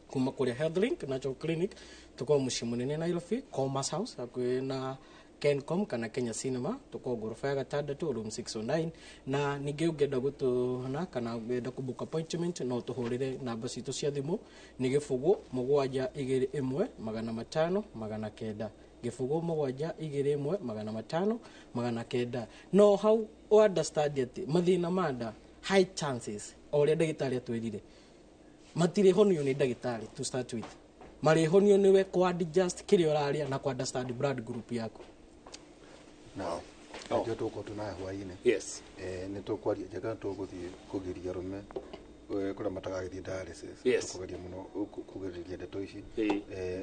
kuma kũrĩa Healthlink Natural Clinic. Tukorwo mũciĩ mũnene Nairobi, Commerce House, hakuhĩ na Kencom kana Kenya Cinema. Tukorwo ngoroba ya gatandatũ, room 609. Na ningĩ ũngĩenda gũtũona kana ũngĩenda kũbook appointment, no tũhũrĩre namba citũ cia thimũ nĩ 0 7 2 1 500 900, 0 7 2 1 500 900. No hau ũ understand atĩ mathĩna ma nda, high chances, o ũrĩa ndagĩtarĩ atwĩrire, matirĩhonio nĩ ndagĩtarĩ to start with, marĩhonio nĩwe kũ adjust kĩrĩa ũrarĩa na kũ understand blood group yaku. Na ndio tũgũkorwo tunaye hwaĩ-inĩ. Yes. Nĩ tũkwaria njega, tũgũthiĩ kũgiria arũme kũrĩa matagagĩthiĩ dialysis. Tũkũgeria mũno kũgirĩrĩria ndeto ici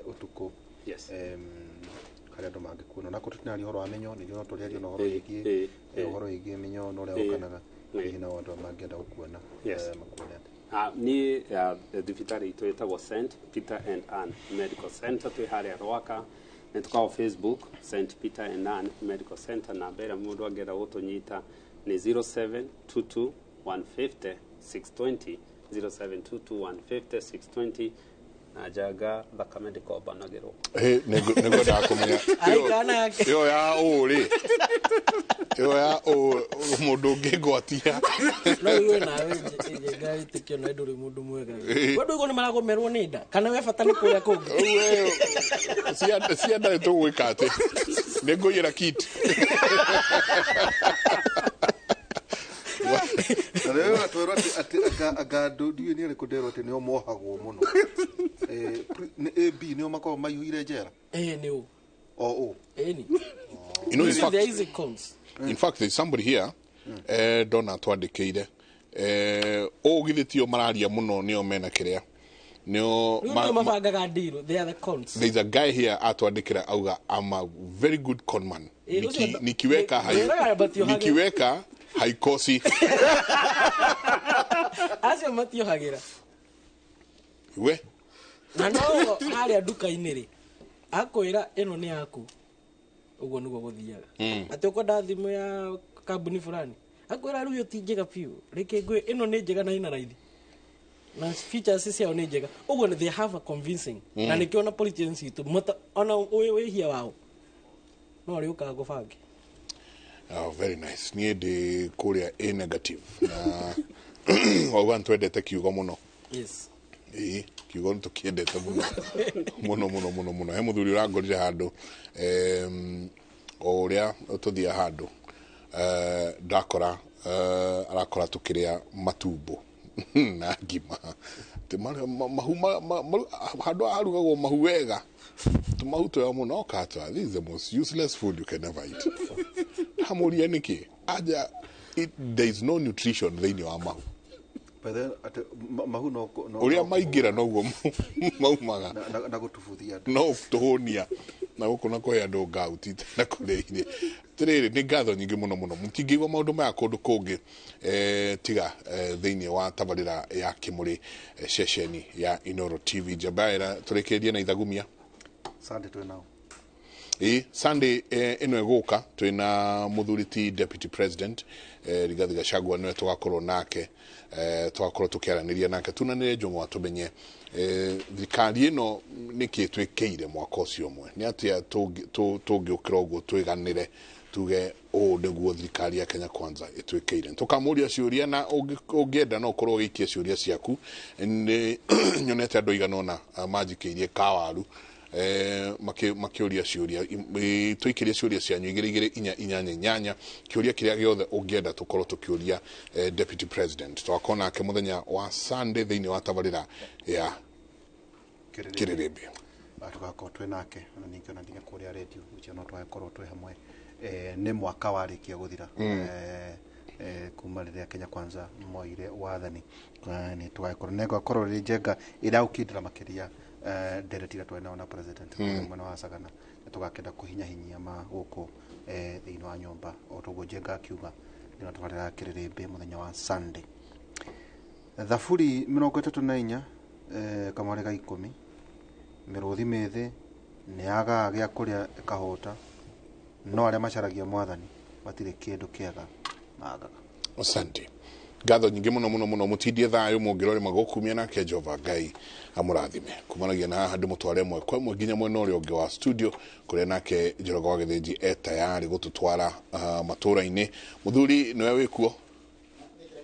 ũtukũ. Harĩa andũ mangĩkuona na tũtinaria ũhoro wa mĩnyoo, ningĩ no tũrĩaria na ũhoro wĩgiĩ ũhoro wĩgiĩ mĩnyoo na ũrĩa ũkanaga hihi, nao andũ mangĩenda gũkuona makuone atĩa? Ah, niĩ thibitarĩ itũ ĩtagwo St Peter and Ann Medical Center, twĩ harĩa Rwaka. Nĩ tũkoragwo Facebook, St Peter and Ann Medical Center. Namba ĩrĩa mũndũ angĩenda gũtũnyita nĩ 0722 150 620. 0722150620 na njanga thakame ndĩkombanagĩrwo. Ĩ, nĩngwendaga kũmenya Aikana yake. Ĩyo ya ũ rĩ, ĩyo ya ũ mũndũ ũngĩngwatia. No iwe nawe njenga wĩtĩkio na ndũrĩ mũndũ mwega. Ĩ. We ndũigua nĩ maragomerwo nĩ nda kana we bata nĩ kũrĩa kũngĩ? Cianda nĩ tũgwĩka atĩ nĩ ngũiyĩra kit. Na rĩu atwĩrwo atĩ anga andũ ndiũĩ nĩ arĩkũ nderwo atĩ nĩo mohagwo mũno. Nĩ AB nĩo makoragwo maihũire njera. Ĩ, nĩ ũ. O ũ. Ĩni. You know, in fact, There is a cons. In fact, there's somebody here, ndona twandĩkĩire, ũ githĩ tio mararia mũno nĩo mena kĩrĩa nĩo Rĩu nĩo mabangaga deal, they are the cons. There's a guy here atwandĩkĩra auga, "I'm a very good con man." Eh, ũcio Nikiweka wĩraga matiohagĩra. Nikiweka haikosi. Acio matiohagĩra. We. Na no harĩa nduka-inĩ rĩ, akwĩra ĩno nĩ yaku, ũguo nĩguo gũthiaga. Atĩ ũkwenda thimũ ya kambuni fulani, akwĩra rĩu ĩyo ti njega biũ, reke ngwĩ ĩno nĩ njega na ĩna raithi na features ciao nĩ njega ũguo. They have a convincing. Na nĩkĩo ona politicians itũ ona wĩhia wao no rĩ ũkaga gũbange. Oh, very nice. Niĩ ndĩ kũrĩa A negative na wauga nĩtwendete kiugo mũno. Yes. Ĩĩ, kiugo nĩ tũkĩendete mũno mũno mũno mũno mũno. He mũthuri ũrangorire handũ, o ũrĩa tũthiaga handũ, ndakora, arakora tũkĩrĩa matumbo na ngima. Atĩ mahu handũ haha harugagwo mahu wega, tũmahu twega mũno okatwa, "This is the most useless food you can ever eat." Hamũria nĩkĩ anja, there is no nutrition thĩinĩ wa mahu. By the way, atĩ mahu no Ũrĩa maingĩra noguo maumaga. Na gũtubuthia andũ. No tũhũnia na gũkũ na kũhe andũ ngauti na kũrĩa irio. Atĩrĩrĩ, nĩ ngatho nyingĩ mũno mũno. Mũtingĩigua maũndũ maya kũndũ kũngĩ, tiga thĩinĩ wa tabarĩra ya Kĩmũrĩ, ceceni ya Inoro TV. Njamba ĩra tũrĩkĩrĩrie na ithagumia. Sunday twĩ nao. Ĩ, Sunday, ĩno ĩgũka twĩna mũthuri ti Deputy President, Rigathi Gachagua, nĩwe tũgakorwo nake, tũgakorwo tũkĩaranĩria nake tunanĩre njũng'wa tũmenye, thirikari ĩno nĩkĩ twĩkĩire mwaka ũcio ũmwe, nĩ atĩa tũngĩũkĩra ũguo twĩganĩre tuge ũũ nĩguo thirikari ya Kenya Kwanza ĩtwĩkĩire. Tũkamũria ciũria na ũngĩenda no ũkorwo ũgĩikia ciũria ciaku. Nĩ nyonete andũ aigana ũna, manjikĩirie kawaru, makĩũria ciũria. Tũikĩrie ciũria cianyu 22488, kĩũria kĩrĩa gĩothe ũngĩenda tũkorwo tũkĩũria, Deputy President. Tũgakorwo nake mũthenya wa Sunday thĩinĩ wa tabarĩra ya Kĩrĩrĩmbĩ. Tũgakorwo twĩ nake ona ningĩ ona nginya kũrĩa radio ũcio no twakorwo twĩ hamwe. Nĩ mwaka warĩkia gũthira kuma rĩrĩa Kenya Kwanza moire wathani. Nĩ tũgakorwo nĩ ngakorwo rĩ njenga ĩrĩa gũkindĩra makĩria, ndereti iria twarĩ nao na president kũrĩa mwena wa Sagana. Nĩ tũgakĩenda kũhinyahinyia ma gũkũ, thĩinĩ wa nyũmba o toguo njenga akiuga thĩinĩ wa tabarĩra ya Kĩrĩrĩmbĩ mũthenya wa Sunday. Thaburi 34 kamwari ga 10: mĩrũthi mĩthĩ nĩ yagaga gĩa kũrĩa ĩkahũta, no arĩa macaragia Mwathani matirĩ kĩndũ kĩega magaga. Asante, ngatho nyingĩ mũno mũno mũno. Mũtindie thayũ mũngĩrore magũkumia nake Jehova Ngai amũrathime. Kumanagia na haha ndĩmũtware ĩmwe kwa ĩmwe nginya mwena ũrĩa ũngĩ wa studio kũrĩa nake Njoroge wa Gĩthĩnji e tayarĩ gũtũtwara matũũra-inĩ. Mũthuri nĩwe wĩkuo.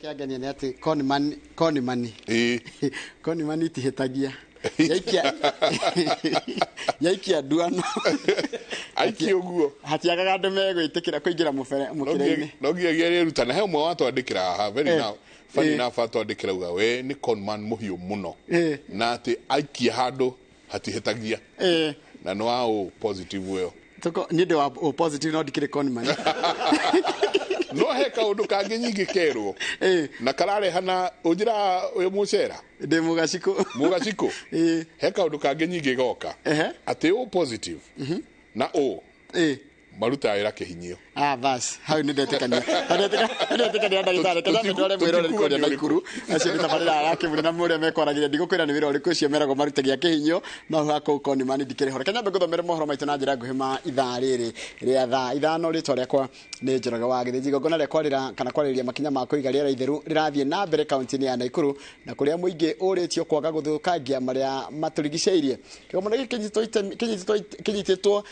Kĩangenia nĩ atĩ conman conman conman itihĩtagia, yaikia yaikia nduano. Aikie ũguo. Hatiagaga andũ megwĩtĩkĩra kũingĩra mũkĩra-inĩ. No nginyagia rĩrutana he ũmwe watwandĩkĩra haha very now funny enough atwandĩkĩra uga we nĩ conman mũhiũ mũno na atĩ aikia handũ hatihĩtagia na nĩ wa O positive ũyũ. Toko niĩ ndĩ wa O positive no ndikĩrĩ conman. No he kaũndũ kangĩ nyingĩ kerwo na kararehana ũnjĩra ũyũ mũcera. Ndĩ mũgacikũ. Mũgacikũ he kaũndũ kangĩ nyingĩ goka atĩ O positive na O Marutaga wĩra kĩhinyio. Ah, bas hau nĩ ndetĩkania. Ndetĩkania ndagĩtarĩ kanyambe ndware mwĩroreri kũrĩa Naikuru acio nĩ tabarĩra ya kĩmũrĩ na mũrĩa mekwaragĩria ndigũkwĩra nĩ wĩra ũrĩkũ ũcio meragwo marutagia kĩhinyio no hakũu konimani ndikĩrĩ ho. Reke nyambe ngũthomere mohoro maitũ na njĩra nguhĩ ma ithaa rĩrĩ rĩa thaa 5. Rĩtwa rĩakwa nĩ Njoroge wa Gĩthĩnji. Igongona rĩa kwarĩra kana kwarĩrĩria makinya ma kũiga rĩera itheru rĩrathiĩ na mbere kaunti-inĩ ya Naikuru na kũrĩa mũingĩ ũrĩtio kwaga gũthũkangia marĩa matũrigicĩirie. Kĩgomano gĩkĩ kĩnyitĩtwo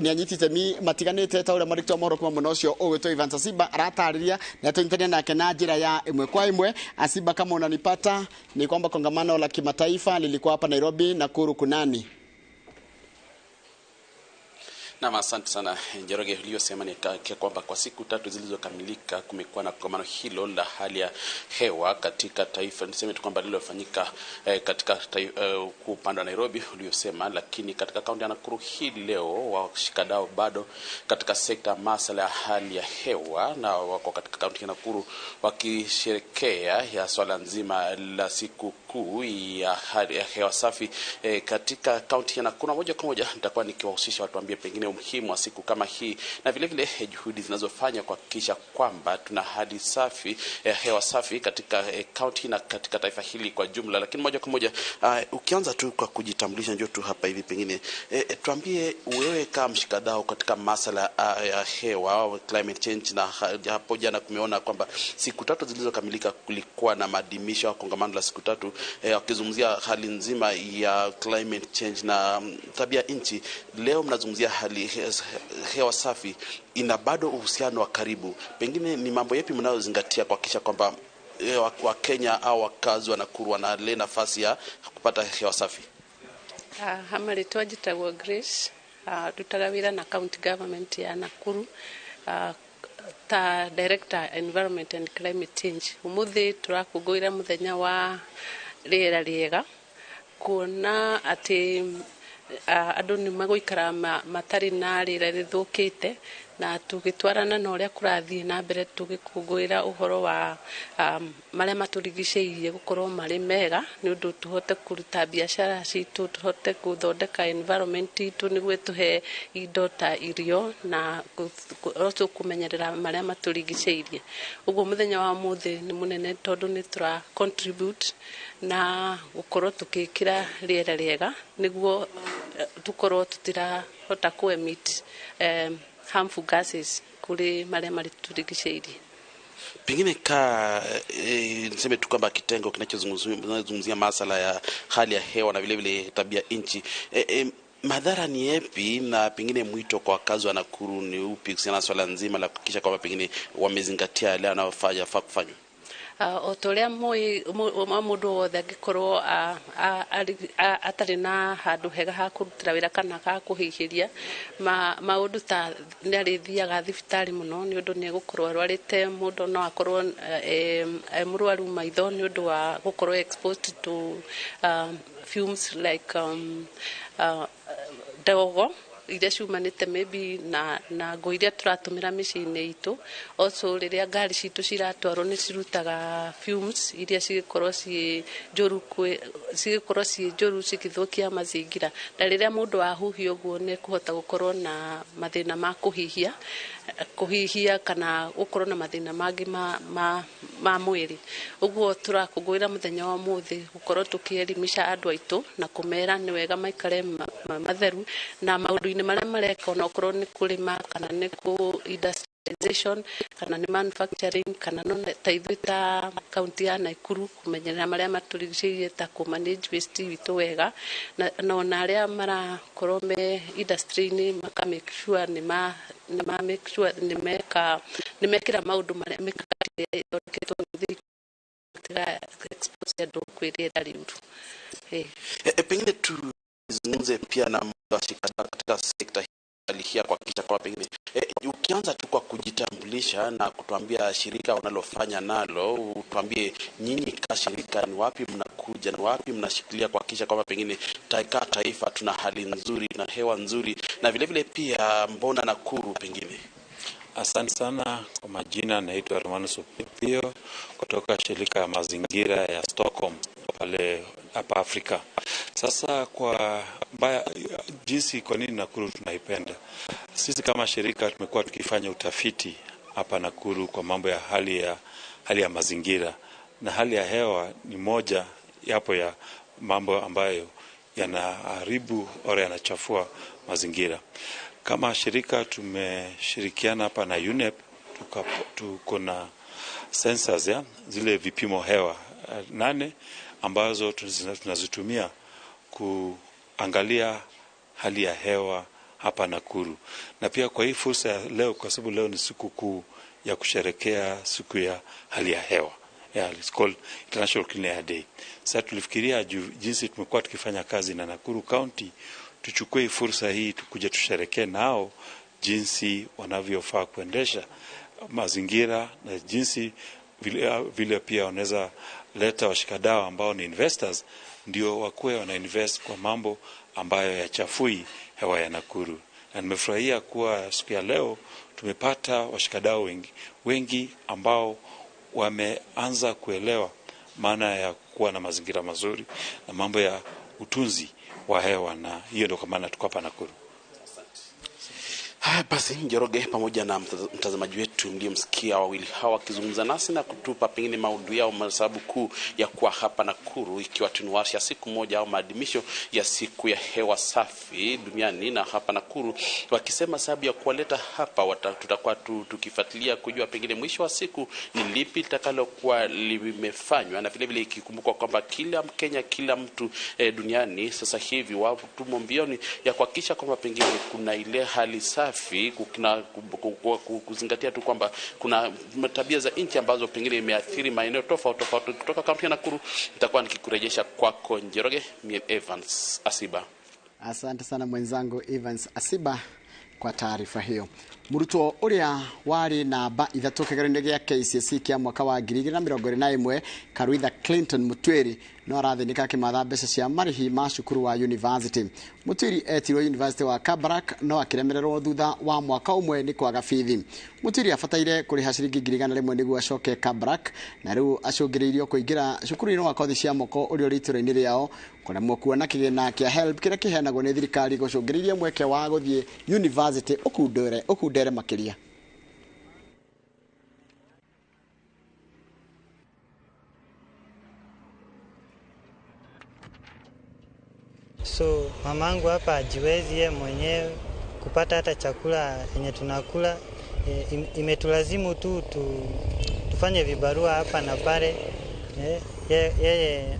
nĩ anyiti itemi matiganĩte ta ũrĩa mwandĩki wa mohoro kuma mwena ũcio ũgwĩtwo Ivan Asimba aratarĩria na tũnyitania nake na njĩra ya ĩmwe kwa ĩmwe. Asimba, kama unanipata, ni kwamba kongamano la kimataifa lilikuwa hapa Nairobi. Nakuru kunani? Naam, asante sana Njoroge. Uliyosema ni kwamba kwa siku 3 zilizokamilika kumekuwa na kongamano hilo la hali ya hewa katika taifa. Niseme tu kwamba lililofanyika katika upande wa Nairobi uliyosema, lakini katika kaunti ya Nakuru hii leo washikadau bado katika sekta masala ya hali ya hewa na wako katika kaunti ya Nakuru wakisherekea ya swala nzima la siku kuu ya hali ya hewa safi katika kaunti ya Nakuru. Moja kwa moja nitakuwa nikiwahusisha watu ambie pengine umuhimu wa siku kama hii na vile vile juhudi zinazofanya kuhakikisha kwamba tuna hali safi, hewa safi katika kaunti na katika taifa hili kwa jumla. Lakini moja kwa moja ukianza tu kwa kujitambulisha, njoo tu hapa hivi pengine tuambie wewe kama mshikadau katika masala ya hewa climate change, na hapo jana kumeona kwamba siku 3 zilizokamilika kulikuwa na maadhimisho ya kongamano la siku 3 wakizungumzia hali nzima ya climate change na tabia nchi. Leo mnazungumzia hali hewa safi, ina bado uhusiano wa karibu. Pengine ni mambo yapi mnayozingatia kuhakikisha kwamba wa Kenya au wakazi wa Nakuru wana nafasi ya kupata hewa safi? Hama rĩtwa njĩtagwo Grace, ndutaga wĩra na county government ya Nakuru ta director environment and climate change. Ũmũthĩ tũrakũngũĩra mũthenya wa rĩera rĩega kuona atĩ andũ nĩ magũikara matarĩ na rĩera rĩthũkĩte, na tũgĩtwarana na ũrĩa kũrathiĩ na mbere tũgĩkũngũĩra ũhoro wa marĩa matũrigicĩirie gũkorwo marĩ mega, nĩ ũndũ tũhote kũruta biacara citũ, tũhote gũthondeka environment itũ nĩguo tũhe indo ta irio na also kũmenyerera marĩa matũrigicĩirie. Ũguo mũthenya wa ũmũthĩ nĩ mũnene tondũ nĩ tũra contribute na gũkorwo tũgĩkĩra rĩera rĩega nĩguo tũkorwo tũtirahota kũ emit harmful gases kule marĩa maritũrigicĩirie. Pengine ka niseme tu kwamba kitengo kinachozungumzia masala ya hali ya hewa na vile vile tabia nchi, madhara ni yapi na pengine mwito kwa wakazi wa Nakuru ni upi kuhusiana na swala nzima la kuhakikisha kwamba pengine wamezingatia yale yanayofaa kufanywa? O ta ũrĩa mũndũ wothe angĩkorwo atarĩ na handũ hega ha kũrutĩra wĩra kana ha kũhihĩria maũndũ ta nĩ arĩthiaga thibitarĩ mũno nĩ ũndũ nĩ egũkorwo arwarĩte. Mũndũ no akorwo e mũrwaru maitho nĩ ũndũ wa gũkorwo exposed to fumes like ndogo iria ciumanĩte maybe na ngũ iria tũratũmĩra mĩciĩ-inĩ itũ. Also rĩrĩa ngari citũ ciratwarwo nĩ cirutaga fumes iria cigĩkorwo ciĩ njũru cigĩthũkia mazingira, na rĩrĩa mũndũ ahuhia ũguo nĩ ekũhota gũkorwo na mathĩna ma kũhihia kana gũkorwo na mathĩna mangĩ ma mwĩrĩ. Ũguo tũrakũngũĩra mũthenya wa ũmũthĩ gũkorwo tũkĩelimisha andũ aitũ na kũmera nĩ wega maikare matheru na maũndũ-inĩ marĩa mareka, onokorwo nĩ kũrĩma kana nĩ kũ industrialization kana nĩ manufacturing kana no ta ithuĩ ta kaunti ya Nakuru kũmenyerera marĩa matũrigicĩirie ta kũ manage waste witũ wega, na ona arĩa marakorwo me industry-inĩ maka make sure nĩ ma make sure nĩ mekĩra maũndũ marĩa mĩkakati ĩrĩa ĩthondeketwo nĩ thirikari expose andũ kwĩ rĩera rĩũru. Pengine tuzungumze pia na washikadau katika sekta hii kuhakikisha kwamba pengine ukianza tu kwa kujitambulisha na kutuambia shirika unalofanya nalo, utuambie nyinyi kama shirika ni wapi mnakuja na wapi mnashikilia kuhakikisha kwamba pengine taifa tuna hali nzuri na hewa nzuri, na vile vile pia mbona Nakuru pengine. Asante sana kwa majina, naitwa Romanus Opio kutoka shirika ya mazingira ya Stockholm pale hapa Afrika. Sasa kwa mbaya, jinsi kwa nini Nakuru tunaipenda? Sisi kama shirika tumekuwa tukifanya utafiti hapa Nakuru kwa mambo ya hali ya mazingira, na hali ya hewa ni moja yapo ya mambo ambayo yanaharibu au yanachafua mazingira. Kama shirika tumeshirikiana hapa na UNEP, tuko na sensors ya zile vipimo hewa 8 ambazo tunazitumia kuangalia hali ya hewa hapa Nakuru. Na pia kwa hii fursa ya leo, kwa sababu leo ni siku kuu ya kusherekea siku ya hali ya hewa. Yeah, it's called International Clean Air Day. Sasa tulifikiria jinsi tumekuwa tukifanya kazi na Nakuru County, tuchukue fursa hii tukuje tusherekee nao jinsi wanavyofaa kuendesha mazingira na jinsi vile pia wanaweza leta washikadau ambao ni investors ndio wakuwe wana invest kwa mambo ambayo yachafui hewa ya Nakuru. Na nimefurahia kuwa siku ya leo tumepata washikadau wengi ambao wameanza kuelewa maana ya kuwa na mazingira mazuri na mambo ya utunzi wa hewa, na hiyo ndio kwa maana tuko hapa Nakuru. Haya basi, Njoroge pamoja na mtazamaji wetu mliyemsikia wawili hawa wakizungumza nasi na kutupa pengine maudhui yao, sababu kuu ya kuwa hapa Nakuru, ikiwa tunuwasha siku moja au maadhimisho ya siku ya hewa safi duniani, na hapa Nakuru wakisema sababu ya kuwaleta hapa tutakuwa tukifuatilia kujua pengine mwisho wa siku ni lipi litakalokuwa limefanywa, na vile vile ikikumbukwa kwamba kila Mkenya, kila mtu duniani sasa hivi watumo mbioni ya kuhakikisha kwamba pengine kuna ile hali safi, kuzingatia tu kwamba kuna tabia za nchi ambazo pengine imeathiri maeneo tofauti tofauti. Kutoka kaunti ya Nakuru nitakuwa nikikurejesha kwako Njoroge, mie Evans Asiba. Asante sana mwenzangu Evans Asiba kwa taarifa hiyo. Murutwo uria wari namba 3 kĩgeranio gĩa KCSE kĩa mwaka wa 2021 Karuitha Clinton Mutwiri no arathinĩka akĩmatha mbeca cia marĩhi ma cukuru wa university. Mutwiri etirwo University wa Kabarak no akĩremererwo thutha wa mwaka ũmwe nĩ kwaga bithi. Mutwiri abataire kũrĩha ciringi 100,000 nĩguo acoke Kabarak, na rĩu acũngĩrĩirio kũingĩra cukuru-inĩ wa kothi cia moko ũrĩa ũrĩ itũũra-inĩ rĩao. Kũremwo kuona kĩgĩna kĩa HELB kĩrĩa kĩheanagwo nĩ thirikari gũcũngĩrĩirie mweke wa gũthiĩ university ũkundere makĩria. So mamangu hapa hajiwezi yeye mwenyewe kupata hata chakula yenye tunakula. Imetulazimu tu tufanye vibarua hapa na pale. Yeye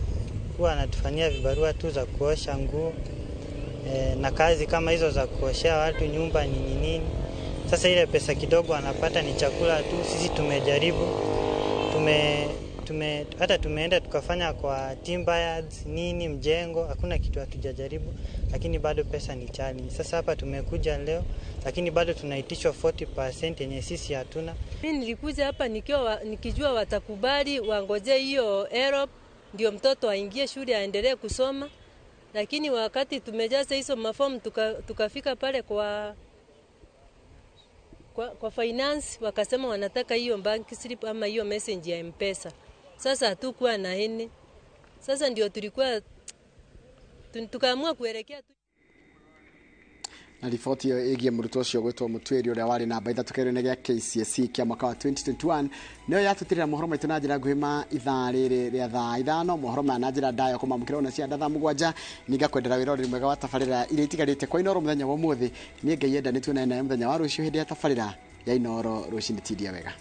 huwa anatufanyia vibarua tu za kuosha nguo na kazi kama hizo za kuoshea watu nyumba nini nini. Sasa ile pesa kidogo anapata ni chakula tu. Sisi tumejaribu, hata tumeenda tukafanya kwa timber yards nini mjengo, hakuna kitu hatujajaribu, lakini bado pesa ni challenge. Sasa hapa tumekuja leo, lakini bado tunaitishwa 40% yenye sisi hatuna. Mimi nilikuja hapa nikijua watakubali wangoje hiyo Europe ndio mtoto aingie shule aendelee kusoma, lakini wakati tumejaza hizo mafomu tukafika pale kwa finance wakasema wanataka hiyo bank slip ama hiyo message ya M-Pesa. Sasa hatukuwa na hini. Sasa ndio tulikuwa tukaamua kuelekea tu. Na riboti ĩyo ĩgiĩ mũrutwo ũcio gwĩtwo Mutwiri ũrĩa warĩ namba 3 kĩgeranio gĩa KCSE kĩa mwaka wa 2021 nĩyo yatũtirĩra mohoro maitũ na njĩra nguhĩ ma ithaa rĩrĩ rĩa thaa 5. Mohoro maya na njĩra ndaya kũmamũkĩra ona cia thaa 7. Nĩngakwendera wĩra ũrĩ mwega wa tabarĩra iria itigarĩte kwa Inooro mũthenya wa ũmũthĩ. Niĩ Ngai enda nĩtuonane nawe mũthenya wa rũciũ hĩndĩ ya tabarĩra ya Inooro rũcinĩ. Tindia wega.